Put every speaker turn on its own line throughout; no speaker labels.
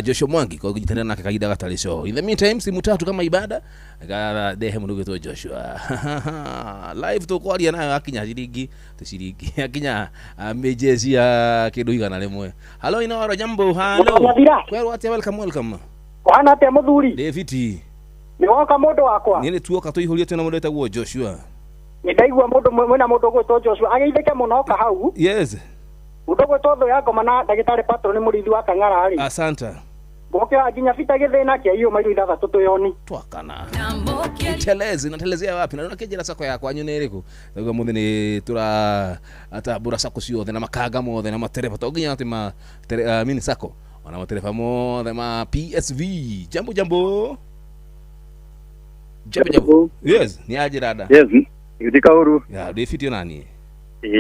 Joshua Mwangi kwa kujitanira nake kahinda gatarĩ show. In the meantime, simu tatu kama ibada ndehe mũndũ ũgwĩtwo Joshua live tũkwaria nayo akinya ciringi ti ciringi akinya mĩnjĩ cia kĩndũ 100. Hello, Inoro, jambo. Hello.
Nyathira.
Kwerwo atĩa? Welcome, welcome.
Kũhana atĩa mũthuri?
David.
Nĩ woka mũndũ wakwa.
Niĩ nĩ tuoka tũihũrie twĩna mũndũ wĩtagwo Joshua.
Nĩ ndaigua mũndũ mwĩna mũndũ ũgwĩtwo Joshua ageithĩke mũno oka hau.
Yes.
Mũndũ ũgwĩtwo thũ ya ngoma na ndagĩtarĩ Patro nĩ mũrĩithi wa Kang'ara rĩ.
Asante.
Ngũkĩoya nginya bita gĩthĩna kĩa iyo mairo ithathatũ twĩoni.
Twakana. Itelezi natelezea wapi na nakĩnjĩra sako yakwa nyu nĩ ĩrĩkũ naguo mũthĩ nĩ tũra atambũra sako ciothe na makanga mothe na matereba to nginya atĩ ma mini sako ona matereba mothe ma PSV. Jambo jambo jambo jambo. Yes, ni aje dada?
Yes, ndika huru.
Ya David nani?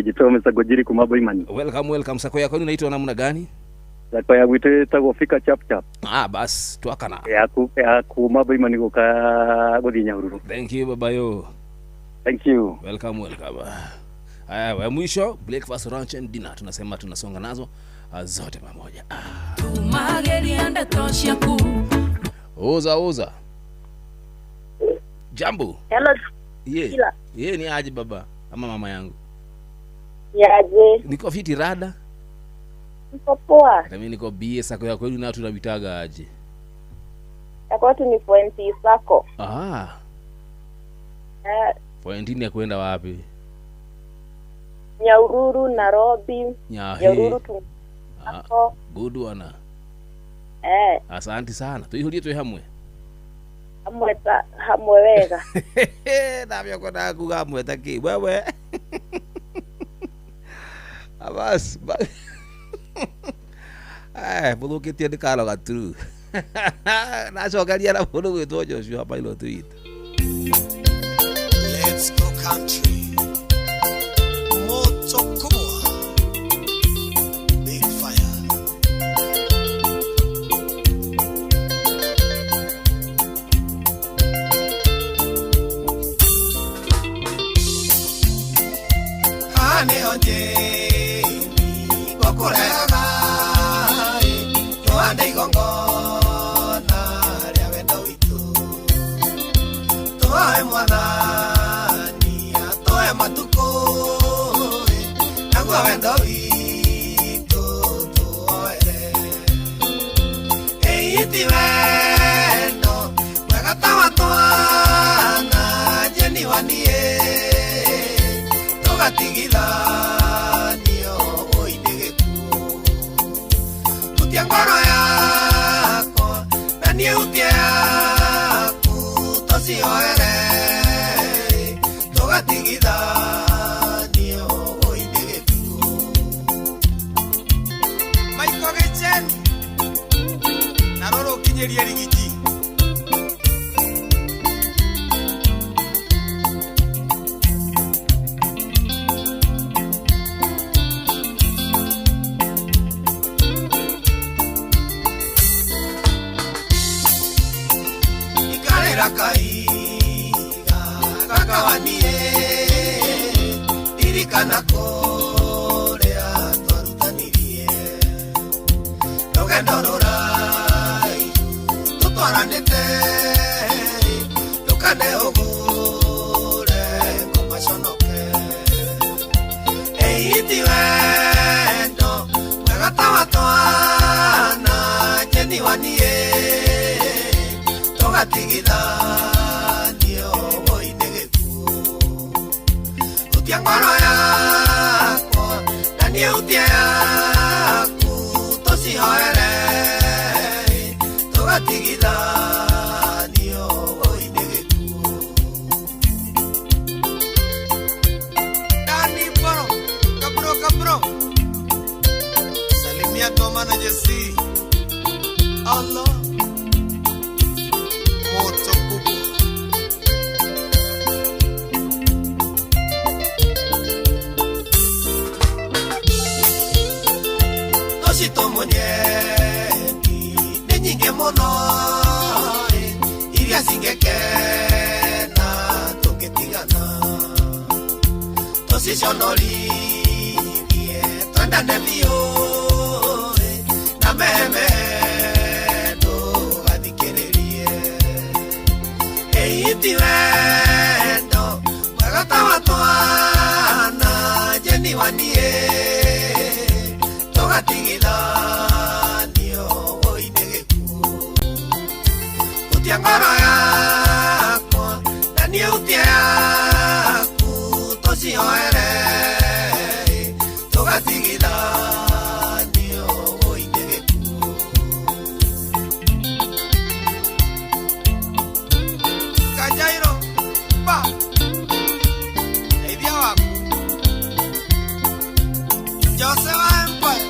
Jitoa Mr. Gojiri kuma Boimani.
Welcome, welcome. Sako yako inaitwa namna gani?
Sako yangu ĩtagwo Fika Chap Chap.
Ah, bas twakana.
Ya kuma Boimani guka guthii Nyahururu.
Thank you baba yo.
Thank you.
Welcome, welcome. Haya, wa mwisho breakfast, lunch and dinner tunasema tunasonga nazo zote pamoja. Oza oza. Jambo.
Hello.
Ye. Ye ni aje baba ama mama yangu?
Yaje.
Niko fiti rada.
Niko poa.
Hata mimi niko BS. Sako yako kweli na tunabitaga aje?
Yako tu ni Pointi Sako.
Ah. Pointi ni ya kwenda wapi?
Nyahururu, Nairobi. Nyahururu tu.
Ah, good one.
Eh.
Asante sana. Tuihurie tu hamwe.
Hamwe ta hamwe wega.
Ndavyo kona kuga hamwe taki wewe. Abas. Eh, mũthũkĩtie nĩ karo gaturu. Nacokeria na mũndũ gwĩtwo Joshua Pilot witũ.
Let's go country. Moto kubwa. Big fire. Hane onje gokurega twande igongona rĩa wendo witũ twoe mwathani atwoe matukũ naguo wendo witũ tuoere ĩĩ ti wendo mwega ta wa twana njeni wa niĩ tũgatigithanio ũinĩ gĩkuũ hutia ngoro yakwa na niĩ hutie yaku tũcioere tũgatigithanio ũinĩ gĩkuũ. Maiko Gĩchen na rũrũ ũkinyĩrie rigiji. Kaiga kakawanie ririkana kũrĩa twarutanirie rũgendo rũraihu tũtwaranĩte ndũkane ũgũre ngoma conoke ĩĩ ti wendo mwega ta wa twana njeni wa niĩ tũgatigithanio ũinĩ gĩkuũ hutia ngoro yakwa na niĩ hutie yaku tũcihoere tũgatigithanio ũinĩ gĩkuũ. Dani Boro Kabro Kabro salimia Toma na Jesse Allah moto kubwa. Toshito munyeti nĩ nyingĩ mũno iria cingĩkena tũngĩtigana tũciconorithie twendane biũ na memehe. Utia ngoro yakwa na niĩ utie yaku tũcioere tũgatigithanio ũine gĩkuũ. Kajairo ba Eithia waku Jose wa Empire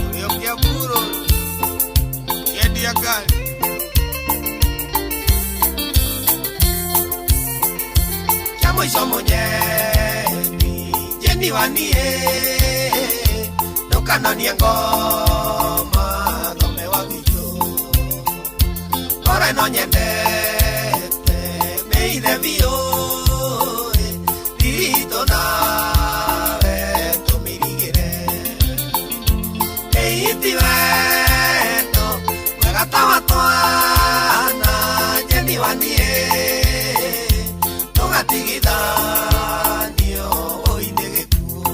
Ũrĩũkia Buro Kĩendia ngari. Kĩa mũico mũnyendi Jeni wa niĩ ndũkanonie ngoma thome wa gwitũ ngoro ĩno nyendete mĩithe biũ thiritũ nawe tũmĩrigĩre ĩiti wendo mwega ta wa twana Jeni wa niĩ tũgatigithanio ũine gĩkuũ.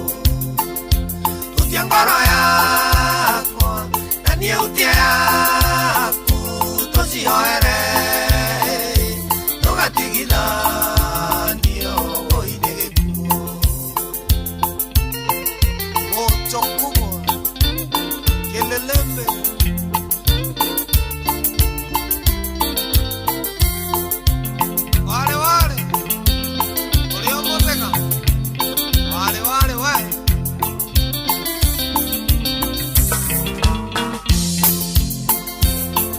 Utia ngoro yakwa na niĩ utie yaku tũcioere tũgatigithanio ũine gĩkuũ. Moto kubwa Kelelembe Wale wale Uliomoteka Wale wale wale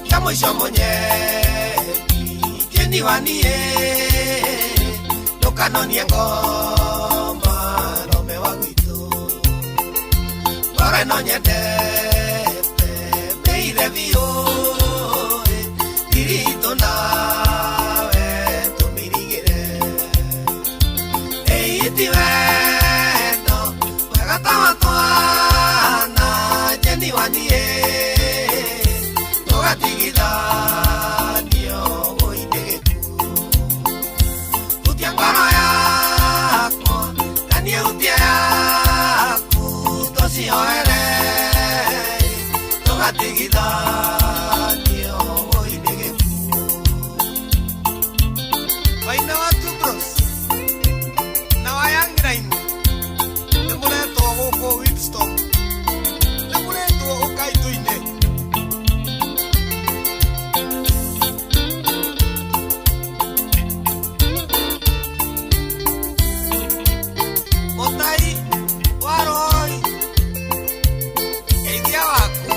Kĩa mũico mũnyendi Jeni wa niĩ ndũkanonie ngoma thome wa gwitũ ngoro ĩno nyendete mĩithe biũ thiritũ nawe tũmĩrigĩre ĩiti wendo mwega ta wa twana Jeni wa niĩ tũgatigithanio ũine gĩkuũ. Utia ngoro yakwa na niĩ utie yaku tũcioere tũgatigithanio ũine gĩkuũ. Maina wa Two Bros na wa Young Line nĩ mũretwo gũkũ Whipstorm nĩ mũretwo ũkai tũine. Mũtai wa Roy geithia waku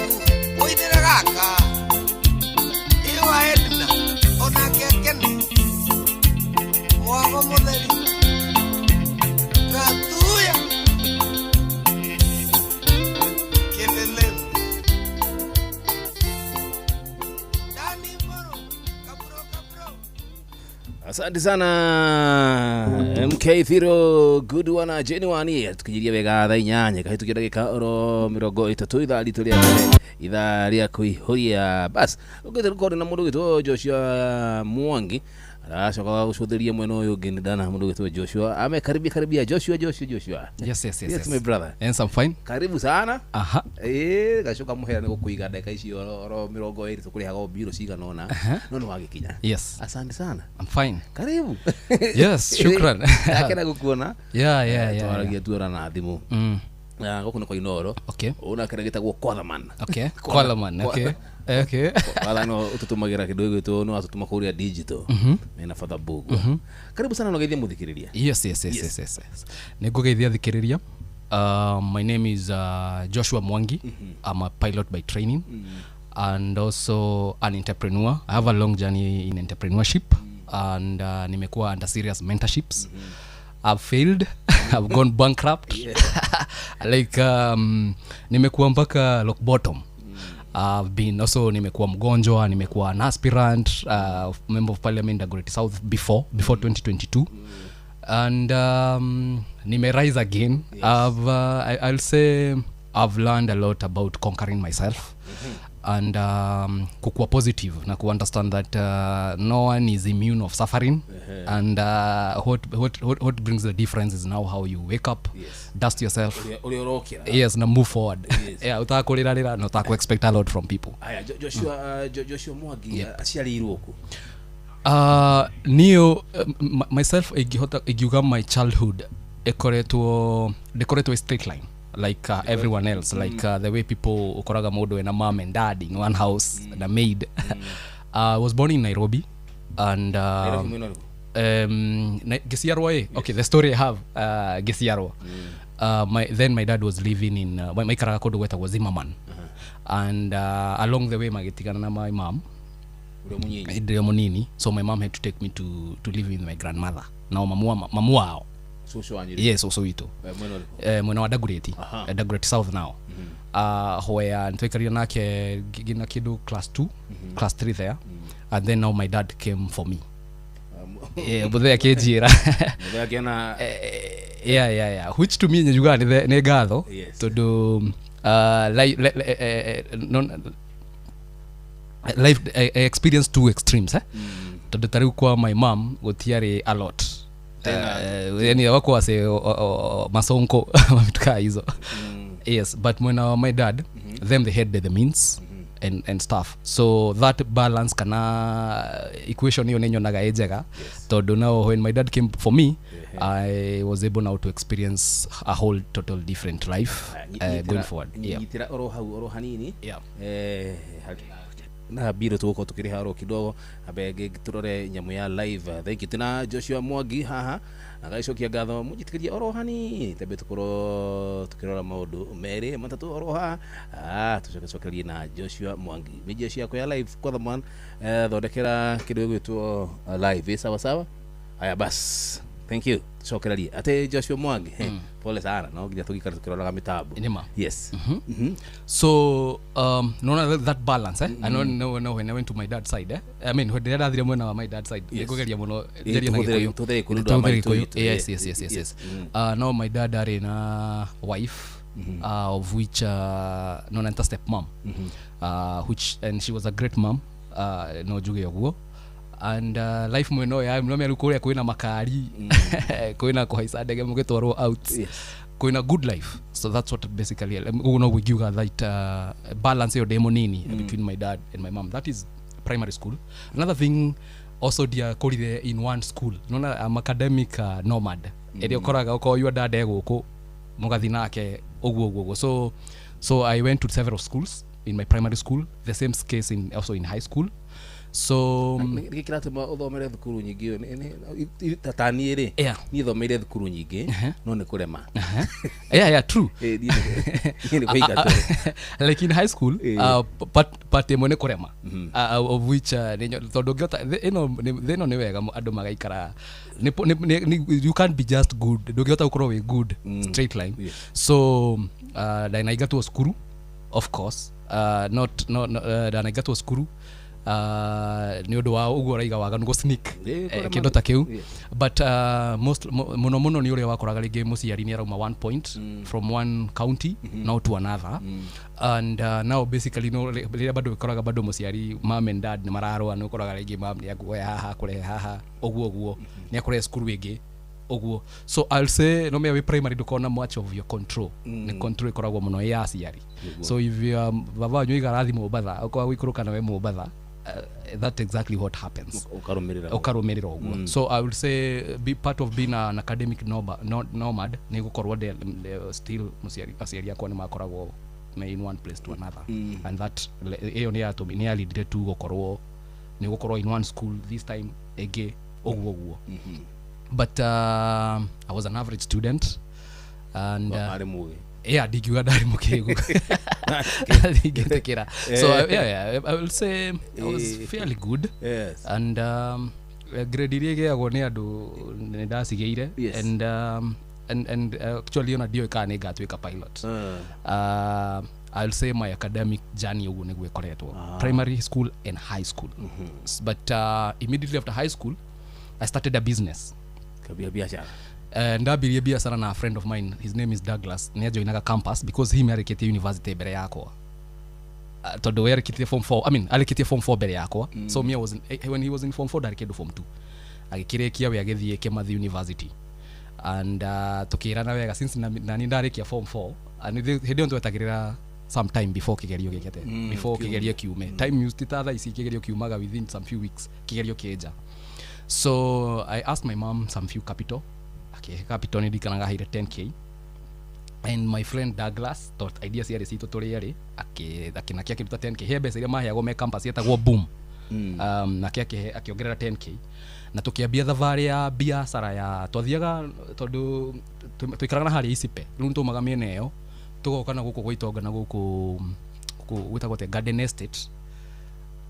ũinĩre gaka ĩ wa Edna onake akene mwago mũtheri Gatuya Kelele Dani Moro Kabro Kabro.
Asante sana MK Thiro good one Jeni wa niĩ tukijiria wega thaa 8 kahĩtũkia ndagĩka oro 30 ithaa ritũ rĩa mbere ithaa rĩa kũihũria bas ũngĩte rũkondi na mũndũ ũgĩtwo Joshua Mwangi aracoka gũcũthĩria mwena ũyũ ũngĩ nĩ ndana mũndũ ũgĩtwo Joshua amekaribia karibia Joshua Joshua Joshua.
Yes, yes, yes.
Yes, my brother.
Yes, I'm fine.
Karibu sana.
Aha.
Gacoka mũhera nĩ gũkũiga ndagĩka icio oro 20 tũkũrĩhaga o mbirũ cigana ũna no nĩ wagĩkinya.
Yes.
Asante sana.
I'm fine.
Karibu.
Yes, shukran.
Ndakena gũkuona.
Yeah.
Twaragia tuora na thimũ. Gũkũ nĩ kwa Inooro.
Okay.
Ũna kĩrĩa gĩtagwo Kwathaman.
Okay. Kwalaman. Okay. Okay.
Kwatha no ũtũtũmagĩra kĩndũ gĩgwĩtwo no atũtũma kũrĩa digital. Mena Father Mbugua. Karibu sana no geithie mũthikĩrĩria.
Yes. Nĩngũgeithia thikĩrĩria. My name is Joshua Mwangi. I'm a pilot by training and also an entrepreneur. I have a long journey in entrepreneurship and nimekuwa under serious mentorships. I've failed. I've gone bankrupt. Like nimekuwa mpaka rock bottom. I've been also nimekuwa mgonjwa, nimekuwa an aspirant, member of parliament Dagoretti South before 2022. And nime rise again. Yes. I've I'll say I've learned a lot about conquering myself. And kukua positive na ku understand that no one is immune of suffering. And what brings the difference is now how you wake up, dust yourself, yes, na move forward. Yeah, utakurira na utaku expect a lot from people.
Aya, Joshua, Joshua Mwangi aciarĩirwo kũ?
Nio myself igiuga my childhood ikoretwo ndikoretwo straight line like everyone else, like the way people ukoraga mundu ena mom and dad in one house and a maid. I was born in Nairobi and giciarwo. Okay, the story I have, giciarwo, my dad was living in maikaraga kundu gwetagwo Zimmerman. And along the way magitigana na my mom ndĩ munini, so my mom had to take me to live with my grandmother. Now mamu wao yes, also witũ mwena wa Dagoretti, Dagoretti South now. Where nitwaikarire nake ngina kindu class 2, class 3 there. And then now my dad came for me. But there akĩnjĩra yeah, which to me njugaga nĩ ngatho tondu life I experienced two extremes, tondu ta rĩu kwa my mom gũtiarĩ a lot. Yani wako wase masonko vitu kaa hizo. Yes, but when my dad, them they had the means and stuff, so that balance kana equation hiyo nenyonaga ejega. Tondu now when my dad came for me, I was able now to experience a whole total different life going forward.
Nyitira oro hau oro hanini. Na biro tuko tukiriha oro kidogo abege turore nyamu ya live. Thank you tena Joshua Mwangi haha agaicokia ngatho mujitikiria oro hani tembe tukoro tukirora maundu meri matatu oro ha tucokecokerie na Joshua Mwangi mijia ciako ya live kwa thaman thondekera kindu gwitwo live sawa sawa. Aya bas, thank you, tucokererie ate Joshua Mwangi. Pole sana no nginya tugikara tukiroraga mitambo. Yes.
So no that balance, I don't know when I went to my dad's side, I mean when dad athire mwena wa my dad's side nigugeria muno njeria na Gikuyu. Yes. Now my dad ari na wife, of which no nanta step mom, which and she was a great mom, no njuge uguo. And life mweno ya no meru kuria kwina makari, kwina kuhaica ndege mugitwarwo out, kwina good life. So that's what basically uguo no ngiuga that balance yo demo nini between my dad and my mom. That is primary school. Another thing also dia korire in one school. Nona I'm academic nomad. Eri ukoraga uko your dad eguku mugathi nake uguo uguo. So I went to several schools in my primary school, the same case in also in high school. So
gĩkĩratũma ũthomere thukuru nyingĩ ta niĩ rĩ, niĩ thomeire thukuru nyingĩ no nĩ kũrema.
Yeah, true. Like in high school, part ĩmwe nĩ kũrema, of which tondũ ũngĩhota ĩno nĩ wega andũ magaikara, you can't be just good, ndũngĩhota gũkorwo wĩ good straight line. So ndanaingatwo cukuru, of course, not ndanaingatwo cukuru nĩ ũndũ wa ũguo ũraiga waganu gũ sneak kĩndũ ta kĩu. But most mũno mũno nĩ ũrĩa wakoraga rĩngĩ mũciari nĩ arauma one point from one county now to another. And now basically no rĩrĩa bado ũkoraga bado mũciari mom and dad nĩ mararũa, nĩ ũkoraga rĩngĩ mom nĩ akuoya haha kũrehe haha ũguo ũguo, nĩ akũrehe cukuru ĩngĩ ũguo. So I'll say no me primary ndũkona much of your control, nĩ control ĩkoragwo mũno ya aciari. So if you baba wanyu aigara thimũ Mombatha ũkoragwo gũikũrũka nawe Mombatha, that's exactly what happens. Ukarumirira uguo. So I would say be part of being an academic nomad ni gukorwo still aciari akwa ni makoragwo in one place to another. And that iyo ni yatũmi ni yalidire tu gukorwo ni gukorwo in one school this time ege uguo uguo. But I was an average student and yeah, ndingiuga ndarĩ mũkĩgu. Ndingĩtĩkĩra. So yeah, I will say I was fairly good.
Yes.
And grade iria igĩagwo nĩ andũ nĩ ndacigĩire. And and actually ona ndiũĩ kana nĩ ngatuĩka pilot. I'll say my academic journey ũguo nĩguo ĩkoretwo, primary school and high school. But immediately after high school I started a business.
Biashara.
Ndambirie biashara na a friend of mine, his name is Douglas, nĩ ajoinaga campus because him arĩkĩtie university mbere yakwa. Tondũ we arĩkĩtie form 4, I mean, arĩkĩtie form 4 mbere yakwa. So me I was in, when he was in form 4, ndarĩ kĩndũ form 2. Agĩkĩrĩkia, we agĩthiĩ Kimathi University and tukĩrana wega since na ni ndarĩkia form 4 and hĩndĩ ĩyo twetagĩrĩra some time before kĩgerio gĩkĩte, before kĩgerio kiume. Time used ta thaa ici, kĩgerio kiumaga within some few weeks, kĩgerio kĩnja. So I asked my mom some few capital, akĩhe capital, nĩ ndikanaga aheire 10K, and my friend Douglas thought idea ciarĩ citũ tũrĩ erĩ, akĩnake akĩruta 10K he mbeca iria maheagwo me campus yetagwo boom. Nake akĩongerera 10K na tũkĩambia thabarĩ ya biacara ya twathiaga, tondũ tũikaraga na harĩa Icipe, rĩu nĩtwaumaga mĩena ĩyo tũgoka na gũkũ gwa Itonga na gũkũ gwĩtagwo atĩa, Garden Estate,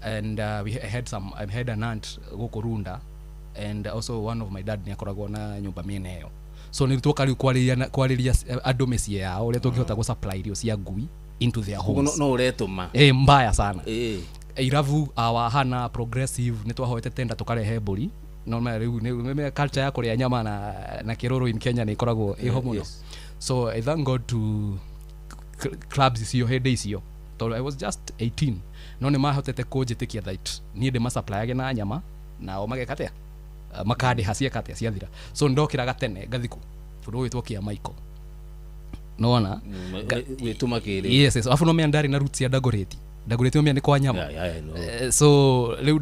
and we had some, I had an aunt gũkũ Runda and also one of my dad nĩ akoragwo na nyũmba mĩena ĩyo. So nĩ twoka rĩu kwarĩria andũ mĩciĩ yao ũrĩa tũngĩhota gũ supply irio cia ngui into their
Koguo
homes.
No ũretũma?
Mbaya sana.
Ĩĩ.
Iravu awahana Progressive nĩ twahoete tenda tũkarehe mbũri, no ma rĩu nĩ culture ya kũrĩa nyama na kĩrũrũ in Kenya nĩ ĩkoragwo ĩho mũno. So I thank God to clubs icio hĩndĩ icio, tondũ I was just 18, no nĩ mahotete kũnjĩtĩkia that niĩ ndĩmasupplyage na nyama nao mageka atĩa? Makandĩha cieka atĩa, ciathira. So ndokĩraga tene ngathi kũ bũrũri wĩtwo Kia Michael, nona.
Gwĩtũma kĩrĩ.
Yes, afu nomea ndarĩ na roots ya Dagoretti. Dagoretti nomea nĩ kwa nyama.
Yeah, I know.
So rĩu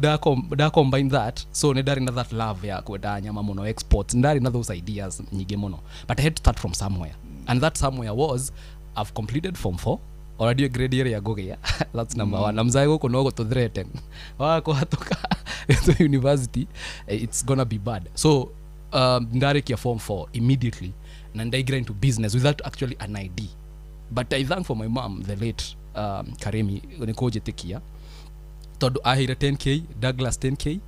nda combine that, so nĩ ndarĩ na that love ya kwenda nyama mũno, exports, ndarĩ na those ideas nyingĩ mũno, but I had to start from somewhere, and that somewhere was I've completed form 4 already, grade ĩrĩa ngũgĩa, that's number one. Na mzae gũkũ no gũtũ threaten waga kũhatũka to university, it's gonna be bad. So ndarĩkia form 4 immediately na ndaingĩra into business without actually an ID, but I thank for my mom, the late Karemi, nĩ kũnjĩtĩkia tondũ aheire 10K, Douglas 10K,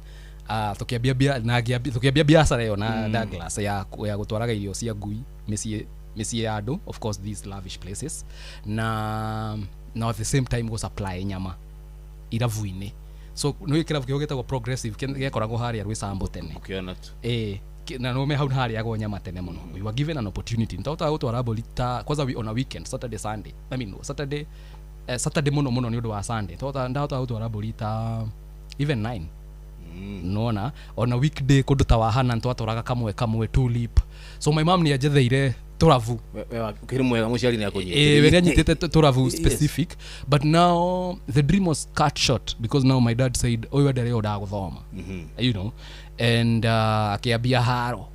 tukiambia bia, na tukiambia biacara ĩyo na Douglas ya gũtwaraga irio cia ngui mĩciĩ ya andũ, of course these lavish places, na at the same time go supply nyama irabu-inĩ. So nĩ kĩrabu kĩo gĩtagwo Progressive gĩakoragwo harĩa Rwĩsambo tene.
Ũkĩona tu.
Ĩĩ, na nome hau harĩagwo nyama tene mũno. We were given an opportunity, nĩtwahotaga gũtwara mbũri ta kwanza on a weekend, Saturday, Sunday, I mean Saturday, Saturday mũno mũno nĩ ũndũ wa Sunday. Ndahotaga gũtwara mbũri ta even 9, nona ona weekday kũndũ ta wahana nĩtwatwaraga kamwe kamwe, Tulip. So my mom nĩ anjetheire tũrabu.
Ũkĩrĩ mwega, mũciari nĩ akũnyitĩrĩire.
Eh, we nĩanyitĩte tũrabu specific, but now the dream was cut short because now my dad said ũyũ endelee ũndaga gũthoma, and akĩambia haro.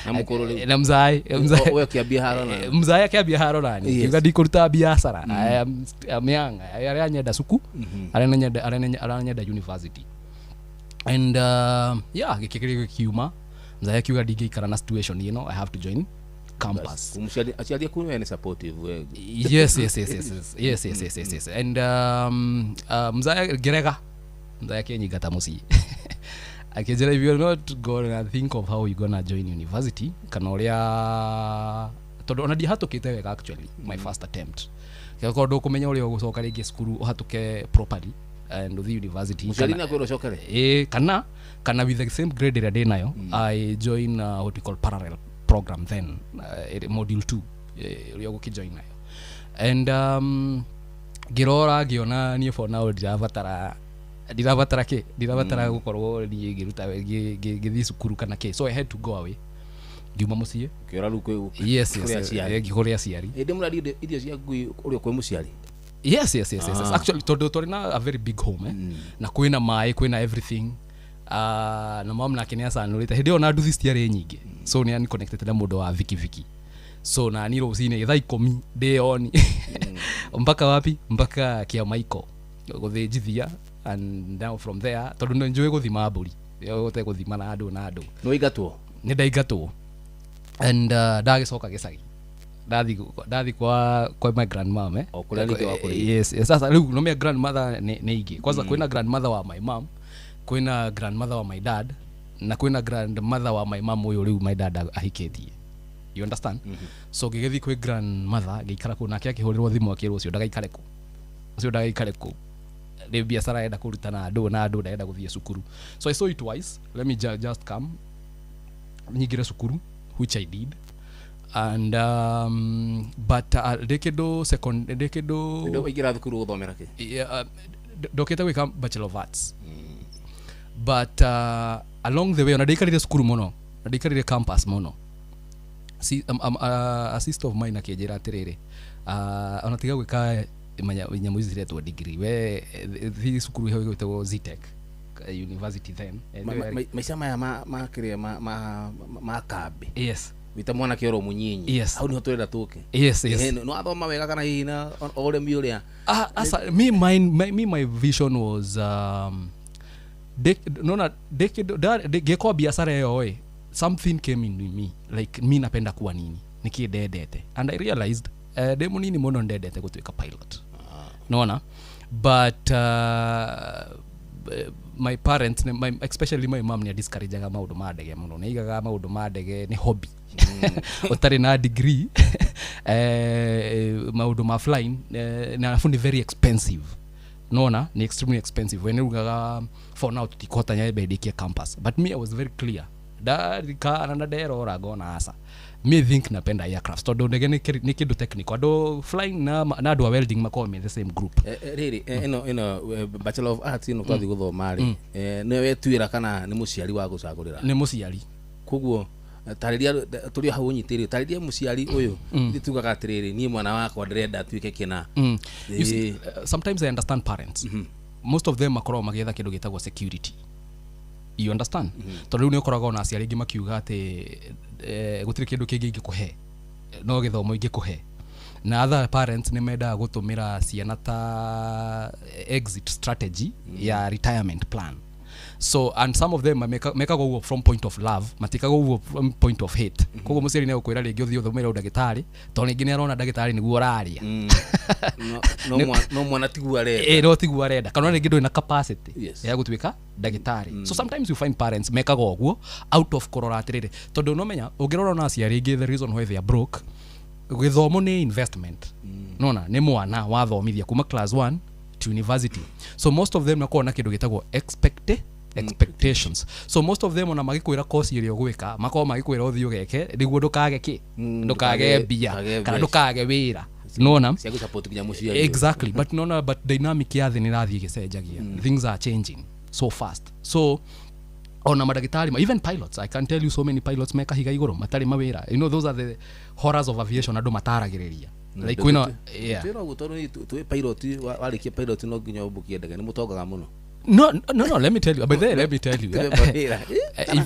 Na mũkũrũ rĩu.
Na mzae mzae.
We ũkĩambia haro na
Mzae akĩambia haro nani. Kiuga ndikũruta biacara. I am I'm young, arĩa nyenda cuku, arĩa nyenda university, and yeah, gĩkĩgerio gĩkiuma, mzae akiuga ndingĩikara na situation ĩno, I have to join campus.
Mũciari, aciari aku we nĩ supportive we?
Yes, and mzae ngerega, mzae akĩnyingata mũciĩ akĩnjĩra, "If you're not gonna think of how you gonna join university kana ũrĩa," tondũ ona ndiahatũkĩte wega actually my first attempt, korwo ndũkũmenya ũrĩa ũgũcoka rĩngĩ cukuru ũhatũke properly and ũthiĩ university.
Mũciari nĩ akwĩra ũcokere?
Ĩ, kana with the same grade ĩrĩa ndĩ nayo, I join what we call parallel program then, module 2, ũrĩa ũgũkĩjoin nayo, and ngĩrora ngĩona niĩ for now ndirabatara kĩ, ndirabatara gũkorwo niĩ ngĩruta ngĩthiĩ cukuru kana kĩ, so I had to go away, ngiuma mũciĩ.
Ũkĩora rĩu kwĩ
Yes.
kũrĩ aciari.
Kũrĩ aciari.
Hĩndĩ mũraria irio cia ngui ũrĩa kwĩ mũciari?
Yes. Actually, tondũ twarĩ na a very big home, eh? Na kwĩna maĩ, kwĩna everything, na mam nake nĩ acanũrĩte hĩndĩ ĩyo na nduthi citiarĩ nyingĩ, so nĩ aniconnected na mũndũ wa vikiviki, so nani rũcinĩ thaa 10 ndĩoni mpaka wapi, mpaka Kĩamaiko gũthĩnjithia, and now from there, tondũ nĩ njũĩ gũthima mbũri, ũte gũthima na andũ na andũ.
Nĩ waingatwo?
Nĩ ndaingatwo and ndagĩcoka gĩcagi, ndathi kwa my grandmom, eh?
O kũrĩa rĩngĩ wakũrĩire.
Yes. Sasa rĩu nomia grandmother nĩ ingĩ kwanza. Kwĩna grandmother wa my mom, kwĩna grandmother wa my dad, na kwĩna grandmother wa my mom ũyũ rĩu my dad ahikĩtie, you understand? So ngĩgĩthiĩ kwĩ grandmother, ngĩikara kũu, nake akĩhũrĩrwo thimũ akĩrwo ũcio ndagaikare kũ, ũcio ndagaikare kũ, nĩ biacara enda kũruta na andũ na andũ ndarenda gũthiĩ cukuru. So I saw it twice, let me just come nyingĩre cukuru, which I did. And but ndä second ndä kä ndå
Ndå waingä ra thukuru gå thomera kä?
Yeah, ndokete gwä Bachelor of Arts, but along the way ona ndaikarire cukuru muno na ndaikarire campus muno. Si, a sister of mine akĩnjĩra atĩrĩrĩ, ona tiga gwĩka nyamũ ici ciretwo degree, we thiĩ cukuru ĩho ĩgwĩtagwo Zetech University then.
Maica maya ma kä rä a ma kambä
Yes.
wita mwanake oro munyinyi.
Yes.
Hau niho twenda tuke.
Yes.
No athoma wega kana hihi na ũrĩmi ũrĩa?
Ah, asa, me mine my, me my vision was nona ngĩkwa biacara ĩyo ĩ, something came in me like mi napenda kuwa nini nĩkĩ ndendete, and I realized ndĩ mũnini mũno ndendete gũtuĩka pilot, nona, but my parents especially my mom nĩ discourageaga maũndũ ma ndege mũno, nĩ aigaga maũndũ ma ndege nĩ hobby ũtarĩ na degree, maũndũ ma flying, na arabu nĩ very expensive, nona, nĩ extremely expensive. We nĩrugaga for now tũtikũhota nyambe ndĩkie campus, but me I was very clear, ndarikana na nderora ngona aca, me think napenda aircrafts tondũ ndege nĩ nĩ kĩndũ technical, andũ flying na andũ a welding makoragwo me the same group.
Rĩrĩ ĩno Bachelor of Arts ĩno twathiĩ gũthoma rĩ, nĩwe wetuĩra kana nĩ mũciari wa gũcagũrĩra?
Nĩ mũciari.
Koguo tarĩria tũrĩ o hau ũnyitĩrĩ, tarĩria mũciari ũyũ ithuĩ tugaga atĩrĩrĩ, niĩ mwana wakwa ndĩrenda atuĩke kĩna.
You see, sometimes I understand parents. Most of them makoragwo magĩetha kĩndũ gĩtagwo security, you understand? Tondũ rĩu nĩ ũkoragwo na aciari aingĩ makiuga atĩ gũtirĩ kĩndũ kĩngĩ ingĩkũhe no gĩthomo ingĩkũhe, na other parents nĩ mendaga gũtũmĩra ciana ta exit strategy ya retirement plan. So and some of them mekaga ũguo from point of love, matikaga ũguo from point of hate. Koguo mũciari nĩ egũkwĩra rĩngĩ ũthiĩ ũthomere ũndagĩtarĩ tondũ rĩngĩ nĩ arona ndagĩtarĩ nĩguo ũraria.
No mwana tiguo arenda.
No tiguo arenda, kana rĩngĩ ndũrĩ na capacity
Yes.
ya gũtuĩka ndagĩtarĩ. So sometimes you find parents mekaga ũguo out of kũrora atĩrĩrĩ, tondũ nomenya ũngĩrora ona aciari aingĩ, the reason why they are broke, gĩthomo nĩ investment, nona, nĩ mwana wathomithia kuma class 1 to university, so most of them makoragwo na kĩndũ gĩtagwo expectations. So most of them ona magĩkwĩra kosi ĩrĩa ũgwĩka makoragwo magĩkwĩra ũthiĩ ũgeke nĩguo ndũkage kĩ, ndũkage mbia
ndũkage
kana
mbeca.
Ndũkage wĩra, nona.
Cia gũsupport nginya mũciari.
Exactly, but nona, but dynamic ya thĩ nĩ ĩrathiĩ ĩgĩcenjagia. Things are changing so fast, so ona madagĩtarĩ even pilots, I can tell you so many pilots mekahiga igũrũ matarĩ mawĩra. You know, those are the horrors of aviation andũ mataragĩrĩria, like kwĩna, yeah.
Twĩra ũguo tondũ nĩ twĩ pilot, warĩkia pilot no nginya ũmbũkie ndege, nĩ mũtongaga mũno.
No, let me tell you, but then let me tell you,
Twĩ mawĩra.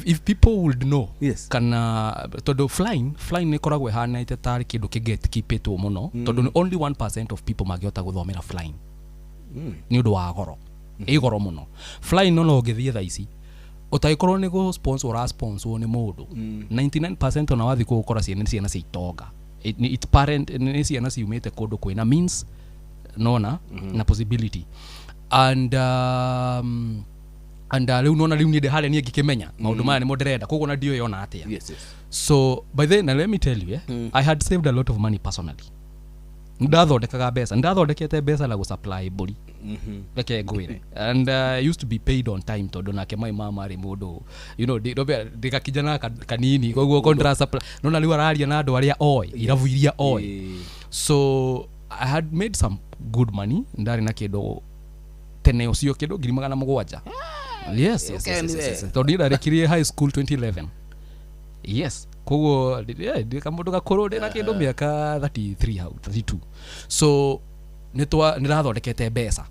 If people would know,
Yes.
kana tondũ flying nĩ ĩkoragwo ĩhanaite tarĩ kĩndũ kĩgatekeepĩtwo mũno, tondũ nĩ only 1% of people mangĩhota gũthomera flying nĩ ũndũ wa goro, ĩ goro mũno flying. No ũngĩthiĩ thaa ici ũtagĩkorwo nĩ gũ sponsor ũra sponsor nĩ mũndũ, 99% ona wathiĩ kũu ũkora ciana nĩ ciana cia itonga. It's parent nĩ ciana ciumĩte kũndũ kwĩna means, nona, na possibility, and rĩu nona, rĩu niĩ ndĩ harĩa niĩ ngĩkĩmenya maũndũ maya nĩmo ndĩrenda, koguo na ndiũĩ ona atĩa.
Yes.
So by then, now let me tell you, I had saved a lot of money personally. Ndathondekaga mbeca, ndathondekete mbeca na gũsupply mbũri, reke ngwĩre, and I used to be paid on time tondũ nake my mama arĩ mũndũ, you know, ndĩ gakijana kanini, koguo kontra supply, nona, rĩu araria na andũ arĩa oĩ irabu iria oĩ. So I had made some good money, ndarĩ na kĩndũ tene ũcio kĩndũ 700,000. Yes. Tondũ niĩ ndarĩkirie high school 2011, yes, koguo yeah, ndĩ kamũndũ gakũrũ, ndĩ na kĩndũ mĩaka 33 hau 32, so nĩndathondekete mbeca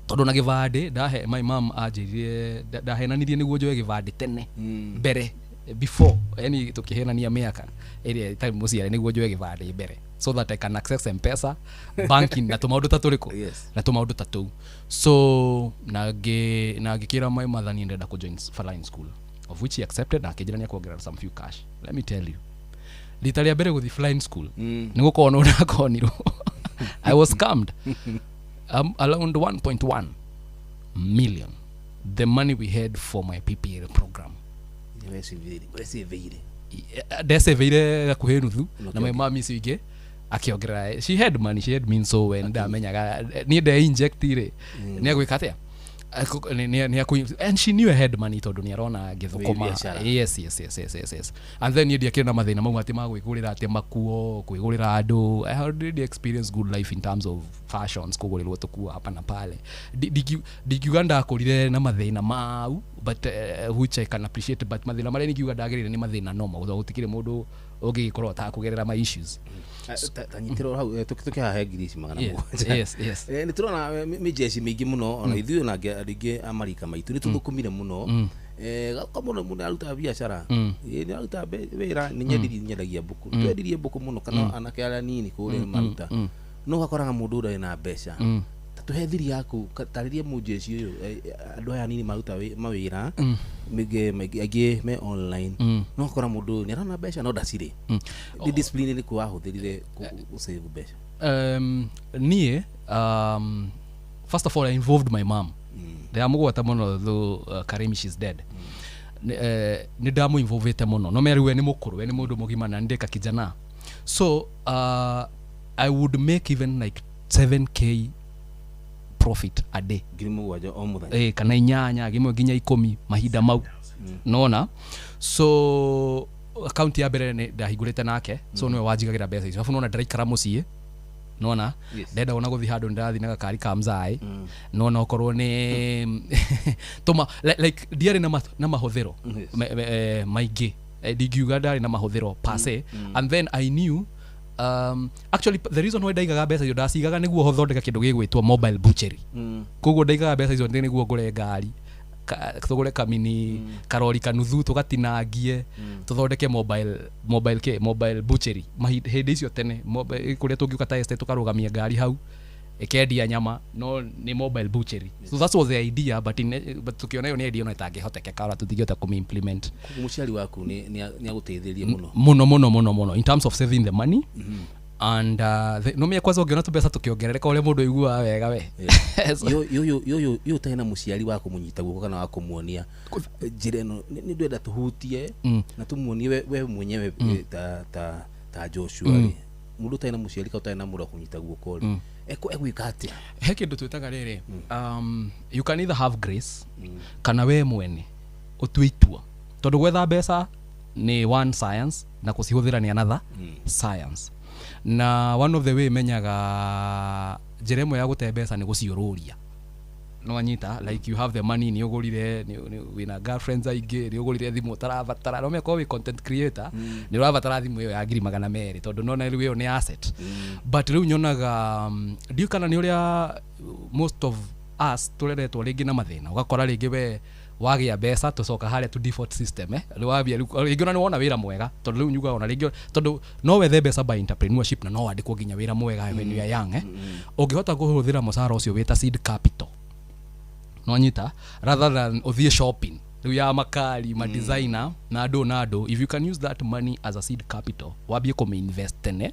tondũ na gĩbandĩ ndahe my mom anjĩrire ndahenanirie nĩguo njoe gĩbandĩ tene mbere before, yani tũkĩhenania mĩaka ĩrĩa ĩtarĩ mũciare nĩguo njoe gĩbandĩ mbere so that I can access M-Pesa banking na tũmaũndũ ta tũrĩkũ na tũmaũndũ ta tũu. So na ngĩkĩra my mother niĩ ndĩrenda kũjoin flying school, of which he accepted, na akĩnjĩra nĩekuongerera some few cash. Let me tell you, rita rĩa mbere gũthiĩ flying school nĩ gũkonwo ndakonirwo. I was scammed, around 1.1 million, the money we had for my PPL program.
Wecivĩire?
Ndeceveire gakuhĩ nuthu na my mom icio ingĩ akĩongerera. She had money, she had means, so when ndamenyaga niĩ nde inject rĩ nĩ agwĩka atĩa. And she knew I had money tondũ nĩ arona ngĩthũkũma.
Biacara.
Yes, and then niĩ ndiakĩrĩ na mathĩna mau atĩ ma gwĩgũrĩra, atĩ makuo kwĩgũrĩra andũ. I had already experienced good life in terms of fashions, kũgũrĩrwo tũkuo hapa na pale. Ndingiuga ndakũrire na mathĩna mau, but which I can appreciate, but mathĩna marĩa ningiuga ndagĩrĩire nĩ mathĩna normal, tondũ gũtikĩrĩ mũndũ ũngĩgĩkorwo atakũgerera my issues.
Tanyitĩrwo hau, tũkĩhahe ngiri ici magana mũgwanja.
Yes.
Nĩ tũrona mĩjeci mĩingĩ mũno, ona ithuĩ ona andũ aingĩ a marika maitũ nĩ tũthũkũmire mũno. Gaka mũno mũndũ arutaga biacara. Nĩ arutaga wĩra, nĩ nyendirie, nyendagia mbũkũ, twendirie mbũkũ mũno, kana anake arĩa nini kũrĩa maruta, no ũgakoraga mũndũ ũrĩa wĩna mbeca. Ta tũhe thiri yaku, tarĩria mũjeci ũyũ, andũ aya nini maruta mawĩra mĩngĩ aingĩ me online, no ũgakora mũndũ ũyũ nĩ arona mbeca no ndacirĩ. Nĩ discipline ĩrĩkũ wahũthĩrire gũsave mbeca?
Niĩ, first of all, I involved my mom. Ndĩramũgweta mũno though Karimi, she's dead. Nĩ ndamũinvolvĩte mũno, no merĩ we nĩ mũkũrũ, we nĩ mũndũ mũgima na ndĩka kijana, so I would make even like 7K profit a day.
7,000 o mũthenya?
Kana 8, gĩmwe nginya 10 mahinda mau, nona. So akaunti ya mbere nĩ ndahingũrĩte nake, so nĩwe wanjigagĩra mbeca icio, arabu nona ndĩraikara mũciĩ, nona. Ndenda ona gũthiĩ handũ, ndĩrathiĩ na gakari ka mzaĩ, nona, okorwo nĩ tũma like ndiarĩ na mahũthĩro maingĩ. Ndingiuga ndarĩ na mahũthĩro per se. And then I knew, actually the reason why ndaigaga mbeca icio, ndacigaga nĩguo thondeke kĩndũ gĩgwĩtwo mobile butchery. Koguo ndaigaga mbeca icio nĩguo ngũre ngari, tũgũre kamini karori kanuthu, tũgatinangie, tũthondeke mobile kĩ mobile butchery. Hĩndĩ icio tene kũrĩa tũngiũka ta estate, tũkarũgamia ngari hau ĩkendia nyama, no nĩ mobile butchery. So that was the idea, but tukiona ĩyo nĩ idea ona ĩtangĩhotekeka, ona tũtingĩhota kũmĩ-implement.
Koguo mũciari waku nĩ agũteithĩrĩrie mũno?
Muno muno muno muno, in terms of saving the money. And no mie kwanza ũngĩona tũmbeca tũkĩongerereka, ũrĩa mũndũ aiguaga wega we.
Yũyũ ũtarĩ na mũciari wa kũmũnyita guoko kana wa kũmuonia njĩra ĩno, nĩ ndĩrenda tũhutie na tũmuonie we mwenyewe, ta Joshua rĩ, mũndũ ũtarĩ na mũciari kana ũtarĩ na mũndũ wa kũnyita guoko rĩ, egwĩka atĩa?
He kĩndũ twĩtaga rĩrĩ, you can either have grace kana we mwene ũtue itua, tondũ gwetha mbeca nĩ one science na kũcihũthĩra nĩ another science. Na one of the way menyaga njĩra ĩmwe ya gũte mbeca nĩ gũciũrũria, no anyita, like you have the money, nĩ ũgũrire, wĩna girlfriends aingĩ, nĩ ũgũrire thimũ ũtarabatara, no meko wĩ content creator, nĩ ũrabatara thimũ ĩyo ya 200,000, tondũ nona rĩu ĩyo nĩ asset. But rĩu nyonaga, ndiũĩ kana nĩ ũrĩa most of us tũreretwo rĩngĩ na mathĩna, ũgakora rĩngĩ we wagĩa mbeca, tũcoka harĩa tu default system, rĩu wambia rĩu rĩngĩ ona nĩ wona wĩra mwega, tondũ rĩu nyugaga ona rĩngĩ tondũ no wethe mbeca by entrepreneurship na no wandĩkwo nginya wĩra mwega when you are young, ũngĩhota kũhũthĩra mũcara ũcio wĩta seed capital, no nyita, rather than ũthiĩ shopping rĩu ya makari ma designer na andũ, if you can use that money as a seed capital, wambie kũmĩinvest tene,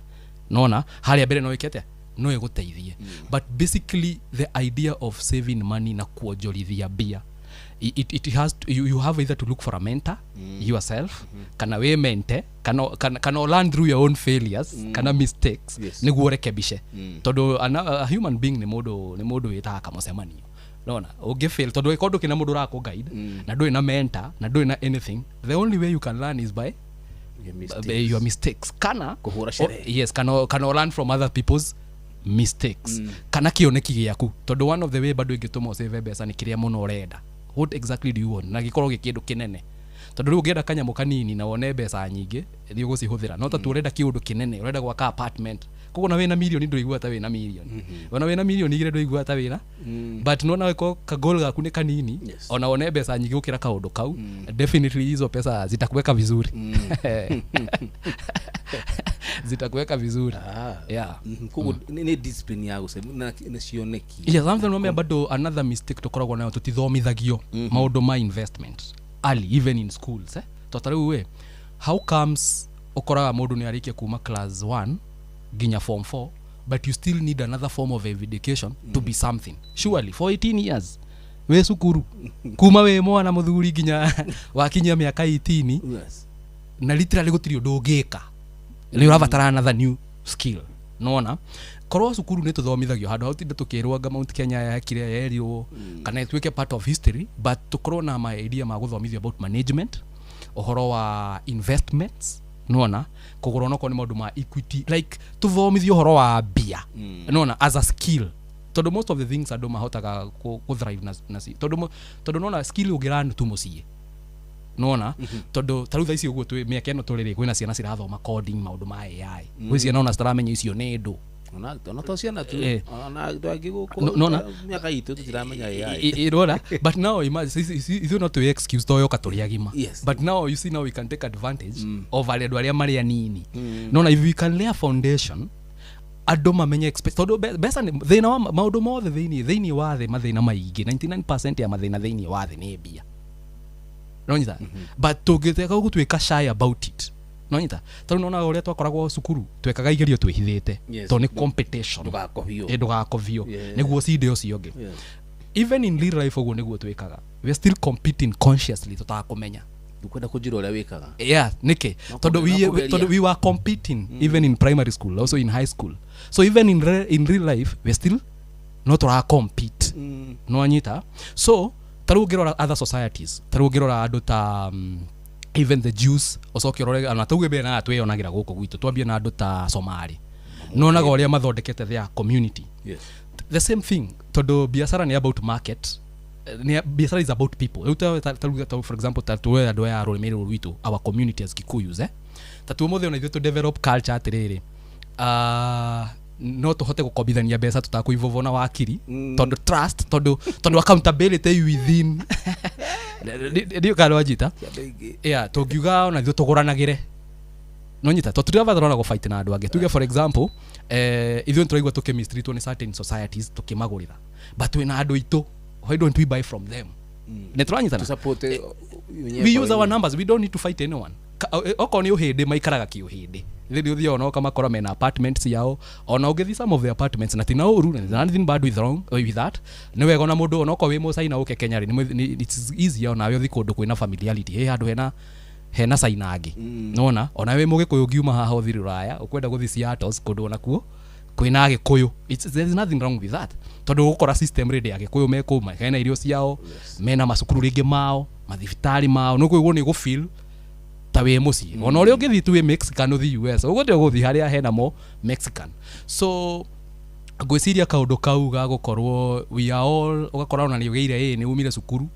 nona harĩa mbere no ĩke atĩa, no ĩgũteithie. But basically the idea of saving money na kuonjorithia mbia, it has to, you have either to look for a mentor yourself, kana wĩ mente, kana learn through your own failures kana mistakes nĩguo ũrekebishe, tondũ a human being nĩ mũndũ wĩtaga kamũcemanio, nona ũngĩ fail, tondũ ĩkorwo ndũkĩ na mũndũ ũrakũ guide na ndũrĩ na mentor na ndũrĩ na anything, the only way you can learn is by
Your mistakes.
by your mistakes kana
Kũhũra sherehe.
Yes, kana learn from other people's mistakes kana kĩoneki gĩaku, tondũ one of the way bado ĩngĩtũma ũsave mbeca nĩ kĩrĩa mũno ũrenda. What exactly do you want? Na gĩkorwo gĩ kĩndũ kĩnene, tondũ rĩu ũngĩenda kanyamũ kanini na wone mbeca nyingĩ, nĩ ũgũcihũthĩra, no ta tu ũrenda kĩũndũ kĩnene, ũrenda gwaka apartment, koguo na wĩna mirioni ndũiguaga ta wĩna mirioni, ona wĩna 2 mirioni ndũiguaga ta wĩna, but nona ko kagol gaku nĩ kanini, ona wone mbeca nyingĩ gũkĩra kaũndũ kau, definitely hizo pesa zitakuweka vizuri, zitakuweka vizuri. Yeah.
Koguo nĩ discipline ya gũsave na cioneki.
Yes, something nomea bado another mistake tũkoragwo nayo, tũtithomithagio maũndũ ma investment early, even in schools, eh? To ta rĩu we, how comes ũkoraga mũndũ nĩ arĩkia kuma class 1 nginya form 4, but you still need another form of education to be something? Surely for 18 years wĩ cukuru, kuma wĩ mwana mũthuri nginya wakinyia mĩaka 18, na literally gũtirĩ ũndũ ũngĩka, nĩ ũrabatara another new skill. Nona korwo cukuru nĩ tũthomithagio handũ hau tinde tũkĩrwo anga Mount Kenya yekire yerirwo kana ĩtuĩke part of history, but tũkorwo na ma idea ma gũthomithio about management, ũhoro wa investments, nona kũgũra onokorwo nĩ maũndũ ma equity, like tũthomithio ũhoro wa mbia, nona as a skill, tondũ most of the things andũ mahotaga kũ thrive na tondũ nona skill ũngĩranu tu mũciĩ, nona tondũ ta rĩu thaa ici ũguo twĩ mĩaka ĩno tũrĩ rĩ, kwĩna ciana cirathoma coding, maũndũ ma AI, gwĩ ciana ona citaramenya icio nĩ ndũ.
Ona to ciana tu, ona andũ angĩ gũkũ
Nona.
mĩaka itũ tũtiramenya AI.
Nona, but now imagine ithuĩ no twĩ excuse to yoka tũrĩ agima. But now you see, now we can take advantage of arĩa andũ arĩa marĩ anini. Nona if we can lay a foundation, andũ mamenye tondũ mbeca nĩ thĩna wa maũndũ mothe thĩinĩ wa thĩ, mathĩna maingĩ 99% ya mathĩna thĩinĩ wa thĩ nĩ mbia, nonyita. But tũngĩteka gũtuĩka shy about it, nonyita, tondũ nona ũrĩa twakoragwo cukuru twekaga igerio twĩhithĩte, tondũ nĩ competition.
Ndũgakobio.
Ndũgakobio nĩguo cinde ũcio ũngĩ. Even in real life ũguo nĩguo twĩkaga, we are still competing consciously tũtakũmenya.
Ndũkwenda kũnjĩra ũrĩa wĩkaga.
Yeah, nĩkĩ? Tondũ
No kũgeria.
Tondũ we were competing even in primary school, also in high school, so even in real life we still no tũra compete, no anyita. So ta rĩu ũngĩrora other societies, ta rĩu ũngĩrora andũ ta even the Jews, ũcoke ũrore ona tauge mbere na twĩyonagĩra gũkũ gwitũ, twambie na andũ ta Somali, nonaga ũrĩa mathondekete their community. The same thing, tondũ biacara nĩ about market, nĩ biacara is about people. Rĩu ta for example, ta tuoe andũ aya a rũrĩmĩ rũrũ rwitũ, our community as Kikuyus, ta tuo mũthĩ ona ithuĩ tũ develop culture atĩrĩrĩ, no tũhote gũkombithania mbeca tũtakũivũvwo na wakiri, tondũ trust, tondũ accountability within ndiũ kana wanjita. Yeah, tũngiuga ona ithuĩ tũgũranagĩre, no nyita, tondũ tũtirabatara ona gũfight na andũ angĩ. Tuge for example, ithuĩ nĩtũraigua tũkĩmistreatwo nĩ certain societies tũkĩmagũrĩra, but twĩna andũ aitũ, why don't we buy from them? Nĩ tũranyitana?
To support, wenyewe
We
kwa
use our
wenyewe.
numbers, we don't need to fight anyone. Okorwo nĩ ũhĩndĩ maikaraga kĩũhĩndĩ, rĩrĩ ũthiaga ona ũkamakora mena apartments yao, ona ũngĩthiĩ some of the apartments na tina ũru, there's nothing bad with wrong with that. Nĩ wega ona mũndũ onokorwo wĩ mũcaina ũke Kenya rĩ, it's easier onawe ũthiĩ kũndũ kwĩna familiarity, he handũ hena caina angĩ, nona ona wĩ mũgĩkũyũ ũngiuma haha ũthiĩ rũraya ũkwenda gũthiĩ Seattle kũndũ onakuo kwĩna agĩkũyũ. There is nothing wrong with that, tondũ ũgũkora system rĩndĩ agĩkũyũ me kũu mena irio ciao, mena macukuru rĩngĩ mao, mathibitarĩ mao, nĩ ũkũigua nĩ gũfeel ta wĩ mũciĩ, ona ũrĩa ũngĩthiĩ tu wĩ Mexican ũthiĩ US, ũguo ndio ũgũthiĩ harĩa hena mo Mexican. So ngwĩciria kaũndũ kau ga gũkorwo we are all, ũgakora ona nĩ ũgĩire ĩ nĩ umire cukuru,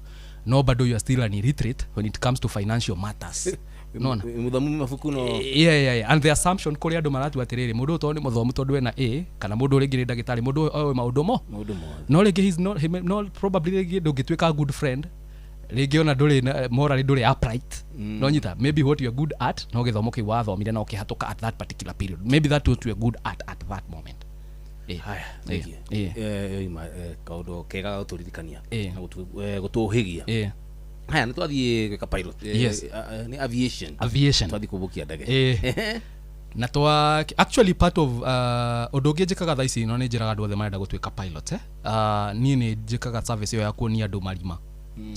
no bado you are still an illiterate when it comes to financial matters, nona.
Mũthomu mabuku no
Yeah. And the assumption kũrĩ andũ maratua atĩrĩrĩ, mũndũ ũyũ tondũ nĩ mũthomu, tondũ ena A, kana mũndũ ũrĩa ũngĩ nĩ ndagĩtarĩ, mũndũ ũyũ oĩ maũndũ mo
maũndũ mothe.
No rĩngĩ he's not, he may, no probably rĩngĩ ndũngĩtuĩka good friend, rĩngĩ ona ndũrĩ na morally ndũrĩ upright, no nyita, maybe what you are good at no gĩthomo kĩu wathomire na ũkĩhatũka at that particular period, maybe that what you are good at that moment.
Haya, thank you. Yoima kaũndũ kega ga gũtũririkania na gũtũhĩgia. Haya, nĩ twathiĩ gwĩka pilot. Nĩ aviation.
Aviation.
Twathiĩ kũmbũkia ndege.
Na twa actually part of ũndũ ũngĩ njĩkaga thaa ici, no nĩ njĩraga andũ othe marenda gũtuĩka pilot, niĩ nĩ njĩkaga service ĩyo ya kuonia andũ marima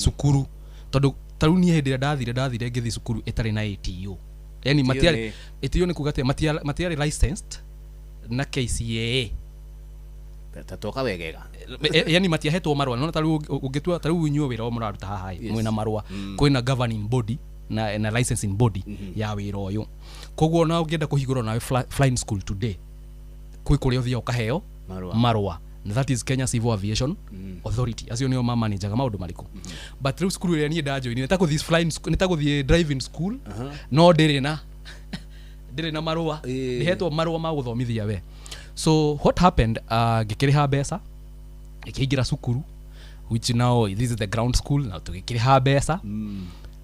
cukuru, tondũ ta rĩu niĩ hĩndĩ ĩrĩa ndathire ngĩthiĩ cukuru ĩtarĩ na ATO, yani matiarĩ ATO nĩ kuga atĩa, matiarĩ licensed na KCAA.
Ta toka wegega.
Yani matiahetwo marũa, nona ta rĩu ũngĩtua ta rĩu inyuĩ wĩra ũyũ mũraruta haha ĩ, mwĩna marũa, kwĩna governing body na licensing body ya wĩra ũyũ, koguo ona ũngĩenda kũhingũra nawe flying school today, kwĩ kũrĩa ũthiaga ũkaheo
Marũa.
marũa, na that is Kenya Civil Aviation Authority, acio nĩo mamanajaga maũndũ marĩkũ. But rĩu cukuru ĩrĩa niĩ ndajoinire nĩ ta gũthiĩ flying school, nĩ ta gũthiĩ driving school, no ndĩrĩ na marũa, ndĩhetwo marũa ma gũthomithia we. So what happened, ngĩkĩrĩha mbeca ngĩkĩingĩra cukuru, which now this is the ground school, na tũgĩkĩrĩha mbeca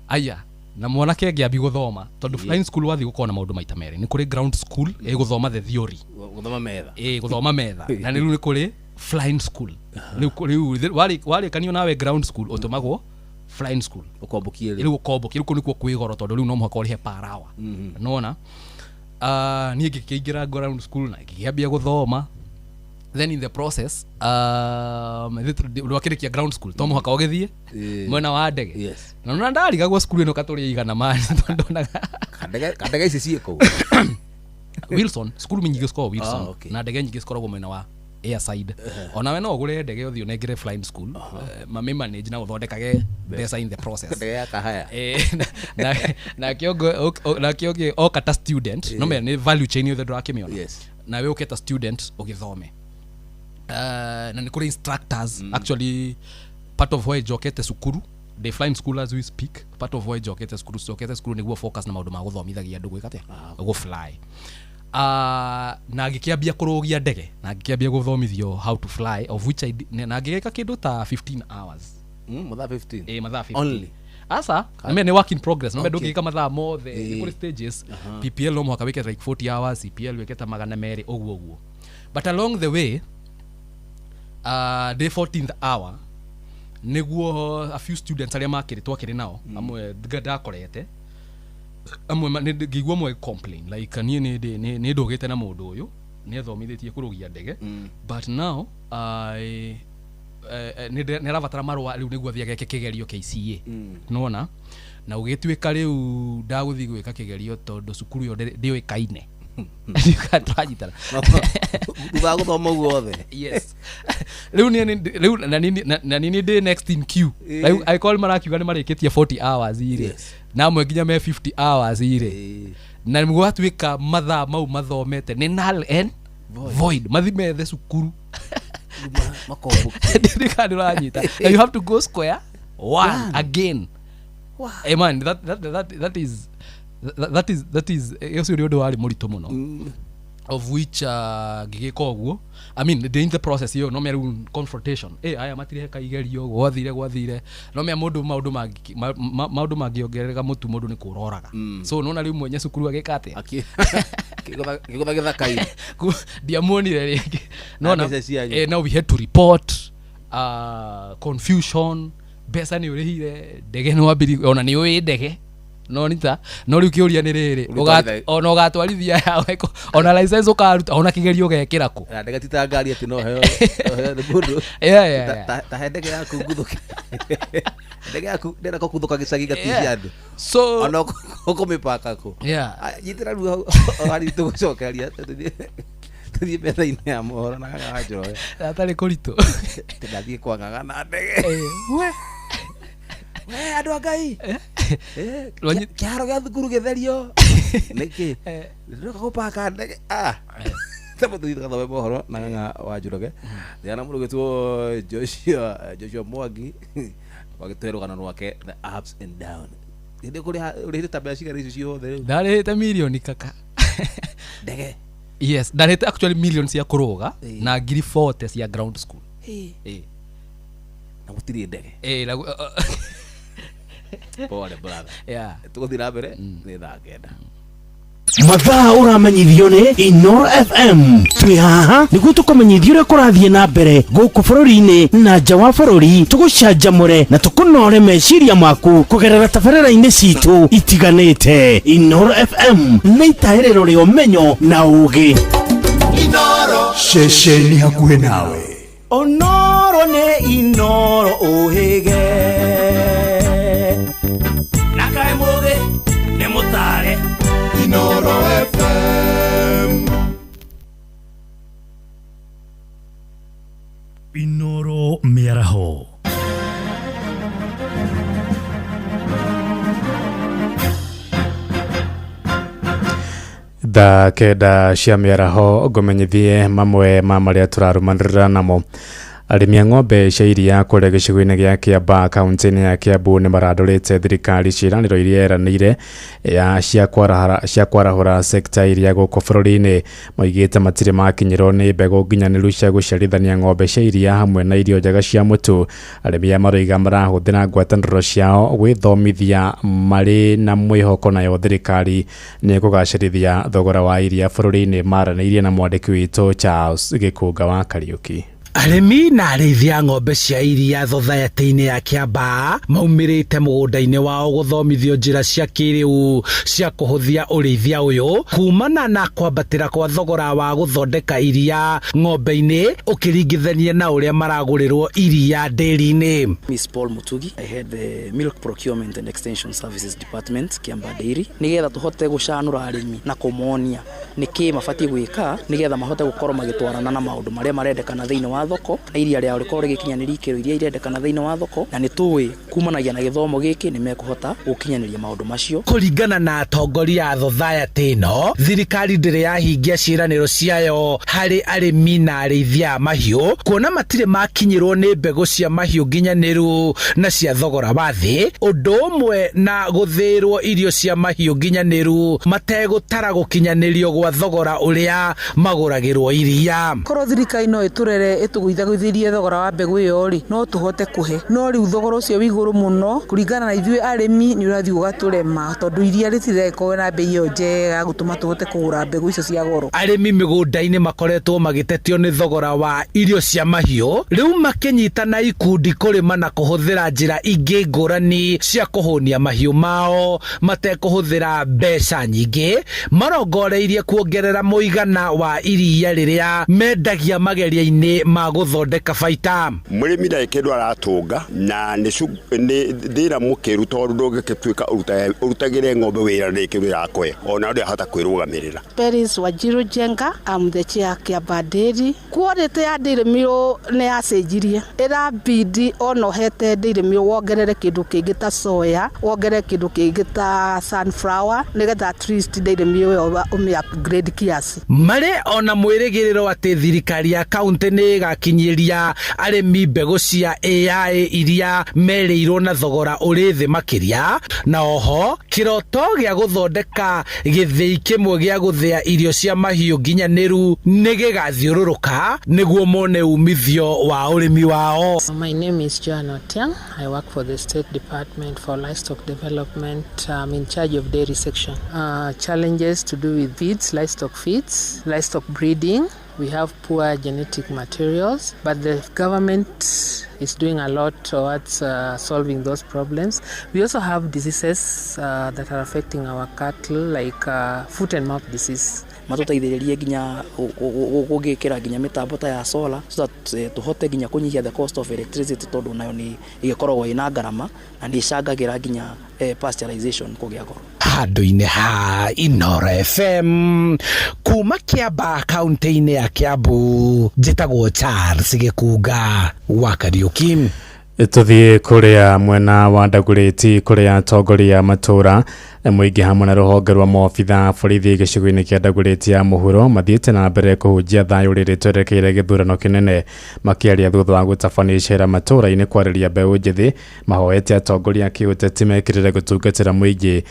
aya na mwanake ngĩambi gũthoma, tondũ flying school wathiĩ gũkorwo na maũndũ maita merĩ, nĩ kũrĩ ground school ĩgũthoma the theory,
Gũthoma metha.
Gũthoma metha, na rĩu nĩ kũrĩ flying school, rĩu warĩkanio nawe ground school ũtũmagwo flying school.
Ũkombũkie rĩu.
Rĩu ũkombũkia, rĩu kũu nĩkuo kwĩ goro, tondũ rĩu no mũhaka ũrĩhe per hour, nona niĩ ngĩkĩingĩra ground school na ngĩkĩambia gũthoma. Then in the process, ndwakĩrĩkia ground school to mũhaka ũgĩthiĩ mwena wa ndege. Na nona ndarigagwo cukuru ĩno katũrĩ igana mani, tondũ ndonaga
Kandege ici ciĩ kũu.
Wilson cukuru nyingĩ cikoragwo Wilson.
Ah, okay.
Na ndege nyingĩ cikoragwo mwena wa airside. Onawe no ũgũre ndege ũthiĩ ũnengere flying school, mami manage na ũthondekage mbeca in the process.
Ndege ya kahaya.
Nake ũngĩ oka ta student, no menya nĩ value chain yothe ndũrakĩmĩona. Nawe ũke ta student ũgĩthome. Na nĩ kũrĩ instructors. Actually, part of why njokete cukuru, the flying school as we speak, part of why njokete cukuru nĩguo focus na maũndũ ma gũthomithagia andũ gwĩka atĩa, gũ fly. Na ngĩkĩambia kũrũgia ndege na ngĩkĩambia gũthomithio how to fly, of which na ngĩgĩka kĩndũ ta 15 hours.
Mathaa 15?
Eh, mathaa 15.
Only?
Asa nime nĩ work in progress, no ndũngĩka mathaa mothe. Nĩ kũrĩ stages. PPL no mũhaka wĩke like 40 hours, CPL wĩke ta 200 ũguo ũguo. But along the way, day 14th hour nĩguo a few students arĩa makĩrĩ twakĩrĩ nao, amwe ndakorete, amwe ngĩigua amwe complain like, niĩ nĩ ndũgĩte na mũndũ ũyũ nĩ athomithĩtie kũrũgia ndege, but now I nĩ arabatara marũa rĩu nĩguo athiĩ ageke kĩgerio KCA. Nona na ũgĩtuĩka rĩu ndagũthiĩ gwĩka kĩgerio tondũ cukuru ĩyo ndĩũĩkaine. Tũranyitana?
Thutha wa gũthoma ũguo wothe?
Yes. Rĩu rĩu na nĩ ndĩ next in queue. Rĩu angĩkorwo marakiuga nĩ marĩkĩtie 40 hours irĩ, na amwe nginya me 50 hours irĩ, na gwatuĩka mathaa mau mathomete nĩ null and void, mathi methe cukuru.
Makomboke.
Ndikana ndĩranyita. And you have to go square one again. Hey man, that is ũcio nĩ ũndũ warĩ mũritũ mũno, of which ngĩgĩka ũguo. I mean, ndĩ in the process ĩyo, no mea rĩu confrontation, aya matireka igerio, gwathire no mea mũndũ maũndũ mangĩongerereka mũtu mũndũ nĩ kũroraga. So nona rĩu mwenye cukuru agĩka atĩa?
Kĩgũtha gĩthaka-inĩ.
Ndiamuonire rĩngĩ. Nona
Mbeca cianyu.
Now we had to report confusion. Mbeca nĩ ũrĩhire ndege, nĩ wambiri ona nĩ ũĩ ndege no nita no rĩu kĩũria nĩ rĩrĩ, ona ũgatwarithia yawe ona license ũkaruta, ona kĩgerio ũgekĩra kũ?
Na ndege ti ta ngari atĩ no heo nĩ mũndũ.
Yeah.
Ta he ndege yaku nguthũke, ndege yaku ndĩrenda kũguthũka gĩcagi gatihia andũ.
So
ona ũkũmĩpaka kũ? Nyitĩra rĩu hau o hanini, tũgũcokeria tũthiĩ metha-inĩ ya mohoro na Ng'ang'a wa Njoroge.
Atarĩ kũritũ.
Ndathiĩ kwa Ng'ang'a na ndege.
We.
We andũ a Ngai. Kĩharo gĩa thukuru gĩtherio nĩkĩ ndĩroka gũpaka ndege. Ah, tamba tũthiĩ tũgathome mohoro na Ng'ang'a wa Njoroge thĩana mũndũ ũgĩtwo Joshua Mwangi wagĩtũhe rũgano rwake, the ups and down. Hĩndĩ kũrĩha ũrĩhĩte ta mbeca cigana icio ciothe rĩu?
Ndarĩhĩte mirioni kaka.
Ndege?
Yes, ndarĩhĩte actually million cia kũrũga na ngiri 40 cia ground school.
Na gũtirĩ ndege?
Eh, na
Pole, brother. Tũgũthiĩ na mbere nĩ thaa 9.
Mathaa ũramenyithio nĩ Inoro FM. Twĩ haha nĩguo tũkũmenyithia ũrĩa kũrathiĩ na mbere gũkũ bũrũri-inĩ na nja wa bũrũri, tũgũcanjamũre na tũkũnore meciria maku kũgerera tabarĩra-inĩ citũ itiganĩte. Inoro FM nĩ itahĩrĩro rĩa ũmenyo na ũgĩ.
Ceceni hakuhĩ nawe.
Onoro nĩ Inoro ũhĩge
na kaĩ mũgĩ nĩ mũtare.
Inoro FM. Inoro mĩaraho.
Thaa 9 cia mĩaraho, ngũmenyithie mamwe ma marĩa tũrarũmanĩrĩra namo. Arĩmi a ng'ombe cia iria kũrĩa gĩcigo-inĩ gĩa Kĩambaa kaunti-inĩ ya Kiambu nĩ marandũrĩte thirikari ciĩranĩro iria yeranĩire ya cia kwarahũra sekta ya iria gũkũ bũrũri-inĩ. Moigĩte matirĩ makinyĩrwo nĩ mbegũ nginyanĩru cia gũciarithania ng'ombe cia iria hamwe na irio njega cia mũtu. Arĩmi aya maroiga marahũthĩra ngwatanĩro ciao gwĩthomithia marĩ na mwĩhoko nayo thirikari nĩ ĩkũgacĩrithia thogora wa iria bũrũri-inĩ. Maranĩirie na mwandĩki witũ Charles Gĩkũnga wa Kariũki.
Arĩmi na arĩithi a ng'ombe cia iria thothaitĩ-inĩ ya Kĩambaa maumĩrĩte mũgũnda-inĩ wao gũthomithio njĩra cia kĩrĩu cia kũhũthia ũrĩithia ũyũ kumana na kwambatĩra kwa thogora wa gũthondeka iria ng'ombe-inĩ ũkĩringithania na ũrĩa maragũrĩrwo iria ndĩri-inĩ.
Miss Paul Mutugi. I head the Milk Procurement and Extension Services Department, Kiambaa Dairy. Nigetha tuhote gucanura arimi na kũmonia nĩkĩ mabatiĩ gwĩka nigetha mahote gũkorwo magĩtwarana na maũndũ marĩa marendekana thĩinĩ wa thoko na iria rĩao rĩkorwo rĩgĩkinyanĩria ikĩro iria irendekana thĩinĩ wa thoko, na nĩ tũĩ kumanagia na gĩthomo gĩkĩ nĩ mekũhota gũkinyanĩria maũndũ macio.
Kũringana na atongoria a thothaitĩ ĩno, thirikari ndĩrĩ yahingia ciĩranĩro ciayo harĩ arĩmi na arĩithia a mahiũ, kuona matirĩ makinyĩrwo nĩ mbegũ cia mahiũ nginyanĩru na cia thogora wa thĩ, ũndũ ũmwe na gũthĩĩrwo irio cia mahiũ nginyanĩru mategũtara gũkinyanĩrio gwa thogora ũrĩa magũragĩrwo iria.
Korwo thirikari no ĩtũrere ĩtũgũithagũithĩrie thogora wa mbegũ ĩyo rĩ, no tũhote kũhe, no rĩu thogora ũcio wĩ igũrũ mũno kũringana na ithuĩ arĩmi nĩ ũrathiĩ ũgatũrema, tondũ iria rĩtiragĩkorwo na mbei ĩyo njega gũtũma tũhote kũgũra mbegũ icio cia goro.
Arĩmi mĩgũnda-inĩ makoretwo magĩtetio nĩ thogora wa irio cia mahiũ, rĩu makĩnyitana ikundi kũrĩma na kũhũthĩra njĩra ingĩ ngũrani cia kũhũnia mahiũ mao matekũhũthĩra mbeca nyingĩ, marongoreirie kuongerera mũigana wa iria rĩrĩa mendagia mageria-inĩ ma gũthondeka baita.
Mũrĩmi ndarĩ kĩndũ aratũnga na nĩ thĩna mũkĩru, tondũ ndũngĩgĩtuĩka ũrutagĩre ng'ombe wĩra ndĩrĩ kĩndũ ĩrakũhe, ona ndĩrahota kwĩrũgamĩrĩra.
Peris Wanjiru Njenga, I'm the chair Kiambaa Dairy. Quality ya dairy meal nĩ yacenjirie, ĩrabidi ona ũhete dairy meal wongerere kĩndũ kĩngĩ ta soya, wongerere kĩndũ kĩngĩ ta sunflower, nĩgetha at least dairy meal ĩyo ũmĩ upgrade kiasi.
Marĩ ona mwĩrĩgĩrĩro atĩ thirikari ya kaunti nĩ ĩgakinyĩria arĩmi mbegũ cia AI iria merĩirwo na thogora ũrĩ thĩ makĩria, na oho kĩroto gĩa gũthondeka gĩthĩi kĩmwe gĩa gũthĩa irio cia mahiũ nginyanĩru nĩ gĩgathiũrũrũka nĩguo mone umithio wa ũrĩmi wao.
My name is Joan Otiang. I work for the State Department for Livestock Development. I'm in charge of dairy section. Challenges to do with feeds, livestock feeds, livestock breeding. We have poor genetic materials, but the government is doing a lot towards solving those problems. We also have diseases that are affecting our cattle, like foot and mouth disease.
Matũteithĩrĩrie nginya gũgĩkĩra nginya mĩtambo ta ya solar, so that tũhote nginya kũnyihia the cost of electricity, tondũ nayo nĩ ĩgĩkoragwo ĩna ngarama na nĩ ĩcangagĩra nginya pasteurization kũgĩa goro.
Handũ-inĩ ha Inooro FM kuma Kiambaa kaunti-inĩ ya Kiambu, njĩtagwo Charles Gĩkunga wa Kariũki.
Tũthiĩ kũrĩa mwena wa Dagoretti, kũrĩa atongoria a matũra mũingĩ hamwe na rũhonge rwa maobitha borithi gĩcigo-inĩ kĩa Dagoretti ya mũhuro mathiĩte na mbere kũhunjia thayũ rĩrĩ twerekeire gĩthurano kĩnene. Makĩaria thutha wa gũtabania icera matũra-inĩ kwarĩria mbeũ njĩthĩ, mahoete atongoria a kĩũteti mekĩrĩre gũtungatĩra mũingĩ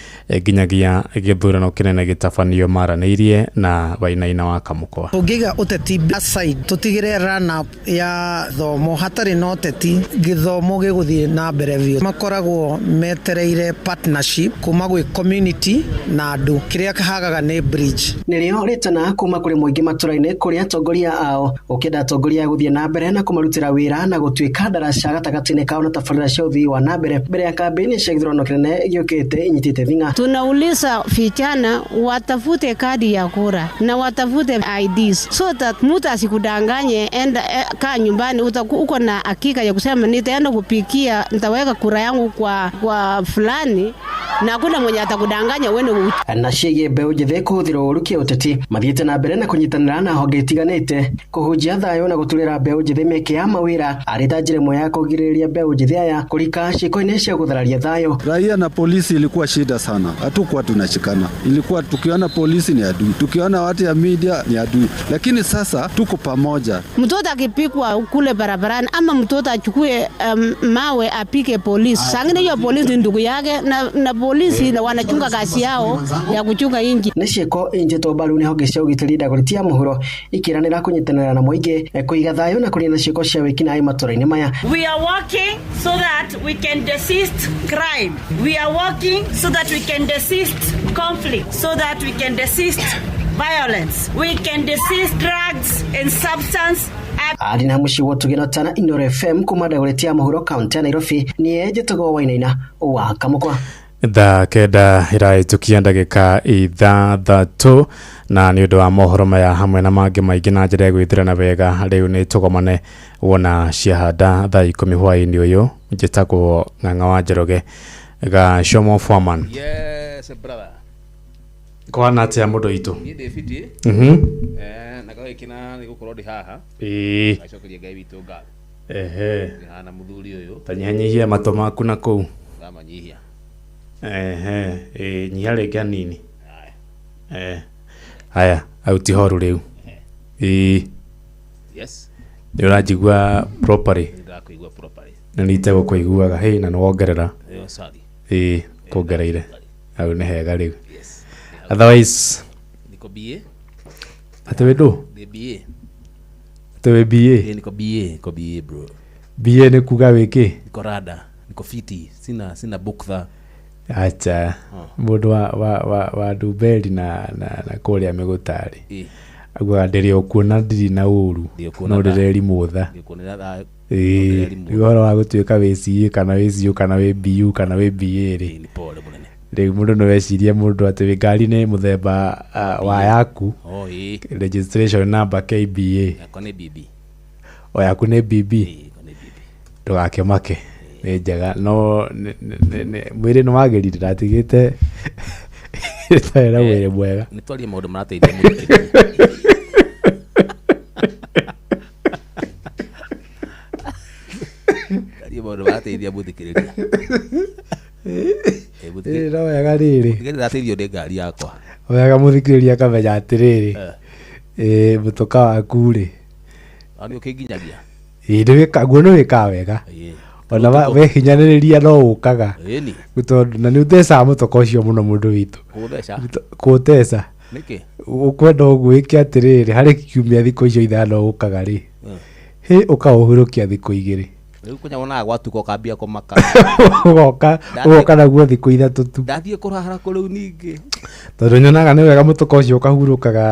nginyagia gĩthurano kĩnene gĩtabanio. Maranĩirie na Wainaina wa Kamũkwa.
Tũngĩiga ũteti aside, tũtigĩre run up ya thomo, hatarĩ na ũteti gĩthomo gĩgũthiĩ na mbere biũ. Makoragwo metereire partnership kuma gwĩ community na andũ, kĩrĩa kĩhagaga nĩ bridge.
Nĩrĩo rĩtana kuma kũrĩ mũingĩ matũra-inĩ kũrĩ atongoria ao, ũkĩenda atongoria gũthiĩ na mbere na kũmarutĩra wĩra na gũtuĩka ndaraca gatagatĩ-inĩ kao na tabarĩra cia ũthii wa na mbere mbere ya kambĩini cia gĩthurano kĩnene gĩũkĩte inyitĩte thing'a.
Tunauliza vijana watafute kadi ya kura na watafute IDs so that mtu asikudanganye, enda kaa nyumbani uko na hakika ya kusema nitaenda kupikia, nitaweka kura yangu kwa fulani, na hakuna mwenye atakudanganya uende.
Na ciĩgiĩ mbeũ njĩthĩ kũhũthĩra ũũru kĩũteti, mathiĩte na mbere na kũnyitanĩra na honge itiganĩte kũhunjia thayũ na gũturĩra mbeũ njĩthĩ mĩeke ya mawĩra arĩ ta njĩra ĩmwe ya kũgirĩrĩria mbeũ njĩthĩ aya kũrika ciĩko-inĩ cia gũthararia thayũ.
Raia na polisi ilikuwa shida sana, hatukuwa tunashikana, ilikuwa tukiona polisi ni adui, tukiona watu ya media ni adui, lakini sasa tuko pamoja.
Mtoto akipikwa kule barabarani ama mtoto achukue mawe apike polisi, sangine hiyo polisi ni ndugu yake na polisi na wanachunga kazi yao ya kuchunga inji.
Nĩ ciĩko injĩtwo mbaru nĩ honge cia ũgitĩri Dagoretti ya mũhuro ikĩranĩra kũnyitanĩra na mũingĩ kũiga thayũ na kũnina ciĩko cia wĩkinaĩ matũra-inĩ maya.
We are working so that we can desist crime. We are working so that we can desist conflict, so that we can desist violence. We can desist drugs and substance
Arĩ na mũciĩ wa Ũtugĩ na Tana Inooro FM kuma Dagoretti ya mũhuro kaunti ya Nairobi nĩe njĩtagwo Wainaina wa Kamũkwa.
Thaa 9 ĩrahĩtũkia ndagĩka 6 na nĩ ũndũ wa mohoro maya hamwe na mangĩ maingĩ na njĩra ya gwĩthĩrana wega rĩu nĩ tũgomane wona ciahanda thaa 10 hwaĩ-inĩ ũyũ. Njĩtagwo Ng'ang'a wa Njoroge Gacomo Foreman.
Yes brother.
Kwana atĩa mũndũ witũ?
Niĩ ndĩ fiti. Na gagĩkena nĩ gũkorwo ndĩ haha.
Ĩĩ.
Gacokeria Ngai witũ ngatho.
Ehe.
Ndĩ haha na mũthuri ũyũ.
Ta nyihanyihia matũ maku na kũu.
Ndamanyihia.
Ehe, ĩĩ nyihia rĩngĩ hanini. Haya, hau ti horu rĩu. Ĩĩ.
Yes.
Nĩ ũranjigua properly?
Ndĩrakũigua properly.
Na nĩ itegũkũiguaga, hĩ na nĩ wongerera.
Ĩyo sorry.
Ĩĩ, kuongereire. Hau nĩ hega rĩu. Otherwise
Niko BA.
Atĩ wĩ ndũ?
Ndĩ BA.
Atĩ wĩ BA?
Ĩĩ niko BA, niko BA bro.
BA nĩ kuga wĩ kĩ?
Niko rada, niko fiti, sina buktha.
Acha. Mũndũ wa Ndumberi na kũrĩa Mĩgũtarĩ.
Ĩĩ.
Augaga ndĩrĩ o kuona ndirĩ na ũru no ndĩrerimũtha.
Ndĩkuonera thayũ.
Ĩĩ, rĩu ũhoro wa gũtuĩka wĩ CA kana wĩ CU kana wĩ BU kana wĩ BA rĩ.
Nĩ pole mũnene.
Rĩu mũndũ no ecirie mũndũ atĩ wĩ ngari nĩ mũthemba wa yaku.
Oh ĩĩ.
Registration number KBA.
Yakwa nĩ BB.
O yaku nĩ BB. Ndũgakĩmake. Nĩ njega no mwĩrĩ nĩ wagĩrire ndatigĩte ĩtarĩ na mwĩrĩ mwega.
Nĩ twarie maũndũ marateithia mũthikĩrĩria. Twarie maũndũ marateithia mũthikĩrĩria.
Ĩĩ no wega rĩrĩ.
Mũthikĩrĩria ndateithio nĩ ngari yakwa.
Wega mũthikĩrĩria akamenya atĩrĩrĩ, ĩĩ mũtoka waku rĩ.
O nĩ ũkĩnginyagia.
Ĩĩ nĩ guo nĩ wĩkaga wega. Ona wehinyanĩrĩria no ũkaga.
Ĩni.
Tondũ na nĩ ũtecaga mũtoka ũcio mũno mũndũ witũ.
Kũũtheca?
Kũũteca.
Nĩkĩ?
Ũkwenda ũguo wĩke atĩrĩrĩ, harĩ kiumia thikũ icio 5 ũkaga rĩ. Hĩ ũkaũhurũkia thikũ 2.
Rĩu kũnya wonaga gwatuka ũkambia kũmaka.
Ũgoka naguo thikũ 3 tu.
Ndathiĩ kũrahara kũ rĩu ningĩ.
Tondũ nyonaga nĩ wega mũtoka ũcio ũkahurũkaga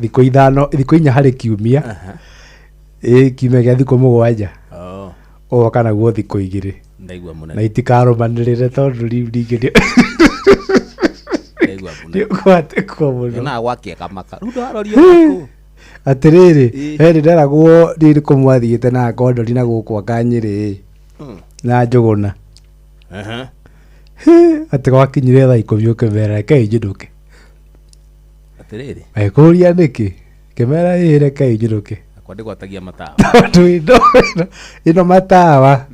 thikũ 5, thikũ 4 harĩ kiumia. Ĩĩ kiumia gĩa thikũ 7. Ũgoka naguo thikũ 2.
Ndaigua mũnene.
Na itikarũmanĩrĩre tondũ rĩu ningĩ
Ndaigua mũnene.
nĩ ũkũhatĩkwo mũno.
Nyonaga gwakia kamaka. Rĩu ndwarorio nakũ.
Atĩrĩrĩ, he nĩ nderagwo niĩ nĩ kũmwathiĩte na ngondori na gũkũ anga Nyĩrĩ na Njũgũna. Atĩ gwakinyire thaa 10 ũkĩmera rekei njinũke.
Atĩrĩrĩ.
Magĩkũria nĩkĩ? Ngĩmera ĩĩ rekei njinũke.
Akwa ndĩgwatagia matawa.
Tondũ ĩno matawa.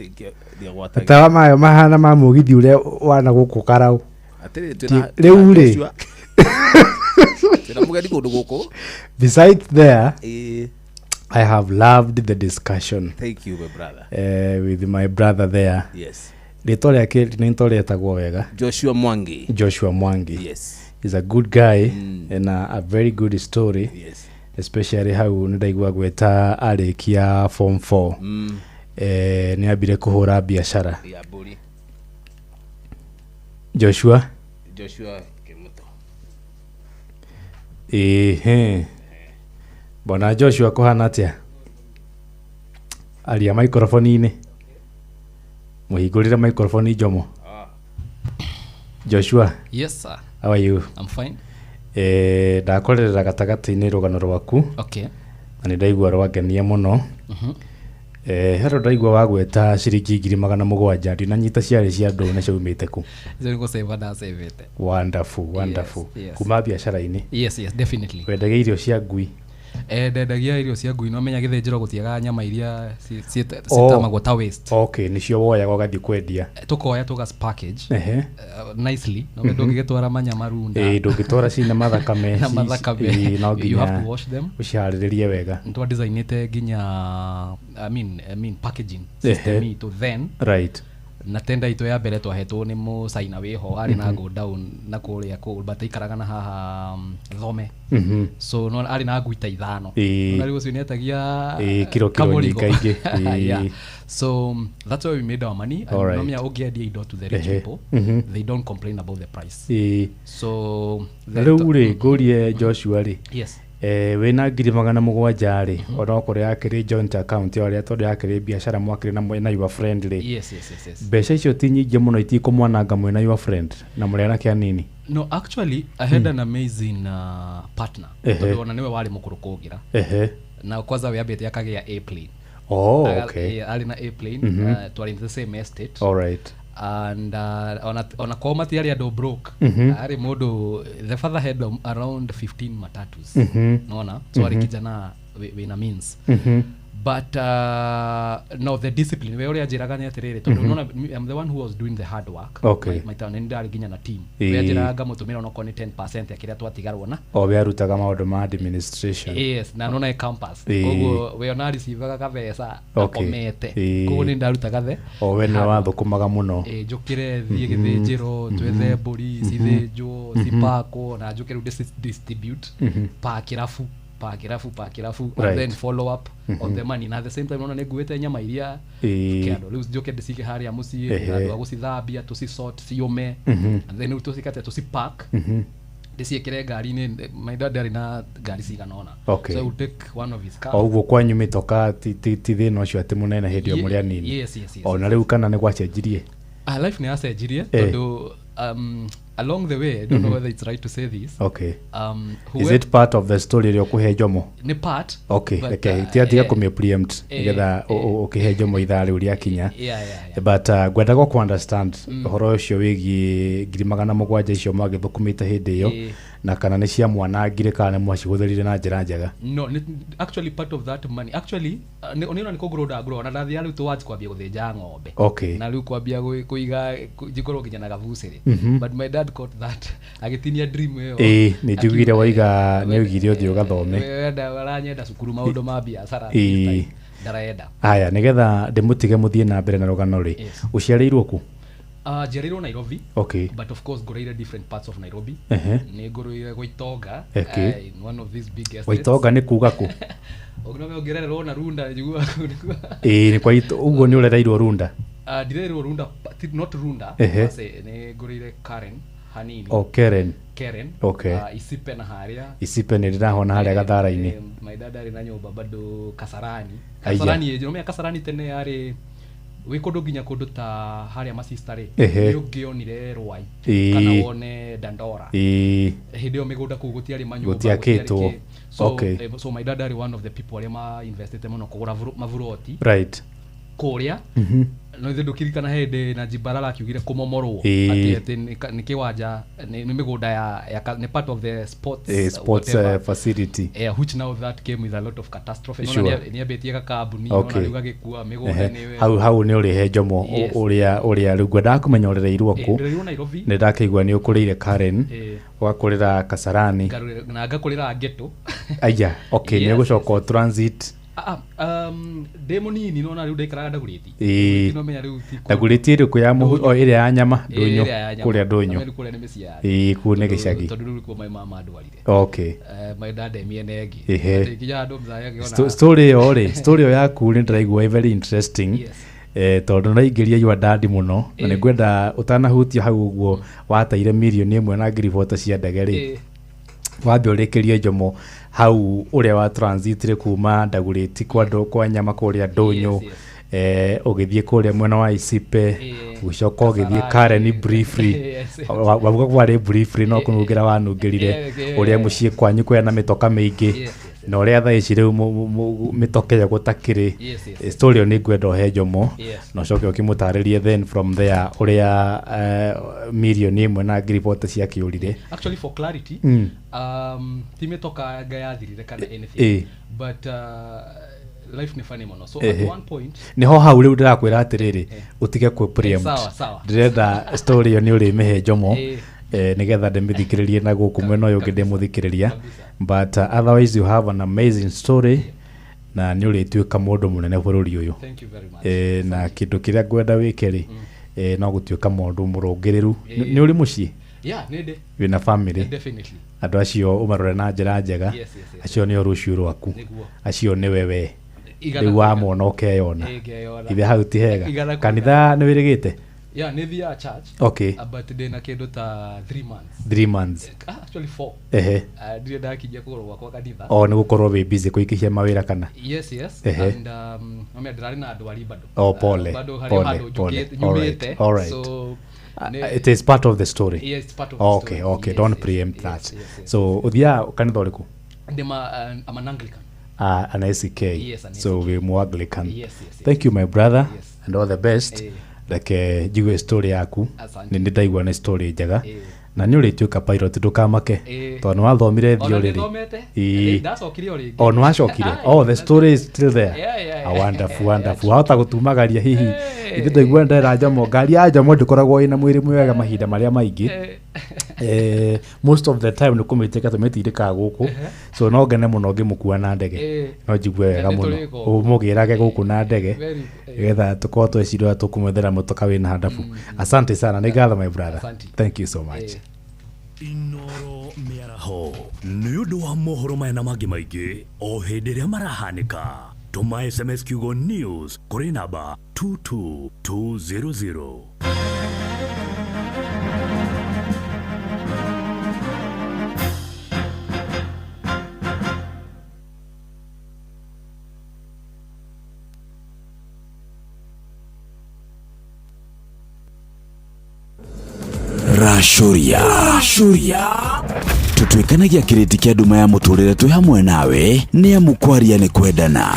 Matawa mayo mahana ma mũgithi ũrĩa wana gũkũ Karau.
Atĩrĩrĩ twĩna
Rĩu rĩ.
Twĩna mũgeni kũndũ gũkũ.
Besides there, I have loved the discussion.
Thank you, my brother.
With my brother there.
Yes.
Rĩtwa rĩake nĩ rĩetagwo wega.
Joshua Mwangi.
Joshua Mwangi.
Yes.
He's a good guy and a very good story.
Yes.
Especially hau nĩ ndaigua gwĩta arĩkia form 4. Nĩ ambire kũhũra biacara.
Ya mbũri.
Joshua.
Joshua Kimuto.
Ehe. Bwana Joshua kũhana atĩa? Aria microphone-inĩ. Mũhingũrĩre microphone Jomo. Joshua.
Yes sir.
How are you?
I'm fine.
Ndakorerera gatagatĩ-inĩ rũgano rwaku.
Okay.
Na nĩ ndaigua rwangenia mũno. Hero ndaigua wagweta ciringi 700,000 ndinanyita ciarĩ cia ndũ na ciaumĩte kũ?
Icio nĩ gũcĩva ndacĩvĩte.
Wonderful, wonderful.
Yes, yes.
Kuma biacara-inĩ.
Yes, yes, definitely.
Wendagia irio cia ngui.
Ndendagia irio cia ngui no menya gĩthĩnjĩro gũtiagaga nyama iria citamagwo ta waste.
Okay, nĩcio woyaga ũgathiĩ kwendia.
Tũkoya tũga package nicely no ndũngĩgĩtwara manyama runda.
Ĩĩ ndũngĩtwara cina mathakame.
Na mathakame.
No
You have
nginya
to wash them.
ũciharĩrĩrie wega.
Nĩ twa-designĩte nginya I mean packaging system itũ then.
Right.
Na tenda itũ ya mbere twahetwo nĩ mũcaina wĩho arĩ na go down na kũrĩa kũ but aikaraga na haha Thome. So no arĩ na ngui ta 5. Na rĩu ũcio nĩetagia
kiro
kamũrigo.
nyingaingĩ.
Yeah. So that's why we made our money. And
Alright.
no menya ũngĩendia indo to the rich people, they don't complain about the price. So
Na rĩu rĩ ngũrie Joshua rĩ.
Yes.
Wĩna 700,000 rĩ, onokorwo yakĩrĩ joint account ya ũrĩa, tondũ yakĩrĩ biacara mwakĩrĩ na your friend rĩ,
Yes.
mbeca icio ti nyingĩ mũno, itikũmwananga mwĩna your friend na mũrĩ anake anini?
No, actually I had an amazing partner, tondũ ona nĩwe warĩ mũkũrũ kũngĩra. Na kwanza we ambĩte akagĩa A plane.
Oh, okay.
Arĩ na A plane. Twarĩ in the same estate.
All right.
And ona kwao matiarĩ andũ broke. Arĩ mũndũ, the father had around 15 matatus. Nona so arĩ kijana wĩna means. But no, the discipline, we ũrĩa anjĩraga nĩ atĩrĩrĩ, tondũ nona I'm the one who was doing the hard work. My nĩ ndarĩ nginya na team. We anjĩraga ngamũtũmĩra onokorwo nĩ 10% ya kĩrĩa twatigarwo na.
O we arutaga maũndũ ma administration?
Yes, na nona e campus. Koguo we ona receivaga kabeca akomete. Koguo nĩ ndarutaga the
O we nĩwe wathũkũmaga mũno?
Ĩ, njũkĩre thiĩ gĩthĩnjĩro, twethe mbũri cithĩnjwo, cipakwo, na njũke rĩu distribute pa kĩrabu, pa kĩrabu, pa kĩrabu, and then follow up on the money. Na at the same time, ona nĩ nguĩte nyama iria kĩandũ, rĩu njoke ndĩcige harĩa mũciĩ na andũ a gũcithambia, tũcisort ciũme, and then rĩu tũcikate, tũcipack, ndĩciĩkĩre ngari-inĩ. My dad arĩ na ngari cigana ũna. So I would take one of his cars.
O ũguo kwanyu mĩtoka ti thĩna ũcio atĩ mũnene hĩndĩ ĩyo mũrĩ anini?
Yes.
Ona rĩu kana nĩ gwacenjirie?
Ah, life nĩ yacenjirie, tondũ along the way, I don't know whether it's right to say this.
Is it part of the story ĩrĩa ũkũhe Njomo?
Nĩ part.
Okay.
But,
Reke tiga kũmĩ preempt nĩgetha ũkĩhe Njomo ithaa rĩu rĩakinya. But ngwendaga kũ understand ũhoro ũcio wĩgiĩ 700,000 icio mwagĩthũkũmĩte hĩndĩ ĩyo, na kana nĩ cia mwanangire kana nĩ mwacihũthĩrire na njĩra njega.
No, actually part of that money, actually nĩ ona nĩ kũgũrwo ndagũrwo, ona ndathiaga rĩu towards kwambia gũthĩnja ng'ombe. Na rĩu kwambia kũiga njikorwo nginya na gabucĩrĩ. But my dad caught that, agĩtinia dream ĩyo.
Ĩĩ, nĩ njugire waiga nĩ oigire ũthiĩ ũgathome.
Wenda aranyenda cukuru maũndũ ma biacara this time ndarenda.
Aya, nĩgetha ndĩmũtige mũthiĩ na mbere na rũgano rĩ, ũciarĩirwo kũ?
Njiarĩirwo Nairobi. But of course ngũrĩire different parts of Nairobi. Nĩ ngũrĩire Gwitonga, in one of these big estates.
Waitonga nĩ kuga kũ?
Ũngĩnoga ũngĩrererwo na Runda, njiguaga kũu nĩkuo.
Ĩĩ, nĩ kwa ũguo nĩ ũrereirwo Runda?
Ndirereirwo Runda, not Runda per se, nĩ ngũrĩire Karen hanini.
O Karen.
Karen. Isipe na harĩa.
Isipe nĩ ndĩrahona harĩa Gathara-inĩ.
My dad arĩ na nyũmba bado Kasarani.
Aya.
Kasarani, njĩra Kasarani tene yarĩ wĩ kũndũ nginya kũndũ ta harĩa masista rĩ, nĩ ũngĩonire Rwai kana wone Dandora. Hĩndĩ ĩyo mĩgũnda kũu gũtiarĩ manyũmba,
Gũtiakĩtwo.
gũtiarĩ kĩ. So, so my dad arĩ one of the people arĩa ma investite mũno kũgũra maburoti kũrĩa. No ithe ndũkirikana hĩndĩ na Jibarara akiugire kũmomorwo, atĩ nĩ kĩwanja, nĩ mĩgũnda ya nĩ part of the sports,
sports
whatever.
Facility.
Which now that came with a lot of catastrophe. Nona nĩambĩtie gakambuni, nona rĩu gagĩkua mĩgũnda nĩwe.
Hau nĩ ũrĩhe Njomo ũrĩa rĩu ngwendaga kũmenya ũrereirwo kũ.
Ndereirwo Nairobi.
Nĩ ndakĩigua nĩ ũkũrĩire Karen, ũgakũrĩra Kasarani.
Na ngakũrĩra ghetto.
Aya, okay, nĩ ũgũcoka transit.
Ndĩ mũnini nona rĩu ndaikaraga Ndagũrĩti. Nomenya rĩu ti
Ndagũrĩti ĩrĩkũ ya mũhu? O ĩrĩa ya nyama? Ndũnyũ.
Ĩrĩa ya nyama.
Kũrĩa ndũnyũ.
Rĩu kũrĩa nĩ mĩciĩ ya
Kũu nĩ gĩcagi.
Tondũ rĩu nĩkuo my mama andwarire. My dad e mĩena ĩngĩ. Atĩ nginya handũ mzee akĩona-
Story ĩyo rĩ, story ĩyo yaku nĩ ndĩraigua ĩ very interesting. Tondũ nĩraingĩria your dad mũno, na nĩ ngwenda ũtanahutio hau ũguo wateire 1,000,000 na 40,000 cia ndege rĩ, wambe ũrĩkĩrie Njomo hau ũrĩa wa transitire kuma Ndagũrĩti kwa kwa nyama kũrĩa ndũnyũ, ũgĩthiĩ kũrĩa mwena wa Isipe, ũgĩcoka ũgĩthiĩ Karen briefly. Wauga kwarĩ briefly, no kũnungĩra wanungĩrire ũrĩa mũciĩ kwanyu kwĩna mĩtoka mĩingĩ, na ũrĩa thaa ici rĩu mĩtoka ĩyo gũtakĩrĩ. Story ĩyo nĩ ngwenda ũhe Njomo, na ũcoke ũkĩmũtarĩrie then from there ũrĩa 1,000,000 na 40,000 ciakĩũrire.
Actually, for clarity, ti mĩtoka nga yathirire kana anything, but life nĩ funny mũno, so at one point
Nĩho hau rĩu ndĩrakwĩra atĩrĩrĩ, ũtige kwĩ preempt.
Sawa, sawa.
Ndĩrenda story ĩyo nĩ ũrĩmĩhe Njomo, nĩgetha ndĩmĩthikĩrĩrie na gũkũ mwena ũyũ ũngĩ ndĩmũthikĩrĩria, but otherwise you have an amazing story na nĩ ũrĩtuĩka mũndũ mũnene bũrũri ũyũ.
Thank you very much.
Na kĩndũ kĩrĩa ngwenda wĩke rĩ, no gũtuĩka mũndũ mũrũngĩrĩru. Nĩ ũrĩ mũciĩ?
Yeah, nĩ ndĩ.
Wĩna family?
Definitely.
Andũ acio ũmarore na njĩra njega.
Yes.
Acio nĩo rũciũ rwaku.
Nĩguo.
Acio nĩwe we.
Igana
Rĩu
kwa
wamona ũkeyona.
Ĩ, ngeyona.
Ithe hau ti hega?
Igana kwa
Kanitha nĩ wĩrĩgĩte?
Yeah, nĩ thiaga church.
Okay.
But ndĩna kĩndũ ta 3 months.
3 months.
Ah, actually 4. Ndirĩ ndakinyia kũgũrũ gwakwa kanitha.
O nĩ gũkorwo wĩ busy kũingĩhia mawĩra kana?
Yes. And mamia ndĩrarĩ na ndwari bado.
Oh, pole.
Bado harĩ
Pole,
handũ
pole.
nyumĩte.
All right, all right.
So
It is part of the story.
Yes, it's part of the
Okay,
story.
okay.
Yes,
Don't
yes,
preempt
yes,
that.
yes.
So ũthiaga kanitha ũrĩkũ?
I'm an Anglican.
An ACK.
Yes, an
So we're more Anglican.
Yes.
Thank you, my brother, and all the best.
Eh.
Reke njigue story yaku.
Asante.
Nĩ ndaigua nĩ story njega.
Eh.
Na nĩ ũrĩtuĩka pilot, ndũkamake.
Eh.
Tondũ nĩ wathomire
Ona
theory.
nĩ thomete.
Ĩĩ.
Ndacokire o rĩngĩ.
Oh, nĩ wacokire. Oh, the story is still there.
Yeah.
Ah, wonderful, wonderful. Wahota gũtumagaria hihi. Ithuĩ ndaigua ndera Njomo, ngari ya Njomo ndĩkoragwo ĩna mwĩrĩ mwega mahinda marĩa maingĩ. Most of the time nĩ kũmĩtĩka tũmĩtindĩkaga gũkũ, so no ngene mũno ngĩmũkua na ndege. No njigue wega
Na nĩ
mũno
tũrĩ gũkũ.
ũmũgĩrage gũkũ na ndege, nĩgetha tũkorwo tweciria ũrĩa tũkũmwethera mũtoka wĩna handabu. Asante sana, nĩ ngatho, my brother.
Asante.
Thank you so much.
Inoro mĩaraho nĩ ũndũ wa mohoro maya na mangĩ maingĩ o hĩndĩ ĩrĩa marahanĩka, tũma SMS kiugo news kũrĩ namba 22200.
Racuria racuria tũtuĩkanagia kĩrĩti kĩa nduma ya mũtũrĩre twĩ hamwe nawe, nĩ amu kwaria nĩ kwendana,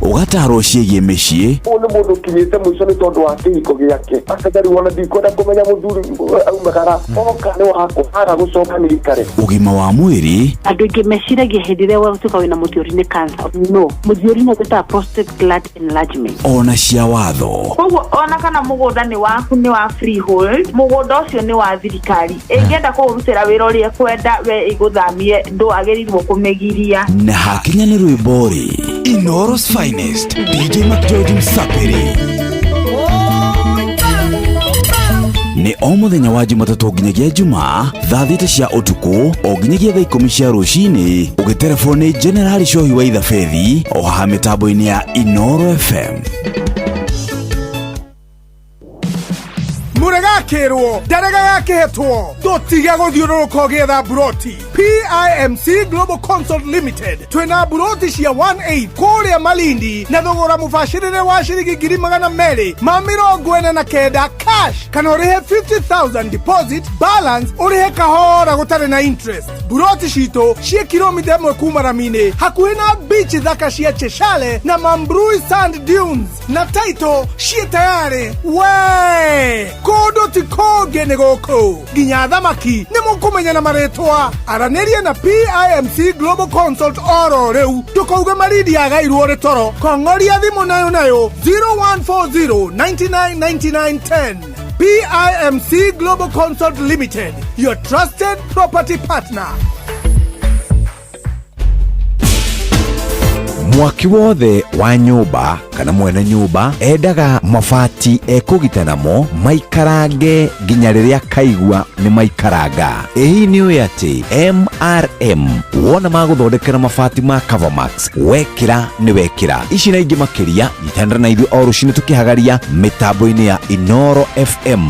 ũgatarwo ciĩgiĩ mĩciĩ.
Ũyũ nĩ mũndũ ũkinyĩte mũico nĩ tondũ wa kĩhiko gĩake, akauga rĩu ona ndikwenda kũmenya mũthuri aumagara oka nĩ wakwa aga gũcoka nĩ ikare.
Ũgima wa mwĩrĩ.
Andũ aingĩ meciragia hĩndĩ ĩrĩa watuĩka wĩna mũthiori nĩ cancer. No mũthiori nĩ gwĩtaga prostate gland enlargement.
Ona cia watho.
Koguo ona kana mũgũnda nĩ waku, nĩ wa freehold, mũgũnda ũcio nĩ wa thirikari, ĩngĩenda kũũrutĩra wĩra ũrĩa ĩkwenda, we ĩgũthamie, ndwagĩrĩirwo kũmĩgiria.
Na hakinya nĩ rwĩmbo rĩ, Inoros Finest DJ McGeorge Msapiri nĩ o mũthenya wa Jumatatũ nginyagia Jumaa thaa 6 cia ũtukũ o nginyagia thaa 10 cia rũcinĩ, ũgĩterebwo nĩ Generali Cohi wa Ithabethi o haha mĩtambo-inĩ ya Inoro FM.
Mũregakĩrwo ndarega gakĩhetwo, ndũtige gũthiũrũrũka ũgĩetha mburoti. PIMC Global Consult Limited twĩna mburoti cia 18 kũrĩa Malindi na thogora mũbacĩrĩre wa ciringi 249,000 cash, kana ũrĩhe 50,000 deposit, balance ũrĩhe kahora gũtarĩ na interest. Mburoti citũ ciĩ kilomita 1 kuma rami-inĩ, hakuhĩ na beach thaka cia Cheshale na Mambrui Sand Dunes, na title ciĩ tayarĩ. We kũndũ ti kũngĩ nĩ gũkũ, nginya thamaki nĩ mũkũmenya na marĩtwa. Aranĩrie na PIMC Global Consult oro rĩu, ndũkauge Malindi yagairwo rĩ toro. Kong'oria thimũ nayo nayo 0140 99 99 10. PIMC Global Consult Limited, your trusted property partner.
Mwaki wothe wa nyũmba kana mwene nyũmba endaga mabati ekũgita namo maikarange nginya rĩrĩa kaigua nĩ maikaranga. Ĩ hihi nĩ ũĩ atĩ MRM wona magũthondekera mabati ma Covermax, wekĩra nĩ wekĩra. Ici na ingĩ makĩria, nyitanĩra na ithuĩ o rũcinĩ tũkĩhagaria mĩtambo-inĩ ya Inoro FM.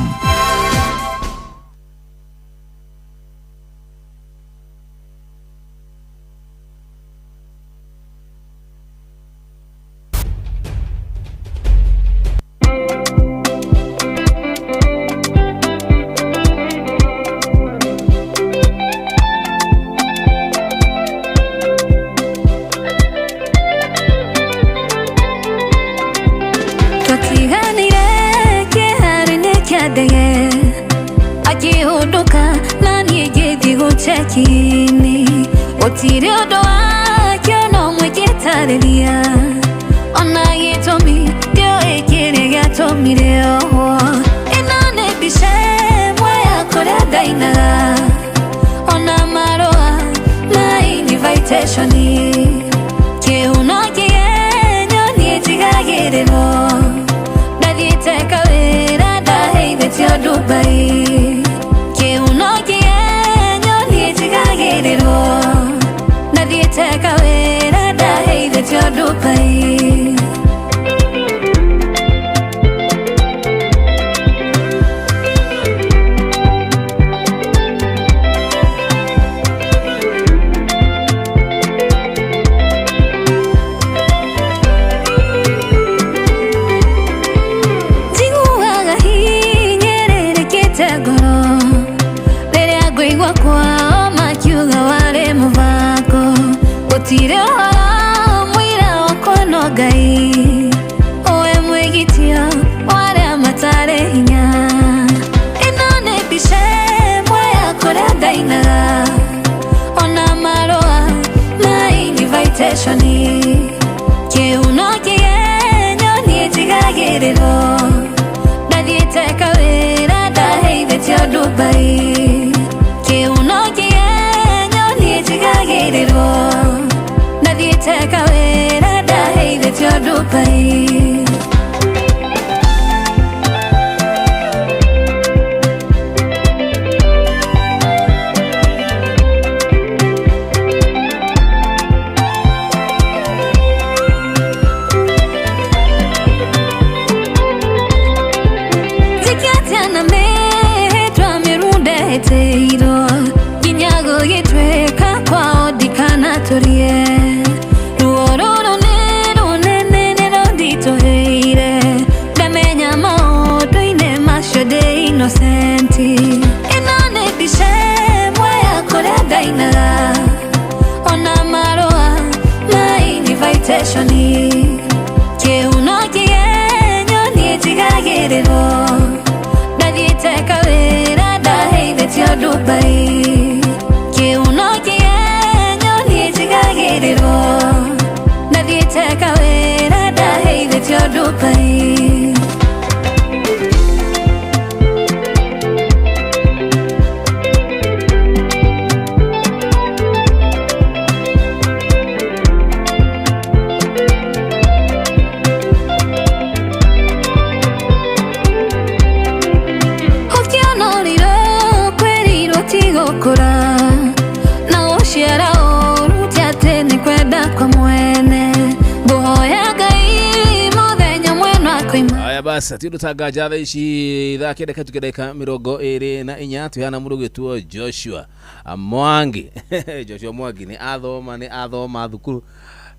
Twatiganire kĩharo-inĩ kĩa ndege, akĩhũndũka na niĩ ngĩthiĩ gũcheki-inĩ, gũtirĩ ũndũ wake ona ũmwe ngĩtarĩria, ona gĩtũmi ndiũĩ kĩrĩa gĩatũmire ohwo. Ĩno nĩ mbica ĩmwe ya kũrĩa ndainaga, ona marũa ma invitation, kĩhuno kĩgenyo niĩ njigagĩrĩrwo, ndathiĩte kawĩra ndaheithĩtio Dubai, kĩhuno kĩgenyo niĩ njigagĩrĩrwo, ndathiĩte kawĩra ndaheithĩtio Dubai. Dubai Kiuno kĩenyo niĩ njigagĩrĩrwo Ndathiĩte kawĩra ndaheithĩtio Dubai. Tikiatana metwa mirundeteirwo nginya gũgĩtuĩka kwao ndikanatũrie ruo rũrũ nĩ rũnene nĩ rũnditũhĩire ndamenya maũndũ-inĩ macio ndĩ innocent. Ĩno nĩ mbica ĩmwe ya kũrĩa ndainaga ona marũa ma invitation kĩuno kĩenyo niĩ njigagĩrĩrwo ndathiĩte kawĩra ndaheithĩtio Dubai kĩuno kĩenyo niĩ njigagĩrĩrwo ndathiĩte kawĩra ndaheithĩtio Dubai. Ũkĩonoriro kwĩrirwo ti gũkũra na gũciara ũru ti atĩ nĩ kwenda kwa mwene ngũhoya Ngai mũthenya mwena akoima.
Haya basi ti ũndũ tanga thaa ici thaa kenda kĩhĩtũke ndagĩka 24 twĩhana mũndũ ũgwĩtwo Joshua Mwangi. Joshua Mwangi nĩ athoma thukuru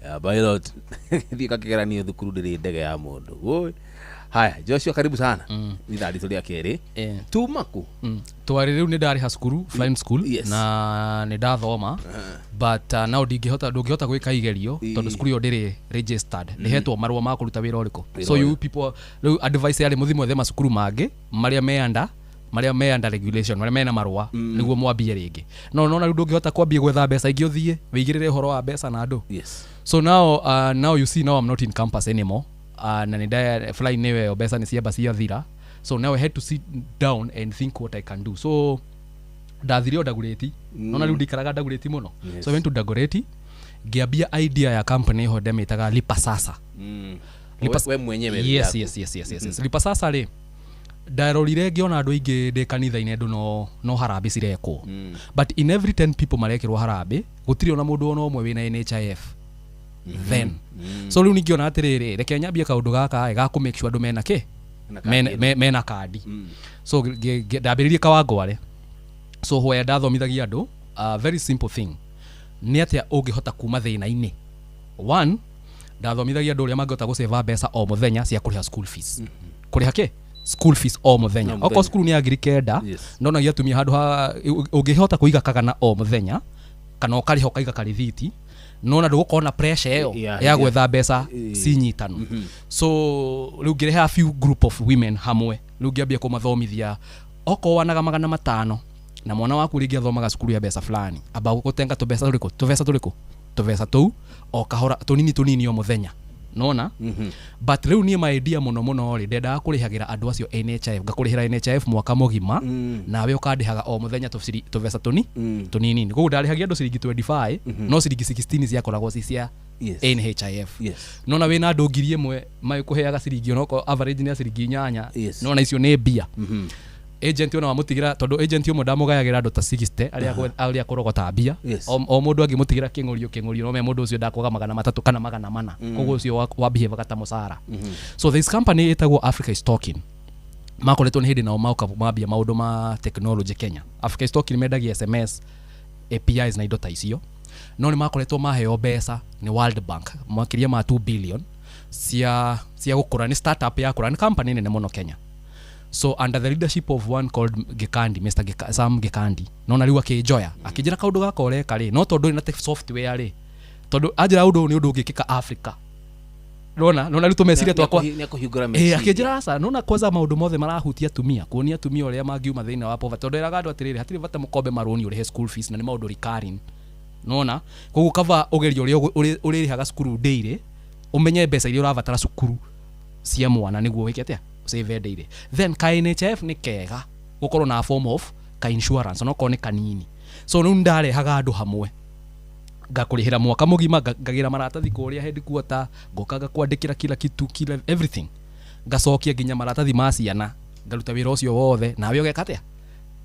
ya pilot thiĩ kakĩgeranio thukuru ndĩrĩ ndege ya mũndũ. Woi. Haya Joshua, karibu sana. Ithaa ritũ rĩa kerĩ tuma kũ?
Twarĩ rĩu nĩ ndarĩha cukuru flying school na nĩ ndathoma but now ndingĩhota ndũngĩhota gwĩka igerio tondũ cukuru ĩyo ndĩrĩ registered. Ndĩhetwo marũa ma kũruta wĩra ũrĩkũ. So you people rĩu advice yarĩ mũthiĩ mwethe macukuru mangĩ marĩa me under regulation marĩa mena marũa nĩguo mwambie rĩngĩ. No nona rĩu ndũngĩhota kwambia gwetha mbeca ingĩ ũthiĩ wĩigĩrĩre ũhoro wa mbeca na andũ. So now now you see now I'm not in campus anymore. Na nĩ fly nĩwe mbeca nĩ ciamba ciathira. So now I had to sit down and think what I can do. So ndathire o Dagoretti. Nona rĩu ndikaraga Dagoretti mũno. So I went to Dagoretti ngĩambia idea ya company ho ndemĩtaga Lipa Sasa.
We mwenyewe.
Yes. Lipa Sasa rĩ ndarorire ngĩona andũ aingĩ ndĩ kanitha-inĩ andũ no harambĩ cirekwo. But in every 10 people marekĩrwo harambĩ gũtirĩ ona mũndũ ona ũmwe wĩna NHIF. Then so rĩu ningĩona atĩrĩrĩ reke nyambie kaũndũ gaka ga kũ make sure andũ mena kĩ mena kandi. So ndambĩrĩrie Kawangware. So where ndathomithagia andũ very simple thing nĩ atĩa ũngĩhota kuma thĩna-inĩ. One, ndathomithagia andũ ũrĩa mangĩhota gũsave mbeca o mũthenya cia kũrĩha school fees. Kũrĩha kĩ? School fees o mũthenya. Okorwo cukuru nĩ ya 9,000 ndonagia atumia handũ ha ũngĩhota kũiga kagana o mũthenya kana ũkarĩha ũkaiga karĩthiti nona ndũgũkorwo na pressure ĩyo ya gwetha mbeca cinyitano. So rĩu ngĩrehe a few group of women hamwe rĩu ngĩambia kũmathomithia okorwo wanaga 500 na mwana waku rĩngĩ athomaga cukuru ya mbeca fulani amba gũtenga tũbeca tũrĩkũ tũbeca tũrĩkũ tũbeca tũu o kahora tũnini tũnini o mũthenya nona. But rĩu niĩ my idea mũno mũno rĩ ndendaga kũrĩhagĩra andũ acio NHIF ngakũrĩhĩra NHIF mwaka mũgima nawe ũkandĩhaga o mũthenya tũbeca tũnini. Koguo ndarĩhagia andũ ciringi 25 no ciringi 16 ciakoragwo ci cia NHIF. Nona wĩna andũ 1,000 magĩkũheaga ciringi onokorwo average nĩ ya ciringi 8 nona icio nĩ mbia. Agent ona wamũtigĩra tondũ agent ũmwe ndamũgayagĩra andũ ta 60 arĩa akũrogota mbia o mũndũ angĩmũtigĩra kĩng'ũrio no me mũndũ ũcio ndakwaga 300 kana 400 koguo ũcio wa behave ta mũcara. So this company ĩtagwo Africa is Talking makoretwo nĩ hĩndĩ nao maũka mambia maũndũ ma technology Kenya. Africa is Talking mendagia SMS APIs na indo ta icio no nĩ makoretwo maheo mbeca nĩ World Bank makĩria ma 2 billion cia gũkũra. Nĩ startup ya kũra, nĩ company nene mũno Kenya. So under the leadership of one called Gikandi, Mr. Sam Gikandi, nona rĩu akĩnjoya akĩnjĩra kaũndũ gaka ũreka rĩ no tondũ na software rĩ tondũ anjĩra ũndũ nĩ ũndũ ũngĩkĩka Africa nona rĩu tũmeciria twakwa akĩnjĩra aca nona kwanza maũndũ mothe marahutia atumia kuonia atumia ũrĩa mangiuma thĩinĩ wa poverty tondũ ĩraga andũ atĩrĩrĩ hatirĩ bata mũkombe marũni ũrĩhe school fees na nĩ maũndũ recurring nona koguo kaba ũgerio ũrĩa ũrĩrĩhaga cukuru daily ũmenye mbeca iria ũrabatara cukuru cia mwana nĩguo wĩke atĩa save daily. Then ka NHIF nĩ kega gũkorwo na form of ka insurance onokorwo nĩ kanini. So rĩu ndarehaga andũ hamwe, ngakũrĩhĩra mwaka mũgima, ngagĩra maratathi kũrĩa headquarter, ngoka ngakwandĩkĩra kila kitu, kila everything, ngacokia nginya maratathi ma ciana, ngaruta wĩra ũcio wothe, nawe ũgeka atĩa?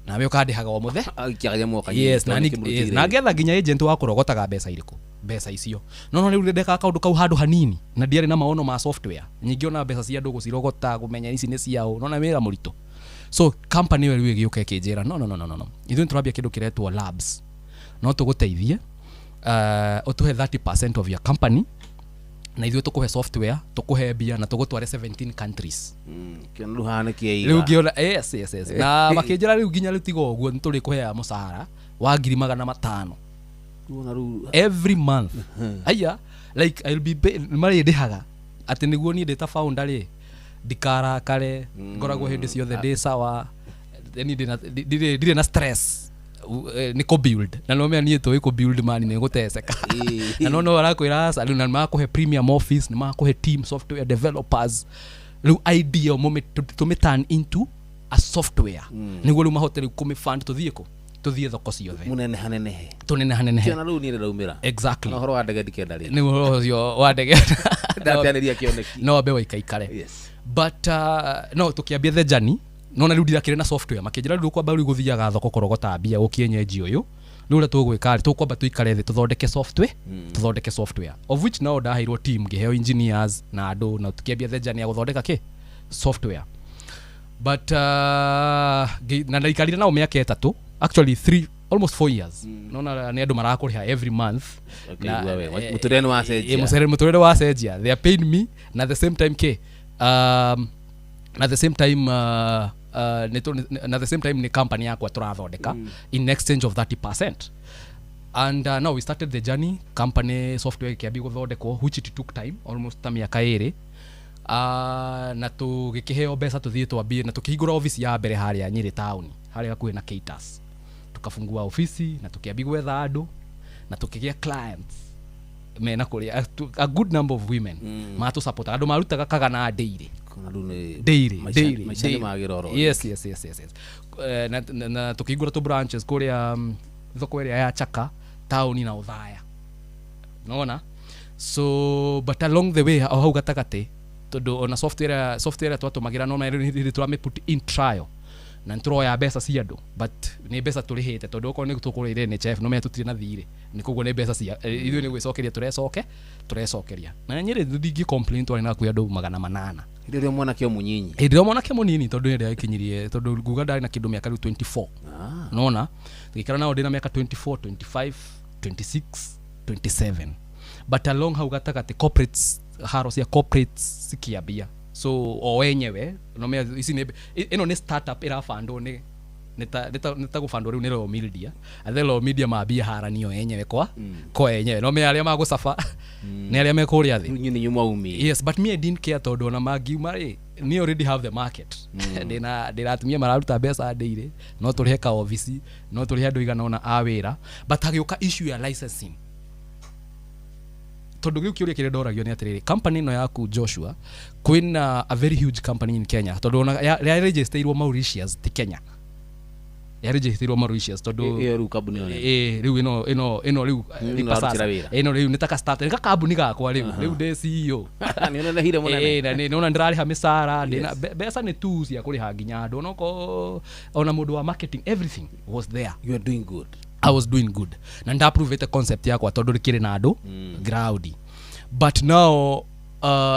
Nawe ũkandĩhaga o mũthe. Yes, na yes, na ngetha nginya agent wa kũrogotaga mbeca irĩkũ, mbeca icio. No rĩu ndekaga kaũndũ kau handũ hanini, na ndiarĩ na maono ma software nyingĩ, ona mbeca cia andũ gũcirogota, kũmenya ici nĩ ciao, nona wĩra mũritũ. So company ĩyo rĩu ĩgĩũka ĩkĩnjĩra no no no no no ithuĩ nĩtũrambia kĩndũ kĩretwo labs, no tũgũteithie, ũtũhe 30% of your company, na ithuĩ tũkũhe software, tũkũhe mbia, na tũgũtware 17 countries. Rĩu ngĩona yes yes yes, na makĩnjĩra rĩu nginya rĩu tiga ũguo nĩtũrĩkũheaga mũcara wa 500,000 every month. Aya, like I'll be marĩndĩhaga atĩ nĩguo niĩ ndĩ ta founder rĩ ndikarakare, ngoragwo hĩndĩ ciothe ndĩ sawa, yani ndirĩ na stress nĩ kũ build, na no mea niĩ tũĩ kũ build mani nĩ gũteceka. Na no no arakwĩra aca, rĩu na nĩmakũhe premium office, nĩmakũhe team software developers, rĩu idea tũmĩ turn into a software, nĩguo rĩu mahote rĩu kũmĩ fund tũthiĩ kũ, tũthiĩ thoko ciothe,
mũnenehanenehe,
tũnenehanenehe.
Kĩona rĩu niĩ ndĩraumĩra.
Exactly.
Na ũhoro wa ndege ndikenda rĩngĩ.
Nĩ ũhoro ũcio wa ndege.
Ndateanĩria kĩoneki.
No ambe waikaikare.
Yes.
But no tũkĩambia the journey, nona rĩu ndirakĩrĩ na software, makĩnjĩra rĩu kwamba rĩu gũthiaga thoko kũrogota mbia gũkienyeji ũyũ, rĩu ũrĩa tũgwĩka rĩ, tũkwamba tũikare thĩ tũthondeke software, tũthondeke software, of which now ndaheirwo team, ngĩheo engineers na andũ, na tũkĩambia the journey ya gũthondeka kĩ software. But na ndaikarire nao mĩaka 3, actually 3 almost 4 years. Nona nĩ andũ marakũrĩha every month.
Mũtũrĩre nĩ wacenjia.
Mũtũrĩre wacenjia. They are paying me, na at the same time ke na at the same time na at the same time ni company yakwa tũrathondeka in exchange of 30%. And now we started the journey, company software ĩkĩambia gũthondekwo, which it took time almost ta mĩaka 2, na tũgĩkĩheo mbeca tũthiĩ twambie, na tũkĩhingũra office ya mbere harĩa Nyĩrĩ town, harĩa hakuhĩ na Caterers. Tukafungua ofisi na tukiambia gwetha andũ, na tukĩgĩa clients mena kũrĩa a good number of women matũ support, andũ marutaga kagana daily daily daily. Yes yes yes yes yes. Na tukĩhingũra tũ branches kũrĩa thoko ĩrĩa ya Chaka town na Othaya, nona. So but along the way o hau gatagatĩ, tondũ ona software twatũmagĩra no nĩ tũramĩ put in trial, na nĩtũroya mbeca cia andũ, but nĩ mbeca tũrĩhĩte, tondũ okorwo nĩ tũkũrĩire NHIF no menya tũtirĩ na thirĩ, nĩ koguo nĩ mbeca cia ithuĩ nĩ gwĩcokeria tũrecokeria. Na Nyĩrĩ ndingĩ complain, twarĩ na hakuhĩ andũ 800.
Hĩndĩ ĩrĩa mwanake mũnyinyi,
hĩndĩ ĩrĩa mwanake mũnini, tondũ hĩndĩ ĩrĩa ĩkinyirie, tondũ nguga ndarĩ na kĩndũ mĩaka rĩu 24, nona tũgĩikara nao ndĩ na mĩaka 24 25 26 27. But along hau gatagatĩ corporates, haro cia corporates cikĩambia, so o wenyewe no me ici nĩ ĩno nĩ startup ĩrabandwo nĩ nĩ ta gũbandwo rĩu nĩ Royal Media, and then Royal Media mambia haranio enyewe kwa enyewe, no me arĩa magũcaba nĩ arĩa me kũrĩa thĩ.
Inyuĩ nĩ mwaumire.
Yes, but me I didn't care, tondũ ona mangiuma rĩ, ni already have the market. Ndĩna atumia mararuta mbeca ndĩire, no tũrĩhe ka office, no tũrĩhe andũ igana ũna a wĩra. But hagĩũka issue ya licensing, tondũ gĩu kĩũria kĩrĩa ndoragio nĩ atĩrĩrĩ, company ĩno yaku Joshua, kwĩna a very huge company in Kenya, tondũ ona ya registerirwo Mauritius, ti Kenya, ya registerirwo Mauritius, tondũ
ĩyo rĩu kambuni ĩyo nene.
Rĩu ĩno rĩu
Ĩno ĩrarutĩra wĩra.
Ĩno rĩu nĩ ta ka start, nĩ gakambuni gakwa rĩu, rĩu ndĩ CEO.
Nĩ ũnenehire mũnene.
Na nĩ ona ndĩrarĩha mĩcara, ndĩna mbeca nĩ tu cia kũrĩha nginya andũ, onokorwo ona mũndũ wa marketing, everything was there.
You are doing good.
I was doing good, na ndapruvĩte concept yakwa tondũ rĩkĩrĩ na andũ ground. But now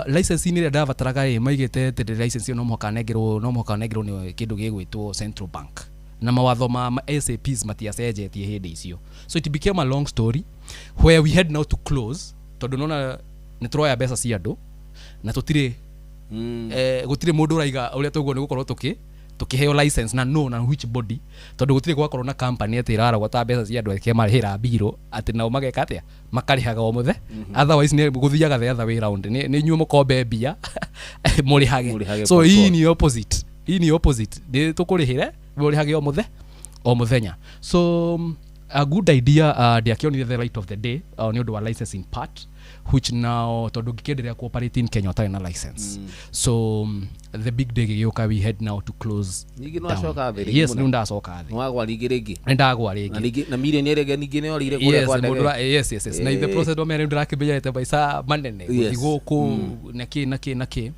licensing ĩrĩa ndabataraga ĩ, maigĩte atĩ license ĩyo no mũhaka nengerwo, no mũhaka nengerwo nĩ kĩndũ gĩgwĩtwo Central Bank, na mawatho ma SAPs matiacenjetie hĩndĩ icio. So it became a long story where we had now to close, tondũ nona nĩ tũroya mbeca cia andũ na tũtirĩ gũtirĩ mũndũ ũraiga ũrĩa tũguo nĩ gũkorwo tũkĩheo license na no na which body, tondũ gũtirĩ gwakorwo na company atĩ ĩrarogota mbeca cia andũ ake marĩhĩra mbirũ atĩ nao mageka atĩa, makarĩhaga o mũthe. Otherwise nĩ gũthiaga the other way round, nĩ inyuĩ mũkombe mbia mũrĩhage. So hii ni opposite, hii ni opposite, nĩ tũkũrĩhĩre mũrĩhage o mũthenya. So A good idea ndiakĩonire the light of the day nĩ ũndũ wa licensing part, which now tondũ ngĩkĩenderea cooperate in Kenya ũtarĩ na license. So the big day gĩgĩũka, we had now to close
Ningĩ
down.
nĩwacoka thĩ rĩngĩ
Yes.
mũno.
Rĩu ndacoka thĩ.
Nĩwagwa rĩngĩ rĩngĩ.
Nĩ ndagwa rĩngĩ.
Na ningĩ na milioni ĩrĩa ĩngĩ ningĩ nĩyorĩire kũrĩa
Yes,
kwa ndege.
mũndũ yes. Na in the process ndamenya rĩu ndĩrakĩmenyerete maica manene, gũthiĩ gũkũ na kĩ na kĩ na kĩ,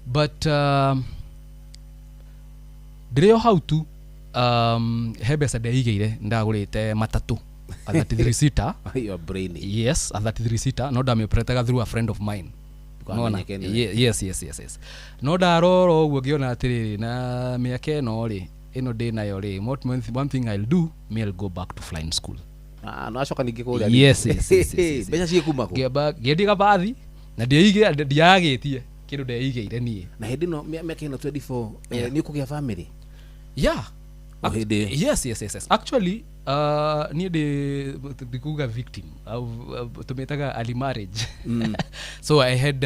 but ndĩrĩ o hau tu, he mbeca ndeigĩire, ndagũrĩte matatũ, a 33 seater.
Your brain.
Yes, a 33 seater, no ndamĩoperetaga through a friend of mine.
Ndũkamenyeke nĩwe.
Yes, no ndarora ũguo ngĩona atĩrĩrĩ, na mĩaka ĩno rĩ, ĩno ndĩ nayo rĩ, one thing I'll do, me I'll go back to flying school.
Ah, nĩwacoka ningĩ kũrĩa.
Yes.
Mbeca ciĩkuma kũ?
Ngĩamba ngĩendia gabathi na ndieigĩra, ndiagĩtie kĩndũ ndeigĩire niĩ.
Na hĩndĩ ĩno mĩaka ĩno 24, nĩ ũkũgĩa family?
Yeah.
O hĩndĩ ĩyo?
Yes. Actually, niĩ ndĩ ndikuga victim, tũmĩtaga early marriage. So I had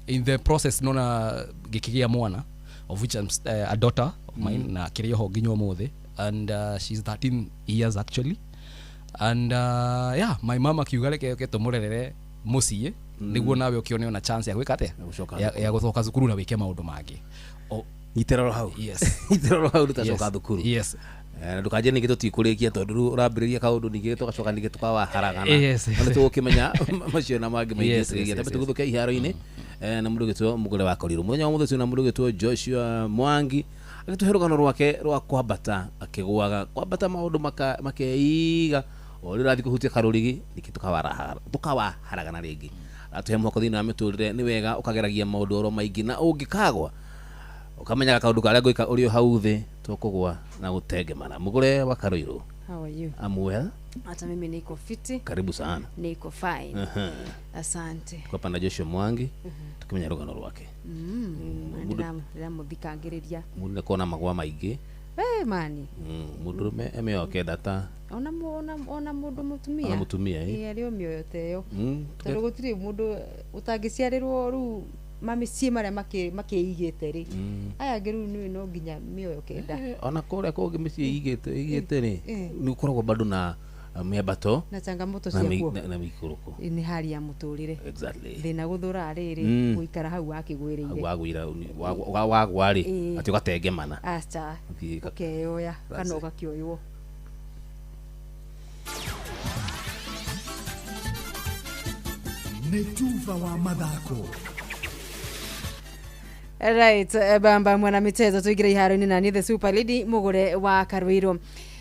in the process nona gĩkĩgĩa mwana, of which I'm a daughter of mine, na kĩrĩ oho nginya ũmũthĩ, and she's 13 years actually, and yeah, my mama akiuga reke ũke tũmũrerere mũciĩ, nĩguo nawe ũkĩone ona chance ya gwĩka atĩa,
gũcoka
ya gũcoka cukuru na wĩke maũndũ mangĩ.
Nyitĩra oro hau.
Yes.
Nyitĩra oro hau tũtacoka thukuru.
Yes.
Na ndũkanjie ningĩ tũtikũrĩkia tondũ rĩu ũrambĩrĩria kaũndũ ningĩ tũgacoka ningĩ tũkawaharagana.
Yes.
Na nĩtũgũkĩmenya macio na mangĩ maingĩ tũrĩkia. Tambe tũgũthũke iharo-inĩ, na mũndũ ũgĩtwo Mũgũre wa Korirũ. Mũthenya wa ũmũthĩ twĩna mũndũ ũgĩtwo Joshua Mwangi agĩtũhe rũgano rwake rwa kwambata akĩgũaga, kwambata maũndũ makeiga o rĩrĩa ũrathiĩ kũhutia karũrigi ningĩ tũkawaharagana rĩngĩ. Aratũhe mwako thĩinĩ wa mĩtũrĩre, nĩ wega ũkageragia maũndũ oro maingĩ na ũngĩkagwa ũkamenyaga kaũndũ karĩa ngwĩka ũrĩ o hau thĩ tũkũgwa na gũtengemana. Mũgũre wa Karũirũ.
How are you?
I'm well.
Hata mimi niko fiti.
Karibu sana.
Niko fine. Asante.
Tuko hapa na Joshua Mwangi tukimenya rũgano rwake.
Ndĩramũthikangĩrĩria.
Mũndũ nĩkuona magwa maingĩ.
We mani.
Mũndũrũme emĩoyo kenda ta
ona ona mũndũ mũtumia.
Ona mũtumia, ĩ.
Ĩ, arĩ o mĩoyo ta ĩyo. Tondũ gũtirĩ mũndũ ũtangĩciarĩrwo rĩu mamĩciĩ marĩa makĩigĩte rĩ. Aya angĩ rĩu nĩ no nginya mĩoyo kenda.
Ona kũrĩa kũngĩ mĩciĩ ĩigĩte rĩ, nĩ ũkoragwo bado na mĩambato
na changamoto
na
ciakuo.
na mĩikũrũko.
Nĩ hali ya mũtũrĩre.
Exactly.
Thĩna gũthũra rĩrĩ, gũikara hau wakĩgwĩrĩire.
Hau wagwĩra, wagwa rĩ, atĩ ũgatengemana.
Aca.
Ũthiĩ
Ũkeyoya
That's
kana
it.
ũgakĩoywo.
Nĩ tuba wa mathako.
Right, bamba mwana michezo tuingire iharo-inĩ na niĩ the super lady Mũgũre wa Karũirũ.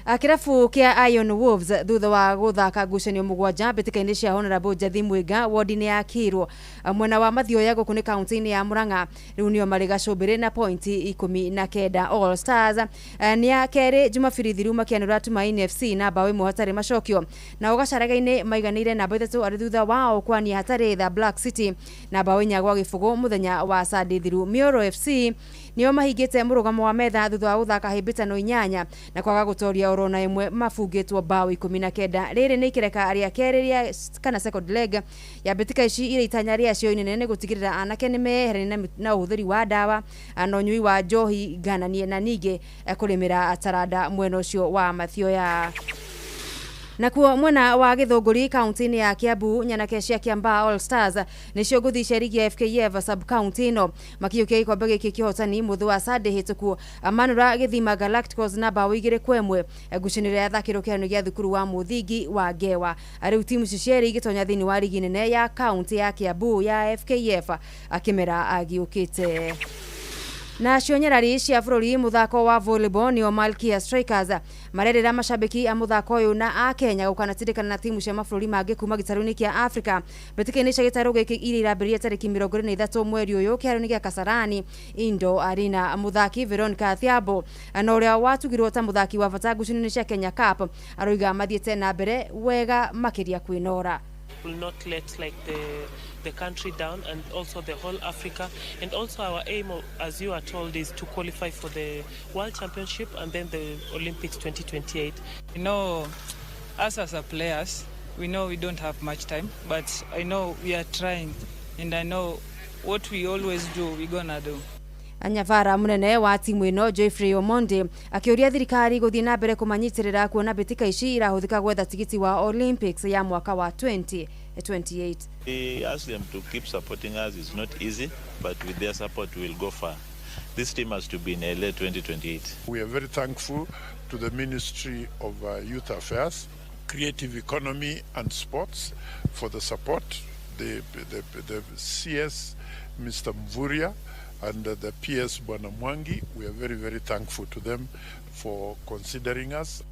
Kĩrabu kĩa Iron Wolves thutha wa gũthaka ngucanio mũgwanja mbĩtĩka-inĩ cia Honorable Njathi Mwinga wodi-inĩ ya Kĩrwo, mwena wa Mathioya gũkũ nĩ kaunti-inĩ ya Murang'a, rĩu nĩo marĩ gacũmbĩrĩ na pointi 19. All Stars nĩ ya kerĩ Jumabiri thiru makĩanĩrĩra Tumaini FC na mbaũ ĩmwe hatarĩ macokio, nao Gacaraga-inĩ maiganĩire namba 3 arĩ thutha wao kwania hatarĩ the Black City na mbaũ 4-0 mũthenya wa Sunday thiru. Mioro FC nĩo mahingĩte mũrũgamo wa metha thutha wa gũthaka hĩmbĩtano 8 na kwaga gũtoria oro na ĩmwe mabungĩtwo mbaũ 19. Rĩrĩ nĩ ikereka rĩa kerĩ rĩa kana second leg ya mbĩtĩka ici iria itanya rĩacio inene nĩ gũtigĩrĩra anake nĩ meyeherania na ũhũthĩri wa ndawa na ũnyui wa njohi ngananie na ningĩ kũrĩmĩra taranda mwena ũcio wa Mathioya. Nakuo mwena wa Gĩthũngũri kaunti-inĩ ya Kiambu, nyanake cia Kiambaa All Stars nĩcio ngũthi cia rigi ya FKF sub county ĩno makĩiyũkia gĩkombe gĩkĩ kĩhotani mũthĩ wa Sunday hĩtũku manũra Gĩthima Galacticos na mbaũ 2-1 ngucanio ĩrĩa yathakĩirwo kĩharo-inĩ gĩa thukuru wa mũthingi wa Ngewa. Rĩu timu ici cierĩ igĩtonya thĩinĩ wa rigi nene ya kaunti ya Kiambu ya FKF kĩmera gĩũkĩte. Nacio nyarari cia bũrũri mũthako wa volleyball nĩo Malkia Strikers marerĩra macambĩki a mũthako ũyũ na a Kenya gũkanatindĩkana na timu cia mabũrũri mangĩ kuma gĩtarũ-inĩ kĩa Africa. Mbĩtĩka-inĩ cia gĩtarũ gĩkĩ iria irambĩrĩria tarĩki 23 mweri ũyũ kĩharo-inĩ gĩa Kasarani Indo Arena. Mũthaki Veronica Thiambo na ũrĩa watugirwo ta mũthaki wa bata ngucanio-inĩ cia Kenya Cup aroiga mathiĩte na mbere wega makĩria kwĩnora.
Will not let like the country down and also the whole Africa, and also our aim, as you are told, is to qualify for the World Championship and then the Olympics 2028.
You know, us as a players, we know we don't have much time, but I know we are trying, and I know what we always do, we're gonna do.
Nyabara munene wa timu ino Geoffrey Omondi akiuria thirikari guthie na mbere kumanyitirira kuona mbitika ici irahuthika gwetha tigiti wa Olympics ya mwaka wa 2028.
We ask them to keep supporting us. It's not easy, but with their support we will go far. This team has to be in LA 2028.
We are very thankful to the Ministry of Youth Affairs, Creative Economy and Sports for the support. The CS, Mr. Mvurya, and the PS Bwana Mwangi, we are very, very thankful to them for considering us.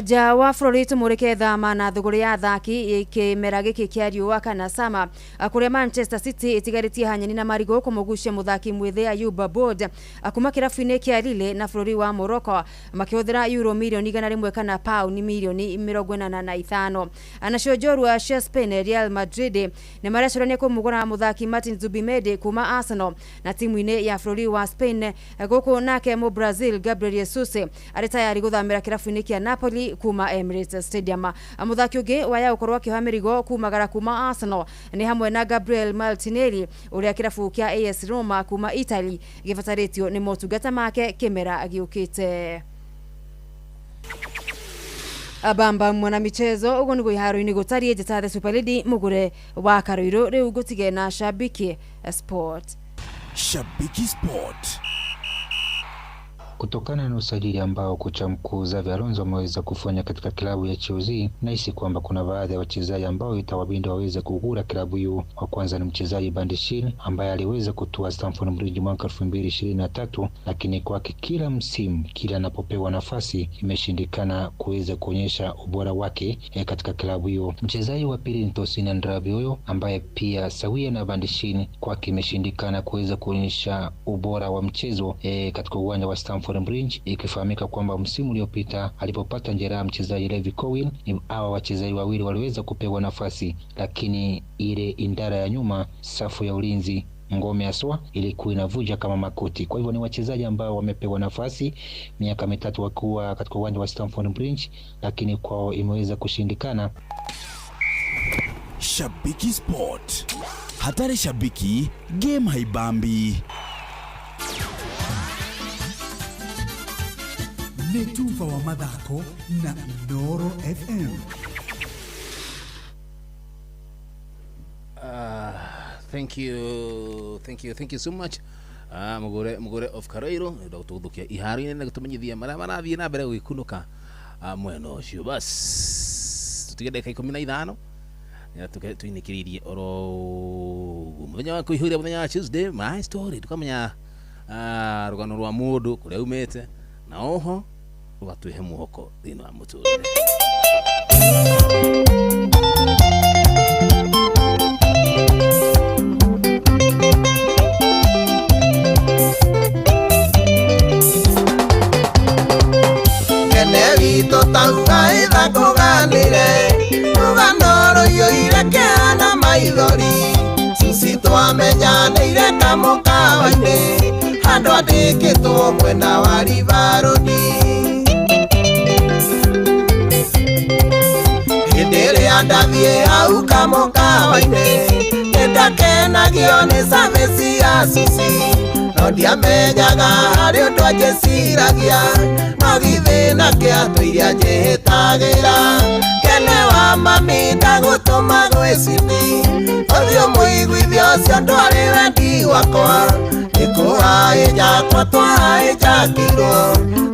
Nja wa bũrũri tũmũrĩke thama na thũgũrĩ ya athaki kĩmera gĩkĩ kĩa riũa kana sama kũrĩa Manchester City ĩtigarĩtie hanyeni na marigũ kũmũgucia mũthaki mwĩthĩ Ayub Bod kuma kĩrabu-inĩ kĩa Lille na bũrũri wa Morocco makĩhũthĩra euro mirioni 100 kana pauni mirioni 85. Nacio njorua cia Spain Real Madrid nĩ marecũrania kũmũgũra mũthaki Martin Zubimendi kuma Arsenal na timu-inĩ ya bũrũri wa Spain gũkũ nake mũ Brazil Gabriel Jesus arĩ tayari gũthamĩra kĩrabu-inĩ kĩa Napoli kuma Emirates Stadium. Muthaki ũngĩ waya gũkorwo akĩoha mĩrigo kumagara kuma Arsenal nĩ hamwe na Gabriel Martinelli ũrĩa kĩrabu kĩa AS Roma kuma Italy gĩbatarĩtio nĩ motungata make kĩmera gĩũkĩte. Abamba mwana michezo ugo niguo iharo-inĩ gũtariĩ njĩta the Super Lady mũgũre wa Karũirũ rĩu ngũtige na Shabiki Sport.
Shabiki Sport.
Kutokana na usajili ambao kocha mkuu Xavi Alonso ameweza kufanya katika klabu ya Chelsea, nahisi kwamba kuna baadhi ya wachezaji ambao itawabidi waweze kugura klabu hiyo. Wa kwanza ni mchezaji Bandishin ambaye aliweza kutua Stamford Bridge mwaka 2023, lakini kwake kila msimu, kila anapopewa nafasi imeshindikana kuweza kuonyesha ubora wake katika klabu hiyo. Mchezaji wa pili ni Tosin Adarabioyo ambaye pia sawia na Bandishin kwake imeshindikana kuweza kuonyesha ubora wa mchezo katika uwanja wa Stamford Bridge, ikifahamika kwamba msimu uliopita alipopata jeraha mchezaji Levi Colwill, hawa wachezaji wawili waliweza kupewa nafasi, lakini ile indara ya nyuma, safu ya ulinzi ngome aswa ilikuwa inavuja kama makuti. Kwa hivyo ni wachezaji ambao wamepewa nafasi miaka mitatu wakiwa katika uwanja wa Stamford Bridge, lakini kwao imeweza kushindikana.
Shabiki Sport. Hatari shabiki, game haibambi.
Nĩ tuba wa mathako na Inooro FM.
Thank you, thank you, thank you so much. Mugure of Karoiro ndagũtũgũthũkia iharo-inĩ na gũtũmenyithia marĩa marathiĩ na mbere gũgĩkunũka mwena ũcio. Bas tũtige ndagĩka 15 tuinĩkĩrĩirie oro ũguo mũthenya wa kũihũria mũthenya wa Tuesday my story tukamenya rũgano rwa mũndũ kũrĩa umĩte na oho rũgatwĩhe mwĩhoko thĩinĩ wa mũtũrĩre.
Kene witũ tauga ĩthakũganĩre rũgano rũiyũire kĩeha na maithori Susi twamenyanĩire kamũkawa-inĩ handũ andĩkĩtwo mwena wa Rivarũni hĩndĩ ĩrĩa ndathiĩ hau kamũkawa-inĩ nĩndakenagio nĩ service ya Susi no ndiamenyaga harĩ ũndũ anjĩciragia no githĩ na kĩatũ iria njĩhĩtagĩra kene wa mami ndagũtũma gwĩ cibi ũthiũ mũiguithia ũcio ndwarĩ wendi wakwa nĩkũhaĩjakwa twahaĩjakirwo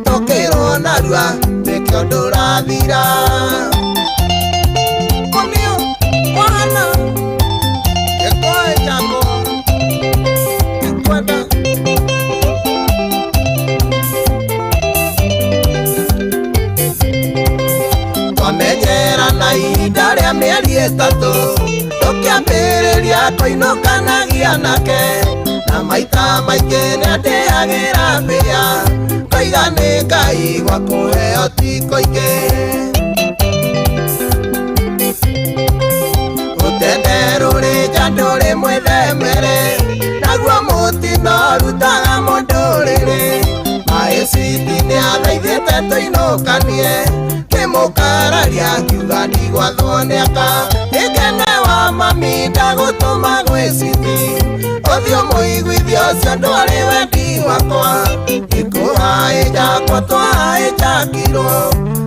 tũkĩrwo narua nĩkĩo ndũrathira. Kũnio wahana gĩkũhaĩjakwo gĩkwenda twamenyera na ihinda rĩa mĩeri ĩtatũ tũkĩambĩrĩria kũinũkanagia nake na maita maingĩ nĩandĩagĩra mbĩa koiga nĩ Ngai gwa kũheo ti kũingĩ rũtende rũrĩ nja ndũrĩ mwĩthemere naguo mũtino ũrutaga mũndũ rĩrĩ maĩ citi nĩathaithĩte tũinũkanie kĩmũkararia kiuga ndigwathwo nĩaka ĩkene wa mami ndagũtũma gwĩ citi Ũthiũ mũiguithia ũcio ndwarĩ wendi wakwa Ikũhaĩjakwo twahaĩjakirwo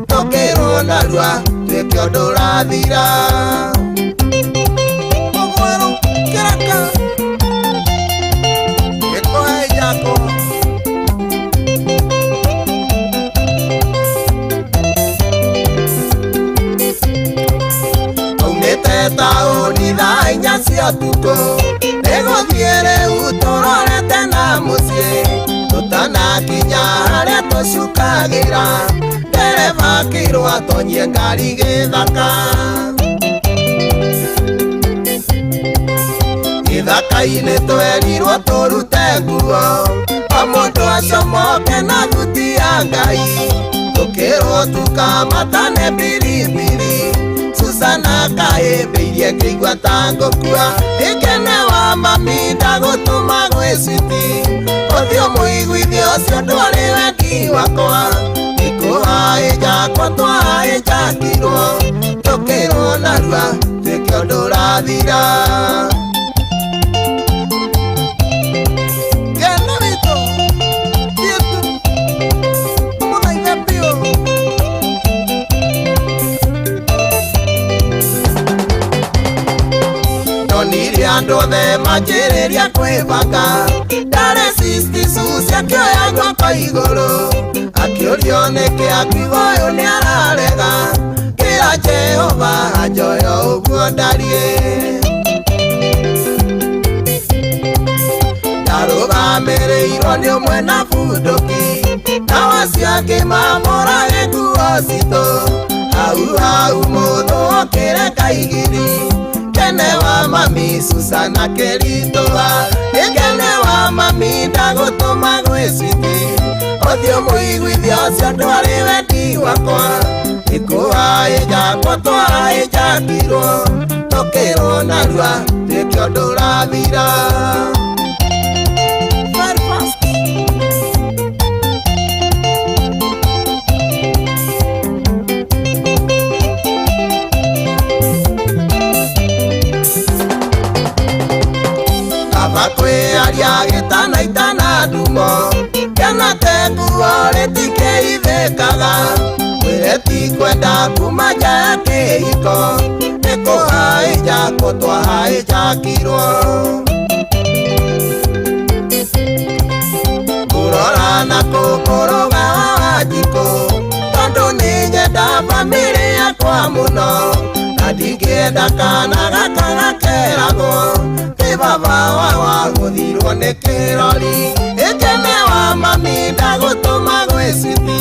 Tũkĩrwo narua twĩke ũndũ ũrathira Mũgwerũ kĩraka Ikũhaĩjakwo Taũni thaa inya cia ũtukũ Nĩgũthiĩ rĩu tũrorete na mũciĩ Tũtanakinya harĩa tũcukagĩra Ndereba akĩrwo atonyie ngari gĩthaka Gĩthaka-inĩ twerirwo tũrute nguo O mũndũ acomoke na thuti ya Ngai Tũkĩrwo tũkamatane mbirimbiri Susana kaĩmbĩirie ngĩigua ta ngũkua Ikene wa mami ndagũtũma gwĩ switi Ũthiũ mũiguithia ũcio ndwarĩ wendi wakwa Ikũhaĩjakwo twahaĩjakirwo Tũkĩrwo narua twĩke ũndũ ũrathira Kena witũ thiĩ tu ũmũthaithe biũ Ndonire andũ othe manjĩrĩria kwĩbanga Ndarĩ sisti Susi akĩoya guoko igũrũ Akĩũrio nĩkĩ akiuga ũyũ nĩararega Kĩra Jehova anjoya ũguo ndariĩ Ndarũgamĩrĩirwo nĩ ũmwe na bunduki Nao acio angĩ mamũrage nguo citũ Hau hau mũndũ okĩre kaigiri Kene wa mami Susana kĩritũha Ikene wa mami ndagũtũma gwĩ switi Ũthiũ mũiguithia ũcio ndwarĩ wendi wakwa Ikũhaĩjakwo twahaĩjakirwo Tũkĩrwo narua twĩke ũndũ ũrathira Very fast. Kaba kwĩaria gĩtana itana ndumo Kĩana te nguo rĩtikĩithĩkaga Mwĩre tikwenda kuma nja ya kĩhiko Nĩkũhaĩjakwo twahaĩjakirwo Kũrora na kũkũrũga wa njikũ Tondũ nĩnyenda bamĩrĩ yakwa mũno Na ndingĩenda kana gaka gakeragwo Ti baba wawa gũthirwo nĩ kĩrori Ikene wa mami ndagũtũma gwĩ switi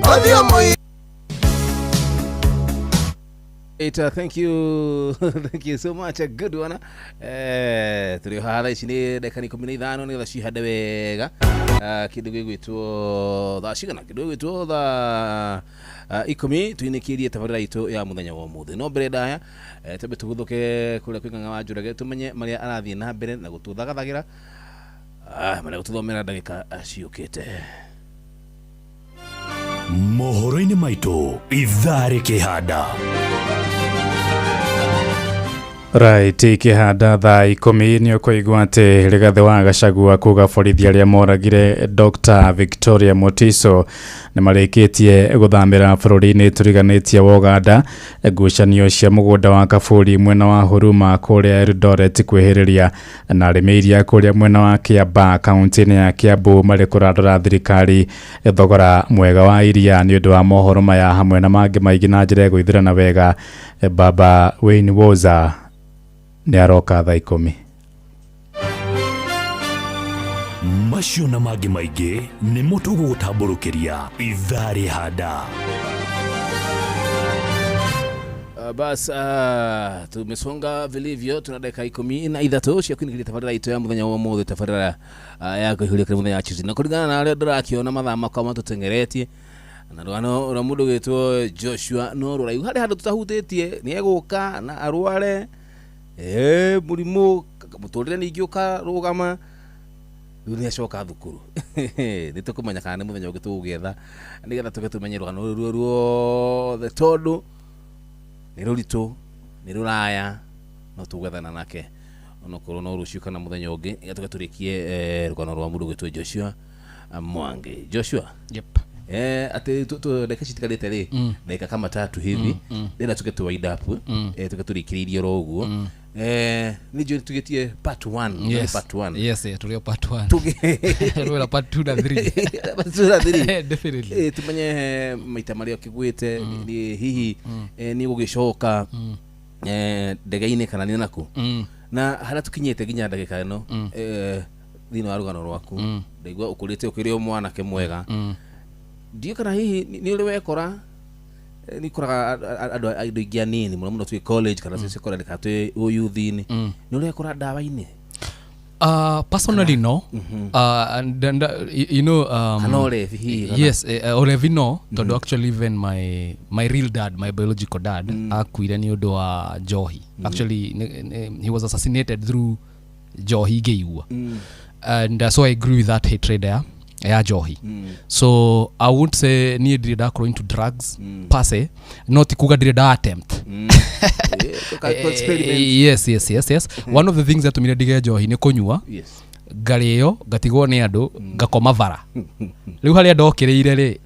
Ũthiũ mũi
Thank you thank you so much a good one tũrĩ haha thaa ici nĩ ndagĩka 15 nĩgetha cihande wega kĩndũ gĩgwĩtwo thaa cigana kĩndũ gĩgwĩtwo thaa 10 tuinĩkĩrie tabarĩra itũ ya mũthenya wa ũmũthĩ no mbere ndaya twambe tũgũthũke kũrĩa kwĩ Ng'ang'a wa Njũrage tũmenye marĩa arathiĩ na mbere na gũtũthagathagĩra marĩa gũtũthomera ndagĩka ciũkĩte
Mohoro-inĩ maitũ ithaa rĩkĩhanda
Right, ikihanda thaa 10 nĩ ũkũigua atĩ Rigathĩ wa Gachagua kuga borithi arĩa moragire Dr. Victoria Mutiso nĩ marĩkĩtie gũthamĩra bũrũri-inĩ tũriganĩtie wa Uganda ngucanio cia mũgũnda wa Kaburi mwena wa Huruma kũrĩa Eldoret kwĩhĩrĩria na arĩmi iria kũrĩa mwena wa Kiambaa kaunti-inĩ ya Kiambu marĩ kũrandũra thirikari thogora mwega wa iria nĩ ũndũ wa mohoro maya hamwe na mangĩ maingĩ na njĩra ĩgũithĩrana wega Baba Wayne Woza nĩ aroka thaa 10
macio na mangĩ maingĩ nĩmo tũgũgũtambũrũkĩria ithaa rĩhanda
Bas tumesonga vilivyo tuna dakika 13 cia kuingiria tabarĩra itũ ya mũthenya wa ũmũthĩ tabarĩra ya kũihũria kĩrĩ mũthenya wa Tuesday na kũringana na arĩa ndĩrakĩona mathaa makwa matũteng'eretie na rwano rwa mũndũ gwĩtwo Joshua no rũraihu harĩ handũ tũtahutĩtie nĩ egũka na arware mũrimũ mũtũrĩre ningĩ ũkarũgama rĩu nĩ acoka thukuru nĩ tũkũmenya kana nĩ mũthenya ũngĩ tũgũgĩetha nĩgetha tũke tũmenye rũgano rũu ruothe tondũ nĩ rũritũ nĩ rũraya no tũgwethana nake Onokorwo no rũciũ kana mũthenya ũngĩ gatuke tũrĩkie rũgano rwa mũndũ gwĩtwo Joshua Mwangi. Joshua.
Yep.
Atĩ ndagĩka citigarĩte rĩ, ndagĩka kama tatu hivi, ndĩrenda tuke tu wind up, tuke tũrĩkĩrĩirie oro ũguo. Nĩ njũĩ tugĩtie part 1.
Yes.
Part 1.
Yes, tũrĩ o part 1. Rwĩra part 2 na 3.
Part 2 na 3.
Definitely.
Tumenye maita marĩa ũkĩgwĩte nĩ hihi nĩ gũgĩcoka ndege-inĩ kana nĩ nakũ, na harĩa tũkinyĩte nginya ndagĩka ĩno, thĩinĩ wa rũgano rwaku, ndaigua ũkũrĩte ũkĩrĩ o mwanake mwega. Ndiũ kana hihi nĩ ũrĩ wekora, nĩ ũkoraga andũ aingĩ anini mũno mũno twĩ college kana twĩ secondary kana twĩ ũyuthi-inĩ, nĩ ũrĩ wekora ndawa-inĩ?
Personally, no. And you know,
Kana ũrevi hihi, kana?
Yes, ũrevi no, tondũ actually even my real dad, my biological dad, akuire nĩ ũndũ wa njohi. Actually, he was assassinated through njohi ngĩigua. And so I grew with that hatred ya njohi. So I won't say niĩ ndirĩ ndakorwo into drugs per se, no ti kuga ndirĩ nda attempt.
Experiment.
Yes. One of the things yatũmire ndige njohi nĩ kũnyua, ngarĩo ngatigwo nĩ andũ, ngakoma bara. Rĩu harĩa ndokĩrĩire rĩ,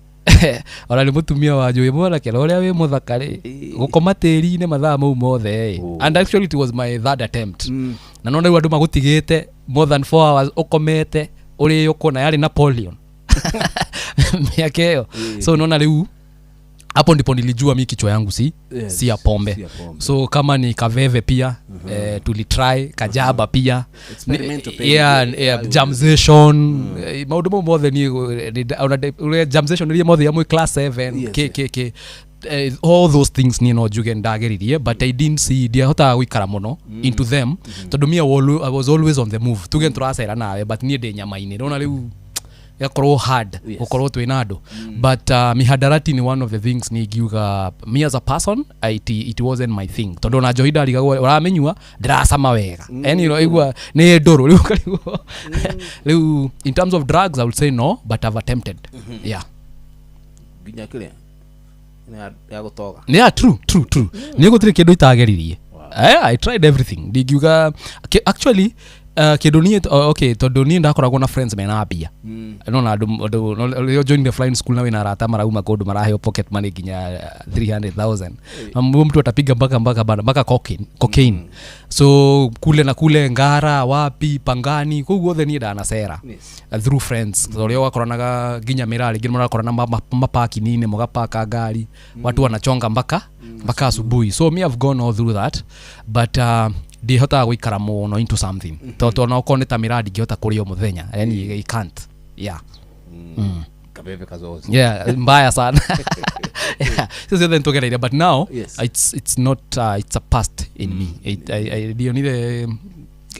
ona nĩ mũtumia wa njũĩ mwanake na ũrĩa wĩ mũthaka rĩ, gũkoma tĩri-inĩ mathaa mau mothe ĩ. And actually it was my third attempt, na no rĩu andũ magũtigĩte more than 4 hours ũkomete ũrĩũkwo, na yarĩ Napoleon miaka ĩyo. So unaona rĩu hapo ndipo nilijua mi kichwa yangu si si ya pombe.
Si ya pombe.
So kama ni kaveve pia, tulitry kajaba pia.
Experimental pain.
Yeah, jamsation, maũndũ mau mothe ni ũrĩa jamsation iria mothe ya mwĩ class 7, k k k, all those things niĩ no njuge ndageririe, but I didn't see, ndiahotaga gũikara mũno into them, tondũ me I was always on the move. Tuge nĩtũracera nawe, but niĩ ndĩ nyama-inĩ, nona rĩu igakorwo hard gũkorwo twĩna andũ. But mihadarati ni one of the things ni ingiuga me as a person, it wasn't my thing, tondũ ona njohi ndarigagwo ũramĩnyua ndĩracama wega, yani ũraigua nĩ ndũrũ rĩu ũkarigwo. Rĩu in terms of drugs, I would say no, but I've attempted. Yeah.
Nginya kĩrĩa nĩ ya gũtoga.
Yeah, true. Nĩ gũtirĩ kĩndũ itageririe. I tried everything. Ndingiuga actually, kĩndũ niĩ, okay, tondũ niĩ ndakoragwo na friends mena mbia, no na andũ rĩrĩa join the flying school na wĩna arata marauma kũndũ maraheo pocket money nginya 300,000, na mtu atapiga mpaka cocaine. So kule na kule Ngara, wapi, Pangani, kũu guothe niĩ ndanacera through friends. So rĩrĩa wakoranaga nginya mĩrarĩ nginya mũrakorana mapaki-inĩ, mũgapaka ngari, watu wanachonga mpaka asubuhi. So me, I've gone all through that, but ndihotaga gũikara mũno into something, tondũ ona okorwo nĩ ta mĩraa ndingĩhota kũrĩa o mũthenya, yani I can't. Yeah.
Kabebe kazozi.
Yeah, mbaya sana. Yeah. So ciothe nĩtũgereire, but now it's not, it's a past in me. Ndionire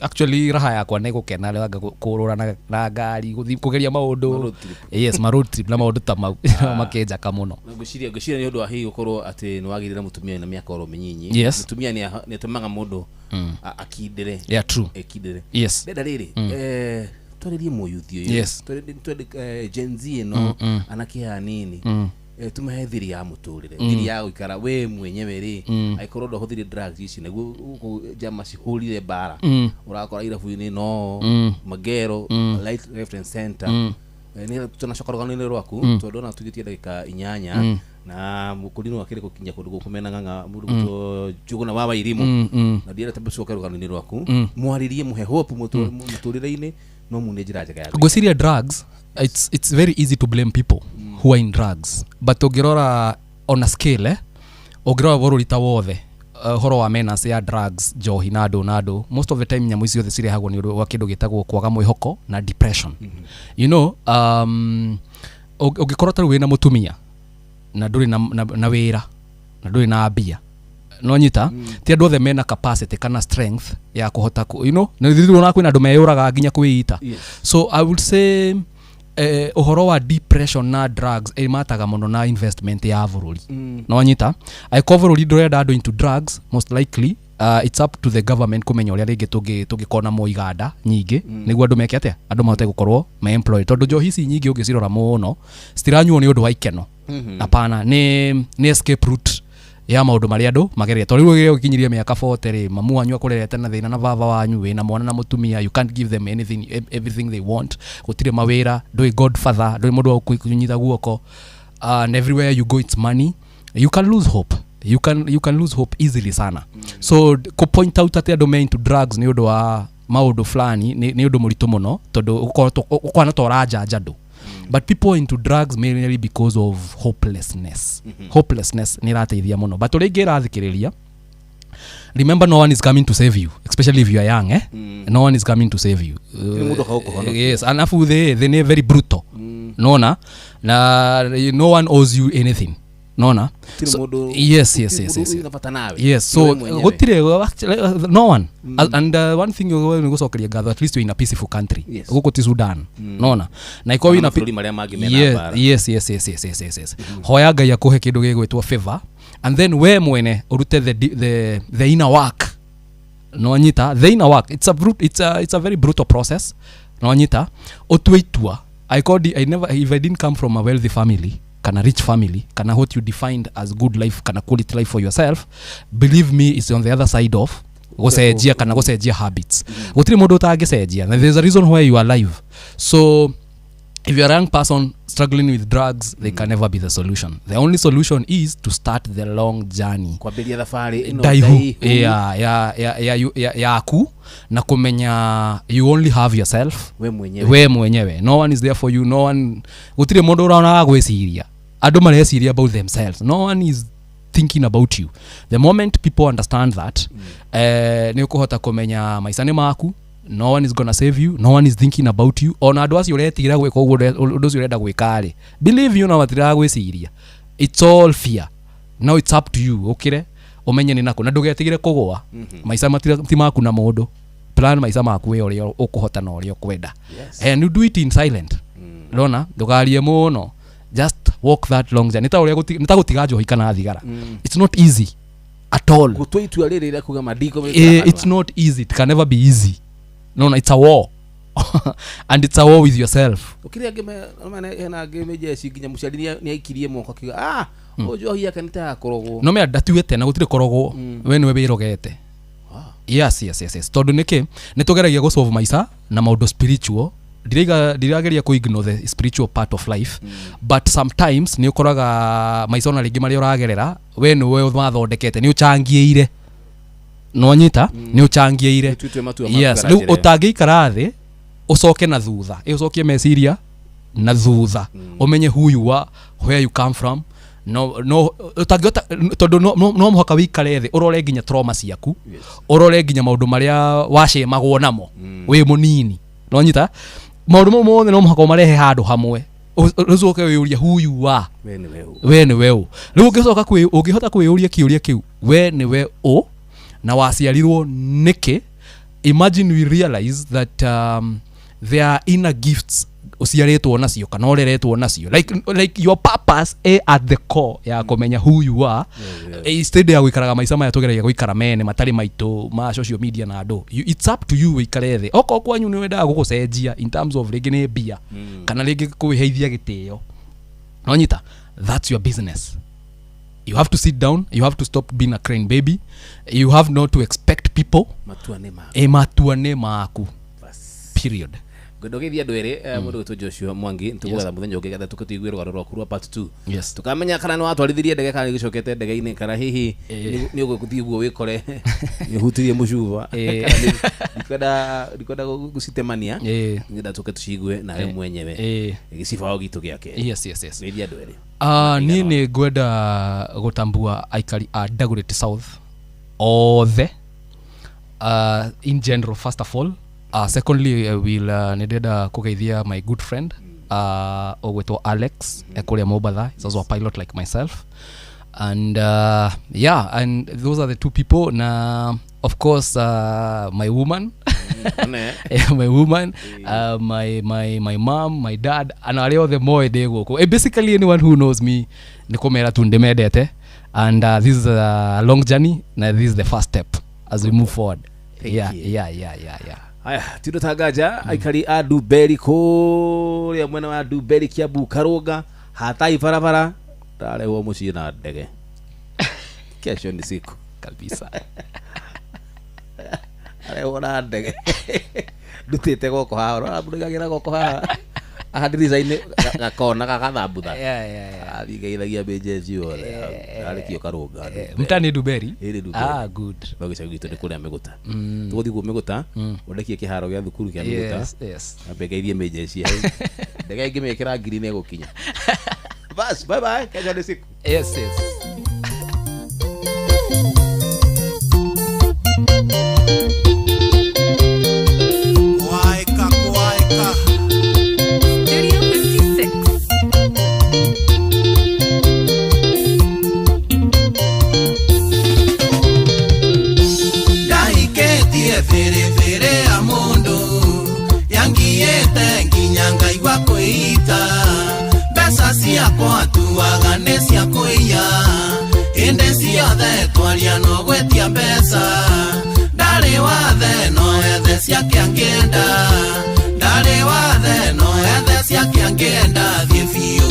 actually raha yakwa nĩ gũkena rĩu anga kũrũra na ngari, gũthiĩ kũgeria maũndũ.
Ma road trip.
Yes, ma road trip na maũndũ ta mau makĩnjaka mũno.
Na ngwĩciria nĩ ũndũ wa hihi gũkorwo atĩ nĩ wagĩire na mũtumia na mĩaka oro mĩnyinyi. Mũtumia nĩ atũmaga mũndũ akindĩre.
Yeah, true.
Ekindĩre.
Yes.
Ndenda rĩrĩ, twarĩrie mũyuthi ũyũ. Twende Gen Z ĩno, anake aya anini, tumahe thiri ya mũtũrĩre, thiri ya gũikara we mwenyewe rĩ, angĩkorwo ndwahũthĩrire drugs ici nĩguo gũkũ njama cihũrire mbara, ũrakora irabu-inĩ no Magero, Light Left and Center. Nĩ tunacoka rũgano-inĩ rwaku, tondũ ona tugĩtie ndagĩka 8, na mũkũrinũ akĩrĩ gũkinya kũndũ gũkũ mena ng'ang'a mũndũ gwĩtwo Njũgũna wa Wairimu. Na ndienda tũcoke rũgano-inĩ rwaku, mwarĩrie, mũhe hope mũtũrĩre-inĩ, no mune njĩra njega ya
Ngwĩciria drugs, it's very easy to blame people who are in drugs, but ũngĩrora on a scale, ũngĩrora bũrũri ta wothe, ũhoro wa menace ya drugs, njohi na andũ na andũ, most of the time nyamũ ici ciothe cirehagwo nĩ ũndũ wa kĩndũ gĩtagwo kwaga mwĩhoko na depression. You know, ũngĩkorwo ta rĩu wĩna mũtumia na ndũrĩ na wĩra na ndũrĩ na mbia, no nyita, ti andũ othe mena capacity kana strength ya kũhota you know, na ithuĩ ona kwĩna andũ meyũragaga nginya kwĩita. So I would say, ũhoro wa depression na drugs ĩmataga mũno na investment ya bũrũri. No nyita, angĩkorwo bũrũri ndũrenda andũ into drugs, most likely, it's up to the government kũmenya ũrĩa rĩngĩ tũngĩkorwo na iganda nyingĩ, nĩguo andũ meke atĩa, andũ mahote gũkorwo me employed, tondũ njohi ici nyingĩ ũngĩcirora mũno citiranyuo nĩ ũndũ wa ikeno. Hapana, nĩ escape route Ya maũndũ marĩa andũ magereire tondũ rĩu rĩrĩa ũkinyirie mĩaka 40 rĩ, mamu wanyu akũrerete na thĩna na baba wanyu, wĩna mwana na mũtumia, you can't give them anything, everything they want. Gũtirĩ mawĩra, ndũrĩ godfather, ndũrĩ mũndũ wa kũnyita guoko, and everywhere you go it's money. You can lose hope, you can lose hope easily sana. So ku point out atĩ andũ me into drugs nĩ ũndũ wa maũndũ fulani nĩ ũndũ mũritũ mũno, tondũ ũkwana ta ũranjanja andũ. But people are into drugs mainly because of hopelessness. Hopelessness nĩ ĩrateithia mũno. But ũrĩa ingĩ ĩrathikĩrĩria, remember, no one is coming to save you, especially if you are young, eh? No one is coming to save you.
Gũtirĩ mũndũ akagũkũhonokia.
Yes, alafu the nĩ very brutal. Nona na no one owes you anything, nona.
Gũtirĩ mũndũ-
Yes.
gũtirĩ mũndũ wĩna bata nawe.
Yes, so
Wewe mwenyewe.
Gũtirĩ, actually, no one. And one thing nĩ gũcokeria ngatho, at least you're in a peaceful country. Gũkũ ti Sudan. Nona na ikorwo
Kana
wĩna
mabũrũri marĩa mangĩ mena mbara.
Yes. Hoya Ngai akũhe kĩndũ gĩgwĩtwo favor, and then we mwene ũrute the inner work. No nyita, the inner work, it's a very brutal process. No nyita, ũtue itua. I called I never, if I didn't come from a wealthy family kana rich family kana what you defined as good life kana quality life for yourself, believe me, it's on the other side of gũcenjia kana gũcenjia habits. Gũtirĩ mũndũ ũtangĩcenjia, na there's a reason why you are alive. So if you're a young person struggling with drugs, they can never be the solution. The only solution is to start the long journey.
Kwambĩrĩria thabarĩ ĩno
ndaihu
ndaihu.
Ya yaku na kumenya you only have yourself.
We mwenyewe.
We mwenyewe. No one is there for you, no one. Gũtirĩ mũndũ ũrona gwĩciria, andũ mareciria about themselves. No one is thinking about you. The moment people understand that, nĩ ũkũhota kũmenya maica nĩ maku. No one is gonna save you, no one is thinking about you. Ona andũ acio ũretigĩra gwĩka ũguo, ũndũ ũcio ũrenda gwĩka rĩ, believe you, no matiragwĩciria. It's all fear. Now it's up to you ũkĩre, ũmenye nĩ nakũ, na ndũgetigĩre kũgũa. Maica ti maku na mũndũ. Plan maica maku we ũrĩa ũkũhota na ũrĩa ũkwenda. And you do it in silent. Rona ndũkarie mũno, just walk that long journey. Nĩ ta ũrĩa nĩ ta gũtiga njohi kana thigara. It's not easy at all.
Gũtua itua rĩrĩ rĩa kuga mandiko.
It's not easy, it can never be easy. No, it's a war, and it's a war with yourself.
Ũkĩrĩ angĩ hena angĩ mejeci nginya mũciari nĩ aikirie moko akiuga, "Ah, ũyũ njohi yake nĩ ta yakorogwo."
No mea ndatuĩte na gũtirĩ korogwo. We nĩwe wĩrogete. Yes, tondũ nĩkĩ nĩ tũgeragia gũsolve maica na maũndũ spiritual. Ndiraiga, ndirageria kũ ignore the spiritual part of life, but sometimes nĩ ũkoraga maica ona rĩngĩ marĩa ũragerera, we nĩwe mathondekete, nĩ ũchangiĩire. No nyita, nĩ ũchangiĩire.
Ũtuĩte matua maku
Yes.
kana
Rĩu
njĩra ĩyo.
ũtangĩikara thĩ ũcoke na thutha, ĩ ũcokie meciria na thutha, ũmenye who you are, where you come from. No ũtangĩhota, tondũ no mũhaka wĩikare thĩ, ũrore nginya trauma ciaku, ũrore nginya maũndũ marĩa wacemagwo namo wĩ mũnini. No nyita, maũndũ mau mothe no mũhaka ũmarehe handũ hamwe, ũcoke wĩyũrie who you are.
We nĩwe ũ?
We nĩwe ũ? Rĩu ũngĩcoka ũngĩhota kwĩyũria kĩũria kĩu, we nĩwe ũ na waciarirwo nĩkĩ, imagine we realize that there are inner gifts ũciarĩtwo nacio kana ũreretwo nacio, like your purpose at the core ya kũmenya who you are, instead ya gũikaraga maica maya tũgeragia gũikara mene matarĩ maitũ ma social media na andũ. It's up to you wĩikare thĩ. Okorwo kwanyu nĩ wendaga gũgũcenjia in terms of rĩngĩ nĩ mbia kana rĩngĩ kwĩheithia gĩtĩo, nonyita, that's your business. You have to sit down, you have to stop being a crying baby, you have not to expect people.
Matua nĩ maku.
Matua nĩ maku, period.
Ngwenda ũgeithie andũ erĩ, mũndũ gwĩtwo Joshua Mwangi tũgũgetha mũthenya ũngĩ getha tũkĩtũigue rũgano rwaku rwa part 2. Tũkamenya kana nĩ watwarithirie ndege kana nĩ gĩcokete ndege-inĩ, kana hihi nĩ ũgũthiĩ guo wĩkore nĩ ũhutirie mũcuba. Kana ndikwenda gũcitemania, ngenda tũke tũcigue nawe mwenyewe gĩcibao gitũ gĩake.
Yes.
Geithia andũ erĩ.
Niĩ nĩ ngwenda gũtambua aikari a Dagoretti South othe, in general, first of all. Secondly, will nĩ ndĩrenda kũgeithia my good friend ũgwĩtwo Alex ekũrĩa Mombatha. He's also a pilot like myself, and yeah, and those are the two people. Na of course my woman.
Ne.
Yeah, my woman, my mom, my dad, and arĩa othe moĩ ndĩ gũkũ. Basically anyone who knows me, nĩ kũmera tu ndĩmendete, and this is a long journey na this is the first step as we move forward.
Thank you.
Yeah.
Haya, tindo tangaja aikari a Ndumberi kũrĩa mwena wa Ndumberi, Kiambu, Karũnga, hatai barabara, ndarehwo mũciĩ na ndege. Kesho ni siku
kabisa.
Arehwo ndege ndutĩte goko haha ũrona mũndũ aigagĩra goko haha haha ndirica-inĩ gakona gagathambutha. Athiĩ ngeithagia mĩnjenji yothe arĩkio karũnga.
Mtani Duberi.
Ĩrĩ Duberi.
Ah, good.
No gĩcagi gitũ nĩ kũrĩa Mĩgũta. Tũgũthiĩ kuo Mĩgũta ũndekie kĩharo gĩa thukuru kĩa Mĩgũta.
Yes.
Ambe ngeithie mĩnjenji hau. Ndege ĩngĩmĩkĩra ngiri nĩ ĩgũkinya. Bas, bye bye, kesho ni siku.
Yes.
Waika, waika.
Studio 56.
Ndahikĩtie biribiri ya mũndũ yangiĩte nginya ngaigua kwĩita mbeca ciakwa tuaga nĩ cia kũiya ĩndĩ ciothe twaria no gwĩtia mbeca ndarĩ wathe no ethe ciake angĩenda ndarĩ wathe no ethe ciake angĩenda thiĩ biũ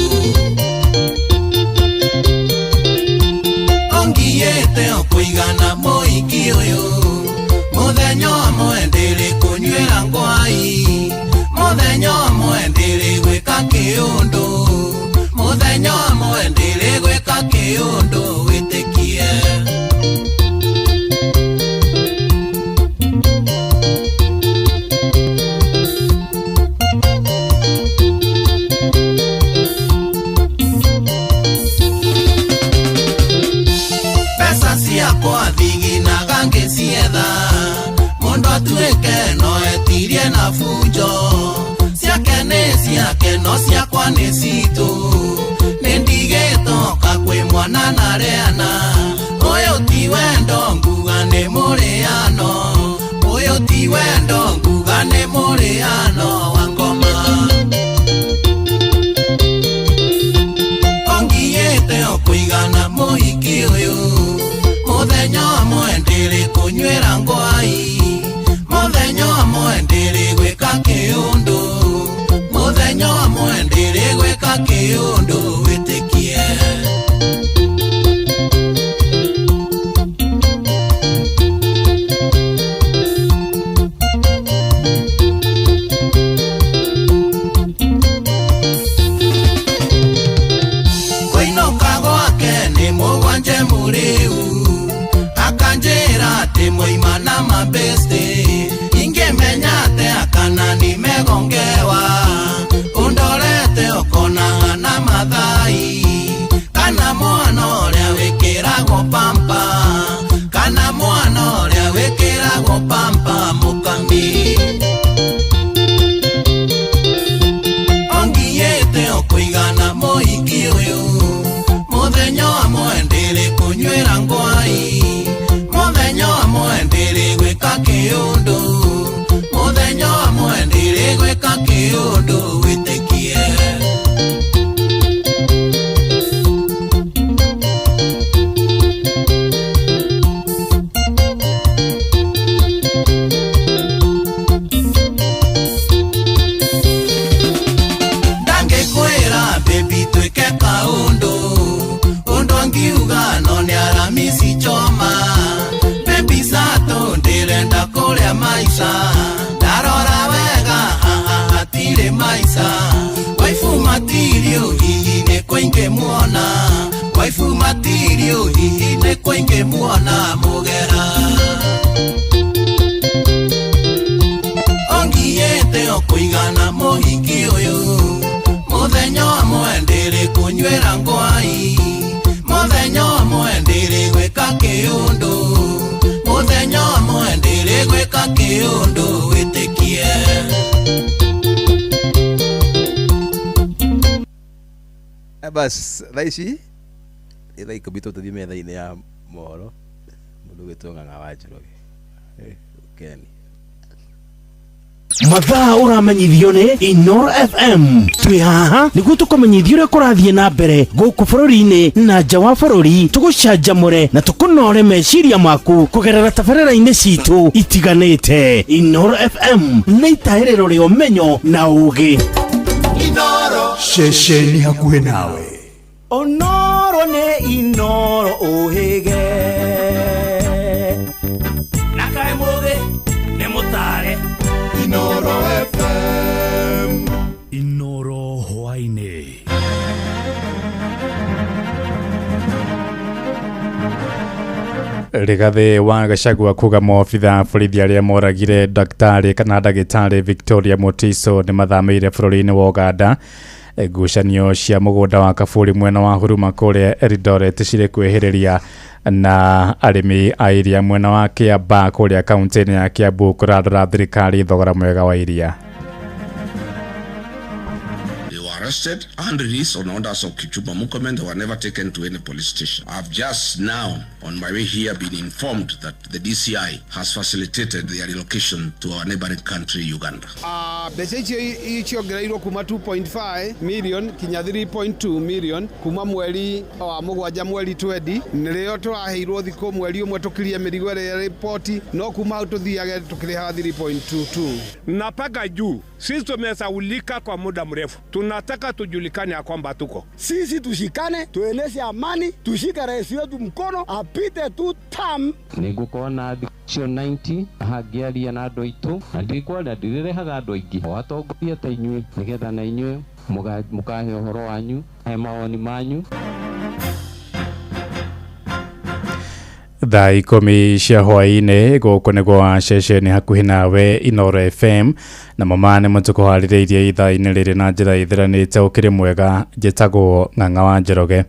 ongiĩte o kũigana mũingĩ ũyũ mũthenya ũmwe ndĩrĩ kũnyuĩra ngwai mũthenya ũmwe ndĩrĩ gwĩka kĩũndũ mũthenya ũmwe ndĩrĩ gwĩka kĩũndũ wĩtĩkie. Mbeca ciakwa thiginaga ngĩcietha mũndũ atuĩke no etirie na bunjo ciake nĩ ciake no ciakwa nĩ citũ nĩ ndigĩtoka kwĩ mwana na rĩana ũyũ ti wendo nguga nĩ mũrĩano ũyũ ti wendo nguga nĩ mũrĩano wa ngoma ongiĩte o kũigana mũhiki ũyũ mũthenya ũmwe ndĩrĩ kũnyuĩra ngwai mũthenya ũmwe ndĩrĩ gwĩka kĩũndũ mũthenya ũmwe ndĩrĩ gwĩka kĩũndũ wĩtĩkie. Kũinũka gwake nĩ mũgwanje mũrĩu akanjĩra atĩ mwaima na mabeste ingĩmenya atĩa kana nimegongewa ũndorete ũkonaga na mathai kana mwana ũrĩa wĩkĩragwo pampa kana mwana ũrĩa wĩkĩragwo pampa mũkami ongiĩte o kũigana mũhiki ũyũ mũthenya ũmwe ndĩrĩ kũnyuĩra ngwai mũthenya ũmwe ndĩrĩ gwĩka kĩũndũ mũthenya ũmwe ndĩrĩ gwĩka kĩũndũ wĩtĩkie. Ndangĩkwĩra baby twĩke kaũndũ ũndũ angiuga no nĩ aramisi choma baby sato ndĩrenda kũrĩa maica ndarora wega haha hatirĩ maica waifu matirio hihi nĩ kũingĩmuona waifu matirio hihi nĩ kũingĩmuona mũgera ongiĩte o kũigana mũhiki ũyũ mũthenya ũmwe ndĩrĩ kũnyuĩra ngwai mũthenya ũmwe ndĩrĩ gwĩka kĩũndũ mũthenya ũmwe ndĩrĩ gwĩka kĩũndũ wĩtĩkie.
Bas thaa ici nĩ thaa ikũmi tũthiĩ metha-inĩ ya mohoro mũndũ ũgwĩtwo Ng'ang'a wa Njoroge. Keni
Mathaa ũramenyithio nĩ Inoro FM. Twĩ haha nĩguo tũkũmenyithie ũrĩa kũrathiĩ na mbere gũkũ bũrũri-inĩ na nja wa bũrũri, tũgũcanjamũre na tũkũnore meciria maku kũgerera tabarĩra-inĩ citũ itiganĩte. Inoro FM nĩ itahĩrĩro rĩa ũmenyo na ũgĩ.
Inoro
ceceni hakuhĩ nawe.
Onoro nĩ Inoro ũhĩge.
Rigathi wa Gachagua kuga maobitha borithi arĩa moragire daktari kana ndagĩtarĩ Victoria Mutiso nĩ mathamĩire bũrũri-inĩ wa Uganda. Ngucanio cia mũgũnda wa Kaburi mwena wa Huruma kũrĩa Eldoret cirĩ kwĩhĩrĩria na arĩmi a iria mwena wa Kiambaa kũrĩa kaunti-inĩ ya Kiambu kũrandũra thirikari thogora mwega wa iria.
They were arrested and released on orders of Kipchumba Murkomen. They were never taken to any police station. I've just now, on my way here, been informed that the DCI has facilitated their relocation to our neighboring country, Uganda.
Mbeca icio ciongereirwo kuma 2.5 million kinya 3.2 million kuma mweri wa mũgwanja mweri 20 nĩrĩo tũraheirwo thikũ mweri ũmwe tũkirie mĩrigo ĩrĩa ripoti no kuma hau tũthiage tũkĩrĩhaga 3.22.
Na mpaka juu sisi tumesaulika kwa muda mrefu, tunataka tujulikane ya kwamba tuko
sisi, tushikane, tueneze amani, tushike rais wetu mkono apite tu tam.
Nĩngũkorwo na thikũ icio 90 haha ngĩaria na andũ aitũ na ndirikwaria ndirĩrehaga andũ aingĩ o atongoria ta inyuĩ nĩgetha na inyuĩ mũkahe ũhoro wanyu he mawoni manyu.
Thaa 10 cia hwaĩ-inĩ gũkũ nĩ gwa ceceni hakuhĩ nawe Inooro FM na mama nĩ mũtũkũharĩrĩirie ithaa-inĩ rĩrĩ na njĩra ĩtheranĩte ũkĩrĩ mwega. Njĩtagwo Ng'ang'a wa Njoroge.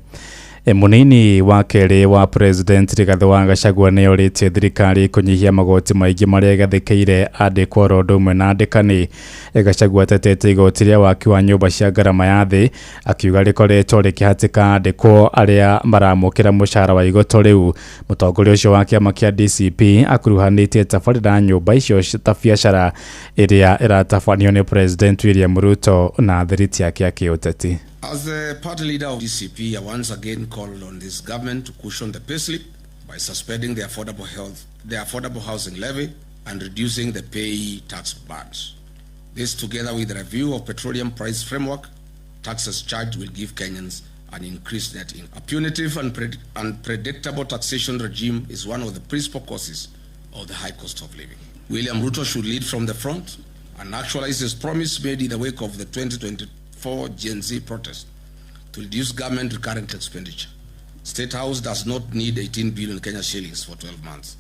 Mũnini wa kerĩ wa President Rigathi wa Gachagua nĩ orĩtie thirikari kũnyihia magoti maingĩ marĩa ĩgathĩkĩire andĩkwo oro ũndũ ũmwe na andĩkani. Gachagua atetete igoti rĩa waki wa nyũmba cia ngarama ya thĩ akiuga rĩkoretwo rĩkĩhatĩka andĩkwo arĩa maramũkĩra mũcara wa igoto rĩu. Mũtongoria ũcio wa kĩama kĩa DCP akuruhanĩtie tabarĩra nyũmba icio ta biacara ĩrĩa ĩratabanio nĩ President William Ruto na thiriti yake ya kĩũteti.
As the party leader of DCP, I once again called on this government to cushion the payslip by suspending the affordable housing levy and reducing the pay tax bands. This, together with the review of petroleum price framework, taxes charged will give Kenyans an increased net income. A punitive and unpredictable taxation regime is one of the principal causes of the high cost of living. William Ruto should lead from the front and actualize his promise made in the wake of the 2024 Gen Z protest to reduce government recurrent expenditure. State House does not need 18 billion Kenya shillings for 12 months.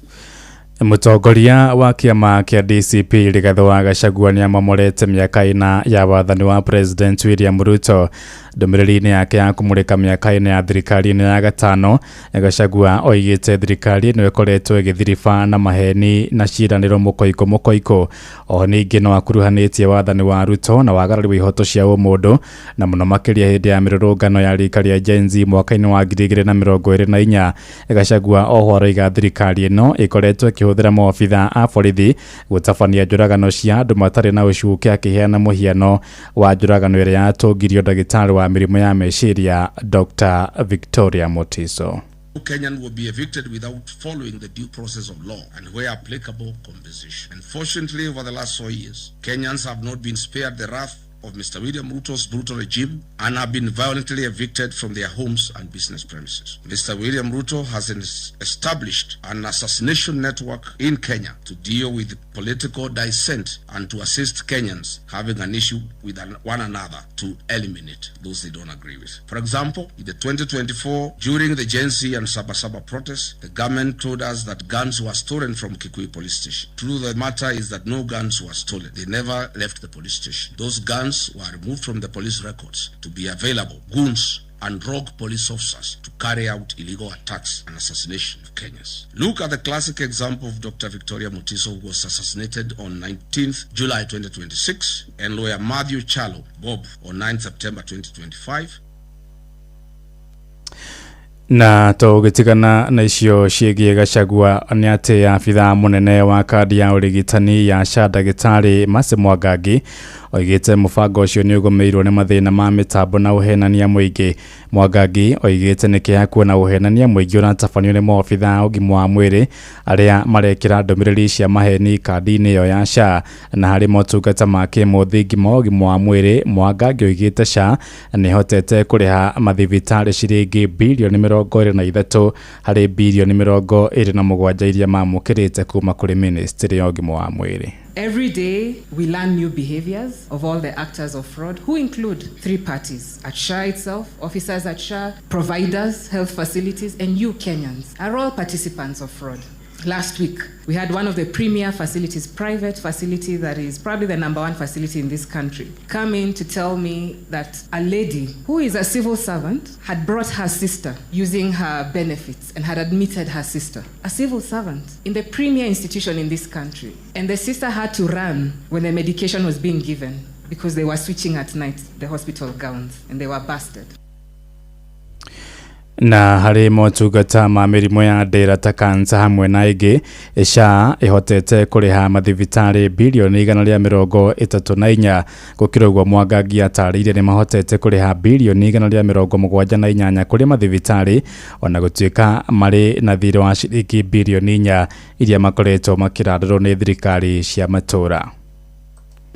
Mũtongoria wa kĩama kĩa DCP Rigathi wa Gachagua nĩamomorete mĩaka ĩna ya wathani wa President William Ruto. Ndũmĩrĩri-inĩ yake ya kũmũrĩka mĩaka ĩna ya thirikari-inĩ ya gatano, Gachagua oigĩte thirikari ĩno ĩkoretwo ĩgĩthiriba na maheni na ciĩranĩro mũkoiko mũkoiko. Oho ningĩ no akuruhanĩtie wathani wa Ruto na wagarari wa ihoto cia ũmũndũ na mũno makĩria hĩndĩ ya mĩrũrũngano ya rika rĩa Gen Z mwaka-inĩ wa 2024. Gachagua oho aroiga thirikari ĩno ĩkoretwo ĩkĩhũthĩra maobitha a borithi gũtabania njũragano cia andũ matarĩ na ũcuke, akĩheana mũhiano wa njũragano ĩrĩa yatũngirio ndagĩtarĩ wa mĩrimũ ya meciria Dr. Victoria Mutiso.
Kenyan will be evicted without following the due process of law and, where applicable, compensation. Unfortunately, over the last 4 years, Kenyans have not been spared the wrath of Mr. William Ruto's brutal regime and have been violently evicted from their homes and business premises. Mr. William Ruto has established an assassination network in Kenya to deal with political dissent and to assist Kenyans having an issue with one another to eliminate those they don't agree with. For example, in the 2024, during the Gen Z and Sabasaba protests, the government told us that guns were stolen from Kikuyu police station. Truth of the matter is that no guns were stolen. They never left the police station. Those guns were removed from the police records to be available goons and rogue police officers to carry out illegal attacks and assassination of Kenyans. Look at the classic example of Dr. Victoria Mutiso, who was assassinated on 19th July 2026, and lawyer Matthew Chalo Bob on 9th September 2025.
Na tũgĩtigana na icio ciĩgiĩ Gachagua nĩ atĩ abithaa mũnene wa kandi ya ũrigitani ya SHA ndagĩtarĩ Mercy Mwangangi oigĩte mũbango ũcio nĩ ũgũmĩirwo nĩ mathĩna ma mĩtambo na ũhenania mũingĩ. Mwangangi oigĩte nĩ kĩeha kuona ũhenania mũingĩ ũratabanio nĩ maobithaa a ũgima wa mwĩrĩ arĩa marekĩra ndũmĩrĩri cia maheni kandi-inĩ ĩyo ya SHA na harĩ motungata ma kĩmũthingi ma ũgima wa mwĩrĩ. Mwangangi oigĩte SHA nĩ ĩhotete kũrĩha mathibitarĩ ciringi birioni 23 harĩ birioni 27 iria mamũkĩrĩte kuma kũrĩ ministry ya ũgima wa mwĩrĩ.
Every day, we learn new behaviors of all the actors of fraud, who include three parties at SHA itself, officers at SHA, providers, health facilities, and you Kenyans are all participants of fraud. Last week, we had one of the premier facilities, private facility that is probably the number one facility in this country, come in to tell me that a lady who is a civil servant had brought her sister using her benefits and had admitted her sister, a civil servant in the premier institution in this country. And the sister had to run when the medication was being given because they were switching at night the hospital gowns and they were busted.
Na harĩ motungata ma mĩrimũ ya ndĩra ta kansa hamwe na ĩngĩ, SHA ĩhotete kũrĩha mathibitarĩ birioni 134. Gũkĩra ũguo, Mwangangi atarĩirie nĩ mahotete kũrĩha birioni 178 kũrĩ mathibitarĩ ona gũtuĩka marĩ na thirĩ wa ciringi birioni 4 iria makoretwo makĩrandũrwo nĩ thirikari cia matũũra.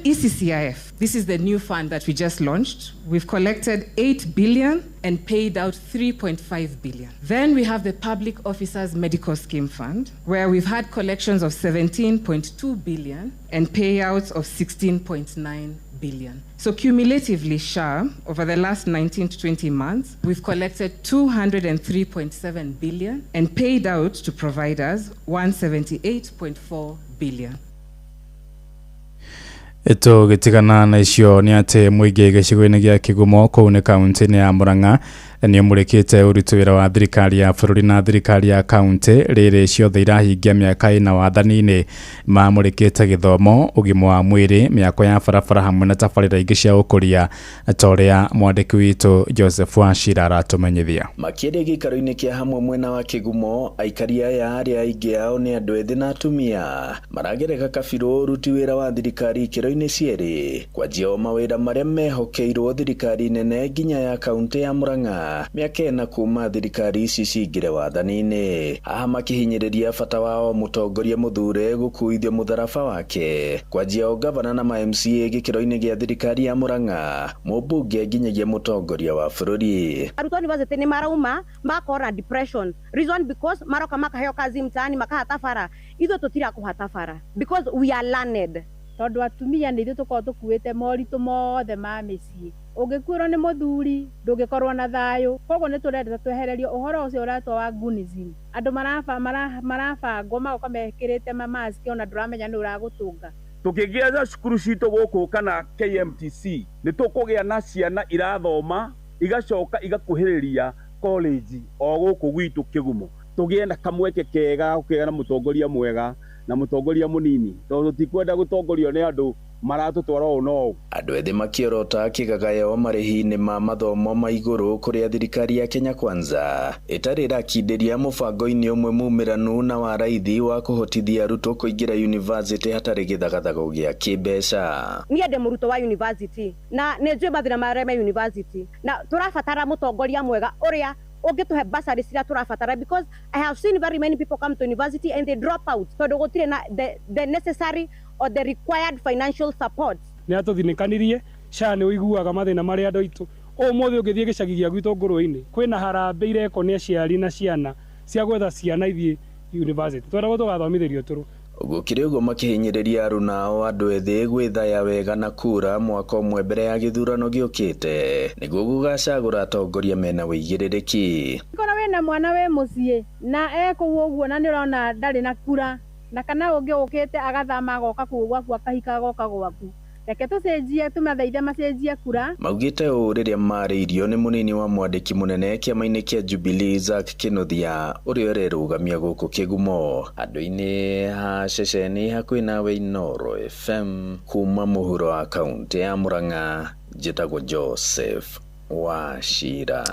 ECCIF, this is the new fund that we just launched. We've collected 8 billion and paid out 3.5 billion. Then we have the Public Officers Medical Scheme Fund, where we've had collections of 17.2 billion and payouts of 16.9 billion. So cumulatively, SHA, over the last 19 to 20 months, we've collected 203.7 billion and paid out to providers 178.4 billion.
Tũgĩtigana na icio nĩ atĩ mũingĩ gĩcigo-inĩ gĩa Kĩgumo kũu nĩ kaunti-inĩ ya Murang'a nĩ ũmũrĩkĩte ũruti wĩra wa thirikari ya bũrũri na thirikari ya kaunti rĩrĩ ciothe irahingia mĩaka ĩna wathani-inĩ. Mamũrĩkĩte gĩthomo, ũgima wa mwĩrĩ, mĩako ya barabara hamwe na tabarĩra ingĩ cia ũkũria ta ũrĩa mwandĩki witũ Joseph Wachira aratũmenyithia.
Makĩria gĩikaro-inĩ kĩa hamwe mwena wa Kĩgumo, aikari aya arĩa aingĩ ao nĩ andũ ethĩ na atumia maragereka kabirũ ũruti wĩra wa thirikari ikĩro-inĩ cierĩ, kwanjia o mawĩra marĩa mehokeirwo thirikari nene nginya ya kaunti ya Murang'a mĩaka ĩna kuma thirikari ici cingĩre wathani-inĩ. Haha makĩhinyĩrĩria bata wao mũtongoria mũthure gũkuithio mũtharaba wake, kwanjia o gavana na ma MCA gĩkĩro-inĩ gĩa thirikari ya Murang'a, mũmbunge nginyagia mũtongoria wa bũrũri.
Arutwo university nĩ marauma makora depression, reason because maroka makaheo kazi mtaani makahata bara, ithuĩ tũtirakũhata bara because we are learned.
Tondu atumia nĩ ithuĩ tũkoragwo tũkuĩte moritũ mothe ma mĩciĩ, ũngĩkuĩrwo nĩ mũthuri ndũngĩkorwo na thayũ, koguo nĩ tũrenda twehererio ũhoro ũcio ũretwo wa gunism. Andũ marabangwo magoka mekĩrĩte mamaski ona ndũramenya nĩ ũragũtũnga.
Tũkĩgĩa cukuru citũ gũkũ kana KMTC nĩ tũkũgĩa na ciana irathoma igacoka igakuhĩrĩria college o gũkũ gwitũ Kĩgumo, tũgĩe na kamweke kega gũkĩgĩa na mũtongoria mwega na mũtongoria mũnini tondũ tũtikwenda gũtongorio nĩ andũ maratũtwara ũũ na ũũ.
Andũ ethĩ makĩorota kĩgagayo marĩhi-inĩ ma mathomo ma igũrũ kũrĩa thirikari ya Kenya Kwanza ĩtarĩ ĩrakindĩria mũbango-inĩ ũmwe mumĩranu na wa raithi wa kũhotithia arutwo kũingĩra university hatarĩ gĩthagathago gĩa kĩmbeca.
Niĩ ndĩ mũrutwo wa university na nĩ njũĩ mathĩna marĩa me university na tũrabatara mũtongoria mwega ũrĩa ũngĩtũhe bursary ciria tũrabatara because I have seen very many people come to university and they drop out tondũ gũtirĩ na the necessary or the required financial support.
Nĩ atũthinĩkanirie SHA nĩ ũiguaga mathĩna marĩa andũ aitũ ũmũthĩ ũngĩthiĩ gĩcagi gĩa gwitũ ngũrwe-inĩ kwĩna harambĩ irekwo nĩ aciari na ciana cia gwetha ciana ithiĩ university tweragwo tũgathomithĩrio tũrũ.
Gũkĩrĩ ũguo makĩhinyĩrĩria aruna ao andũ ethĩ gwĩthaya wega na kura mwaka ũmwe mbere ya gĩthurano gĩũkĩte nĩguo gũgacagũra atongoria mena wĩigĩrĩrĩki.
Korwo wĩna mwana wĩ mũciĩ na ekũu ũguo na nĩ ũrona ndarĩ na kura na kana ũngĩ ũkĩte agathama agoka kũu gwaku akahika agoka gwaku, reke tũcenjie tũmathaithe macenjie kura.
Maugĩte ũũ rĩrĩa marĩirio nĩ mũnini wa mwandĩki mũnene kĩama-inĩ kĩa Jubilee Zack Kinuthia ũrĩa ũrerũgamia gũkũ Kĩgumo. Andũ-inĩ ha ceceni hakuhĩ nawe Inooro FM kuma mũhuro wa kaunti ya Murang'a, njĩtagwo Joseph Wachira.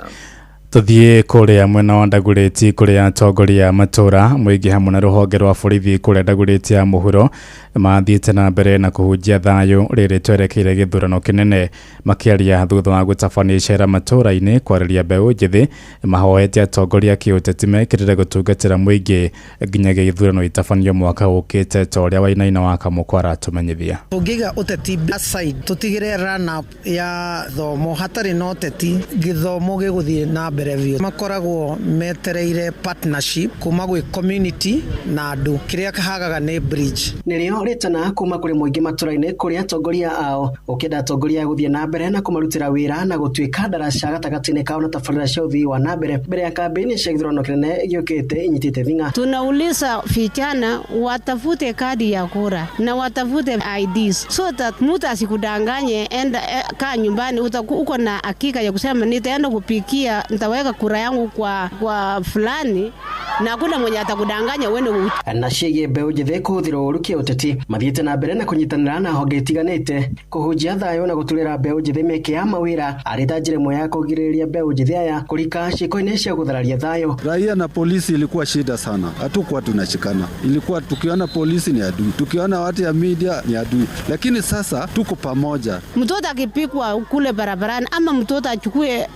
Tuthiĩ kũrĩa mwena wa Ndagũrĩti kũrĩa atongoria a matũũra mũingĩ hamwe na rũhonge rwa borithi kũrĩa Ndagũrĩti ya mũhuro mathiĩte na mbere na kũhunjia thayũ rĩrĩ twerekeire gĩthurano kĩnene. Makĩaria thutha wa gũtabania icera matũũra-inĩ kwarĩria mbeũ njĩthĩ, mahoete atongoria kĩũteti mekĩrĩre gũtungatĩra mũingĩ nginya gĩthurano itabanio mwaka ũkĩte ta ũrĩa Wainaina wa Kamũkwa aratũmenyithia.
Tũngĩiga ũteti aside tũtigĩre run up ya thomo hatarĩ na ũteti, gĩthomo gĩgũthiĩ na mbere.
mbere biũ. Makoragwo metereire partnership kuma gwĩ community na andũ, kĩrĩa kĩhagaga nĩ bridge.
Nĩrĩo rĩtana kuma kũrĩ mũingĩ matũra-inĩ kũrĩ atongoria ao, ũkĩenda atongoria gũthiĩ na mbere na kũmarutĩra wĩra na gũtuĩka ndaraca gatagatĩ-inĩ kao na tabarĩra cia ũthii wa na mbere mbere ya kambĩini cia gĩthurano kĩnene gĩũkĩte inyitĩte thing'a.
Tunauliza vijana watafute kadi ya kura na watafute IDs so that mtu asikudanganye, enda kaa nyumbani uko na hakika ya kusema nitaenda kupikia, nitaweka kura yangu kwa fulani na hakuna mwenye atakudanganya uende.
Na ciĩgiĩ mbeũ njĩthĩ kũhũthĩra ũũru kĩũteti mathiĩte na mbere na kũnyitanĩra na honge itiganĩte kũhunjia thayũ na gũturĩra mbeũ njĩthĩ mĩeke ya mawĩra arĩ ta njĩra ĩmwe ya kũgirĩrĩria mbeũ njĩthĩ aya kũrika ciĩko-inĩ cia gũthararia thayũ.
Raia na polisi ilikuwa shida sana, hatukuwa tunashikana, ilikuwa tukiona polisi ni adui, tukiona watu ya media ni adui, lakini sasa tuko pamoja.
Mtoto akipikwa kule barabarani ama mtoto achukue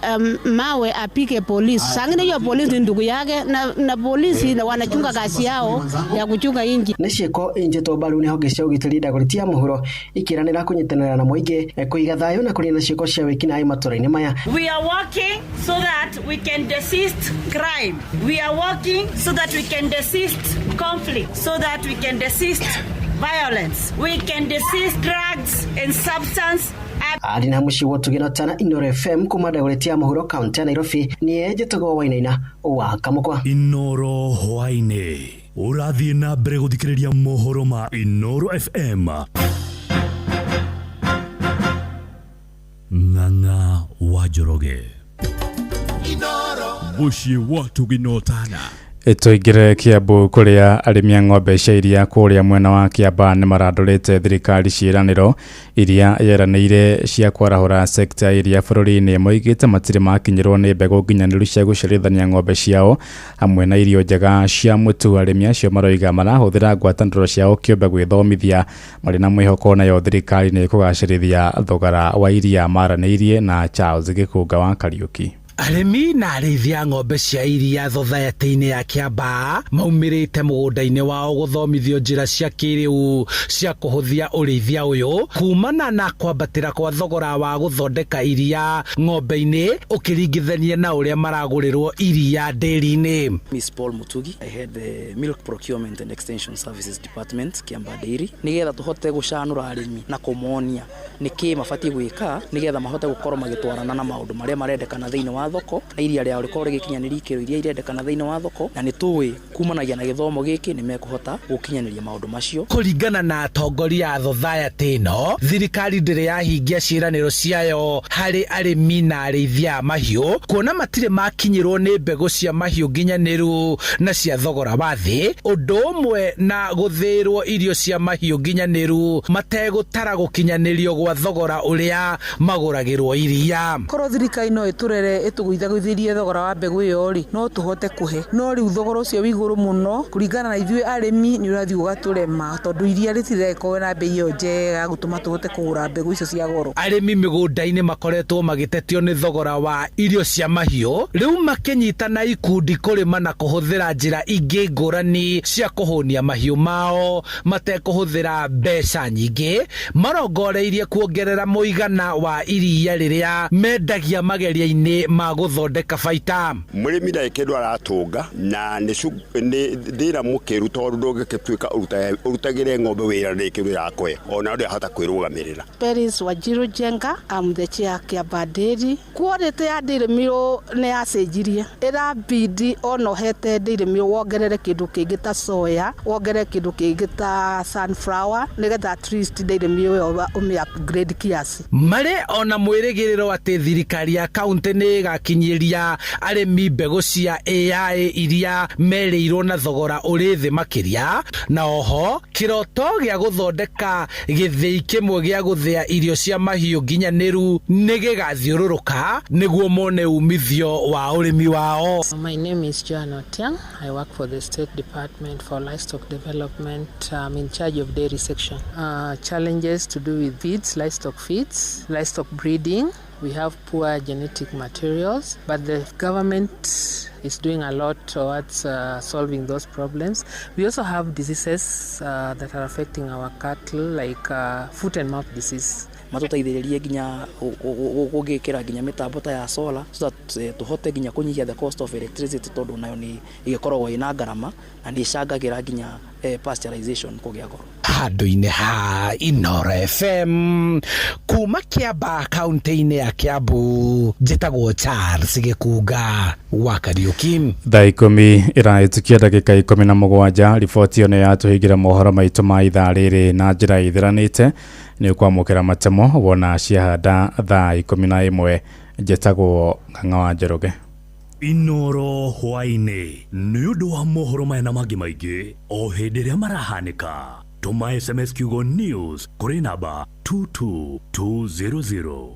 mawe apike polisi, sangine hiyo polisi ni ndugu yake na polisi na wanachunga kazi yao ya kuchunga inji.
Nĩ ciĩko injĩtwo mbaru nĩ honge cia ũgitĩri Dagoretti ya mũhuro ikĩranĩra kũnyitanĩra na mũingĩ kũiga thayũ na kũnina ciĩko cia wĩkinaĩ matũra-inĩ maya.
We are working so that we can desist crime. We are working so that we can desist conflict, so that we can desist violence. We can desist drugs and substance.
Arĩ na mũciĩ wa Ũtugĩ na Inooro FM kuma Dagoretti ya mũhuro kaunti ya Nairobi niĩ njĩtagwo Wainaina wa Kamũkwa.
Inooro hwaĩ-inĩ ũrathiĩ na mbere gũthikĩrĩria mohoro ma Inooro FM. Ng'ang'a wa Njoroge.
Mũciĩ wa Tũgĩnotana.
Tũingĩre Kiambu kũrĩa arĩmi a ng'ombe cia iria kũrĩa mwena wa Kiambaa nĩ marandũrĩte thirikari ciĩranĩro iria yeranĩire cia kwarahũra sekta ya iria bũrũri-inĩ. Moigĩte matirĩ makinyĩrwo nĩ mbegũ nginyanĩru cia gũciarithania ng'ombe ciao hamwe na irio njega cia mũtu. Arĩmi acio maroiga marahũthĩra ngwatanĩro ciao kĩũmbe gwĩthomithia marĩ na mwĩhoko nayo thirikari nĩ ĩkũgacĩrithia thogora wa iria. Maranĩirie na Charles Gĩkũnga wa Kariũki.
Arĩmi na arĩithi a ng'ombe cia iria thothaitĩ-inĩ ya Kiambaa maumĩrĩte mũgũnda-inĩ wao gũthomithio njĩra cia kĩrĩu cia kũhũthia ũrĩithia ũyũ kumana na kwambatĩra kwa thogora wa gũthondeka iria ng'ombe-inĩ ũkĩringithania na ũrĩa maragũrĩrwo iria ndĩri-inĩ.
Miss Paul Mutugi, I head the Milk Procurement and Extension Services Department Kiambaa Dairy, nigetha tũhote gũcanũra arĩmi na kũmonia nĩkĩ mabatiĩ gwĩka nigetha mahote gũkorwo magĩtwarana na maũndũ marĩa marendekana thĩinĩ wa thoko na iria rĩao rĩkorwo rĩgĩkinyanĩria ikĩro iria irendekana thĩinĩ wa thoko, na nĩ tũĩ kumanagia na gĩthomo gĩkĩ nĩ mekũhota gũkinyanĩria maũndũ macio.
Kũringana na atongoria a thothaitĩ ĩno, thirikari ndĩrĩ yahingia ciĩranĩro ciayo harĩ arĩmi na arĩithia a mahiũ kuona matirĩ makinyĩrwo nĩ mbegũ cia mahiũ nginyanĩru na cia thogora wa thĩ, ũndũ ũmwe na gũthĩĩrwo irio cia mahiũ nginyanĩru mategũtara gũkinyanĩrio gwa thogora ũrĩa magũragĩrwo iria.
Korwo thirikari no ĩtũrere ĩtũgũithagũithĩrie thogora wa mbegũ ĩyo rĩ, no tũhote kũhe, no rĩu thogora ũcio wĩ igũrũ mũno kũringana na ithuĩ arĩmi nĩ ũrathiĩ ũgatũrema tondũ iria rĩtiragĩkorwo na mbei ĩyo njega gũtũma tũhote kũgũra mbegũ icio cia goro.
Arĩmi mĩgũnda-inĩ makoretwo magĩtetio nĩ thogora wa irio cia mahiũ, rĩu makĩnyitana ikundi kũrĩma na kũhũthĩra njĩra ingĩ ngũrani cia kũhũnia mahiũ mao matekũhũthĩra mbeca nyingĩ, marongoreirie kuongerera mũigana wa iria rĩrĩa mendagia mageria-inĩ ma gũthondeka baita.
Mũrĩmi ndarĩ kĩndũ aratũnga na nĩ thĩna mũkĩru tondũ ndũngĩgĩtuĩka ũrutagĩre ng'ombe wĩra ndĩrĩ kĩndũ ĩrakũhe ona ndĩrahota kwĩrũgamĩrĩra.
Peris Wanjiru Njenga, I'm the chair Kiambaa Dairy. Quality ya dairy meal nĩ yacenjirie, ĩrabidi ona ũhete dairy meal wongerere kĩndũ kĩngĩ ta soya, wongerere kĩndũ kĩngĩ ta sunflower nĩgetha at least dairy meal ĩyo ũmĩ upgrade kiasi.
Marĩ ona mwĩrĩgĩrĩro atĩ thirikari ya kaunti nĩ ĩgakinyĩria arĩmi mbegũ cia AI iria merĩirwo na thogora ũrĩ thĩ makĩria, na oho kĩroto gĩa gũthondeka gĩthĩi kĩmwe gĩa gũthĩa irio cia mahiũ nginyanĩru nĩ gĩgathiũrũrũka nĩguo mone umithio wa ũrĩmi wao.
My name is Joan Otiang. I work for the State Department for Livestock Development. I'm in charge of dairy section. Challenges to do with feeds, livestock feeds, livestock breeding. We have poor genetic materials, but the government is doing a lot towards solving those problems. We also have diseases that are affecting our cattle, like foot and mouth disease.
Matũteithĩrĩrie nginya gũgĩkĩra nginya mĩtambo ta ya solar, so that tũhote nginya kũnyihia the cost of electricity, tondũ nayo nĩ ĩgĩkoragwo ĩna ngarama na nĩ ĩcangagĩra nginya pasteurization kũgĩa goro.
Handũ-inĩ ha Inoro FM kuma Kiambaa, kaunti-inĩ ya Kiambu, njĩtagwo Charles Gĩkunga wa Kariũki.
Thaa 10 ĩrahĩtũkia ndagĩka 17. Riboti ĩyo nĩ yatũhingĩra mohoro maitũ ma ithaa rĩrĩ na njĩra ĩthiranĩte. Nĩ ũkwamũkĩra matemo wona ciahanda thaa 11. Njĩtagwo Ng'ang'a wa Njoroge.
Inoro hwaĩ-inĩ nĩ ũndũ wa mohoro maya na mangĩ maingĩ o hĩndĩ ĩrĩa marahanĩka, tũma SMS kiugo NEWS kũrĩ namba 22200.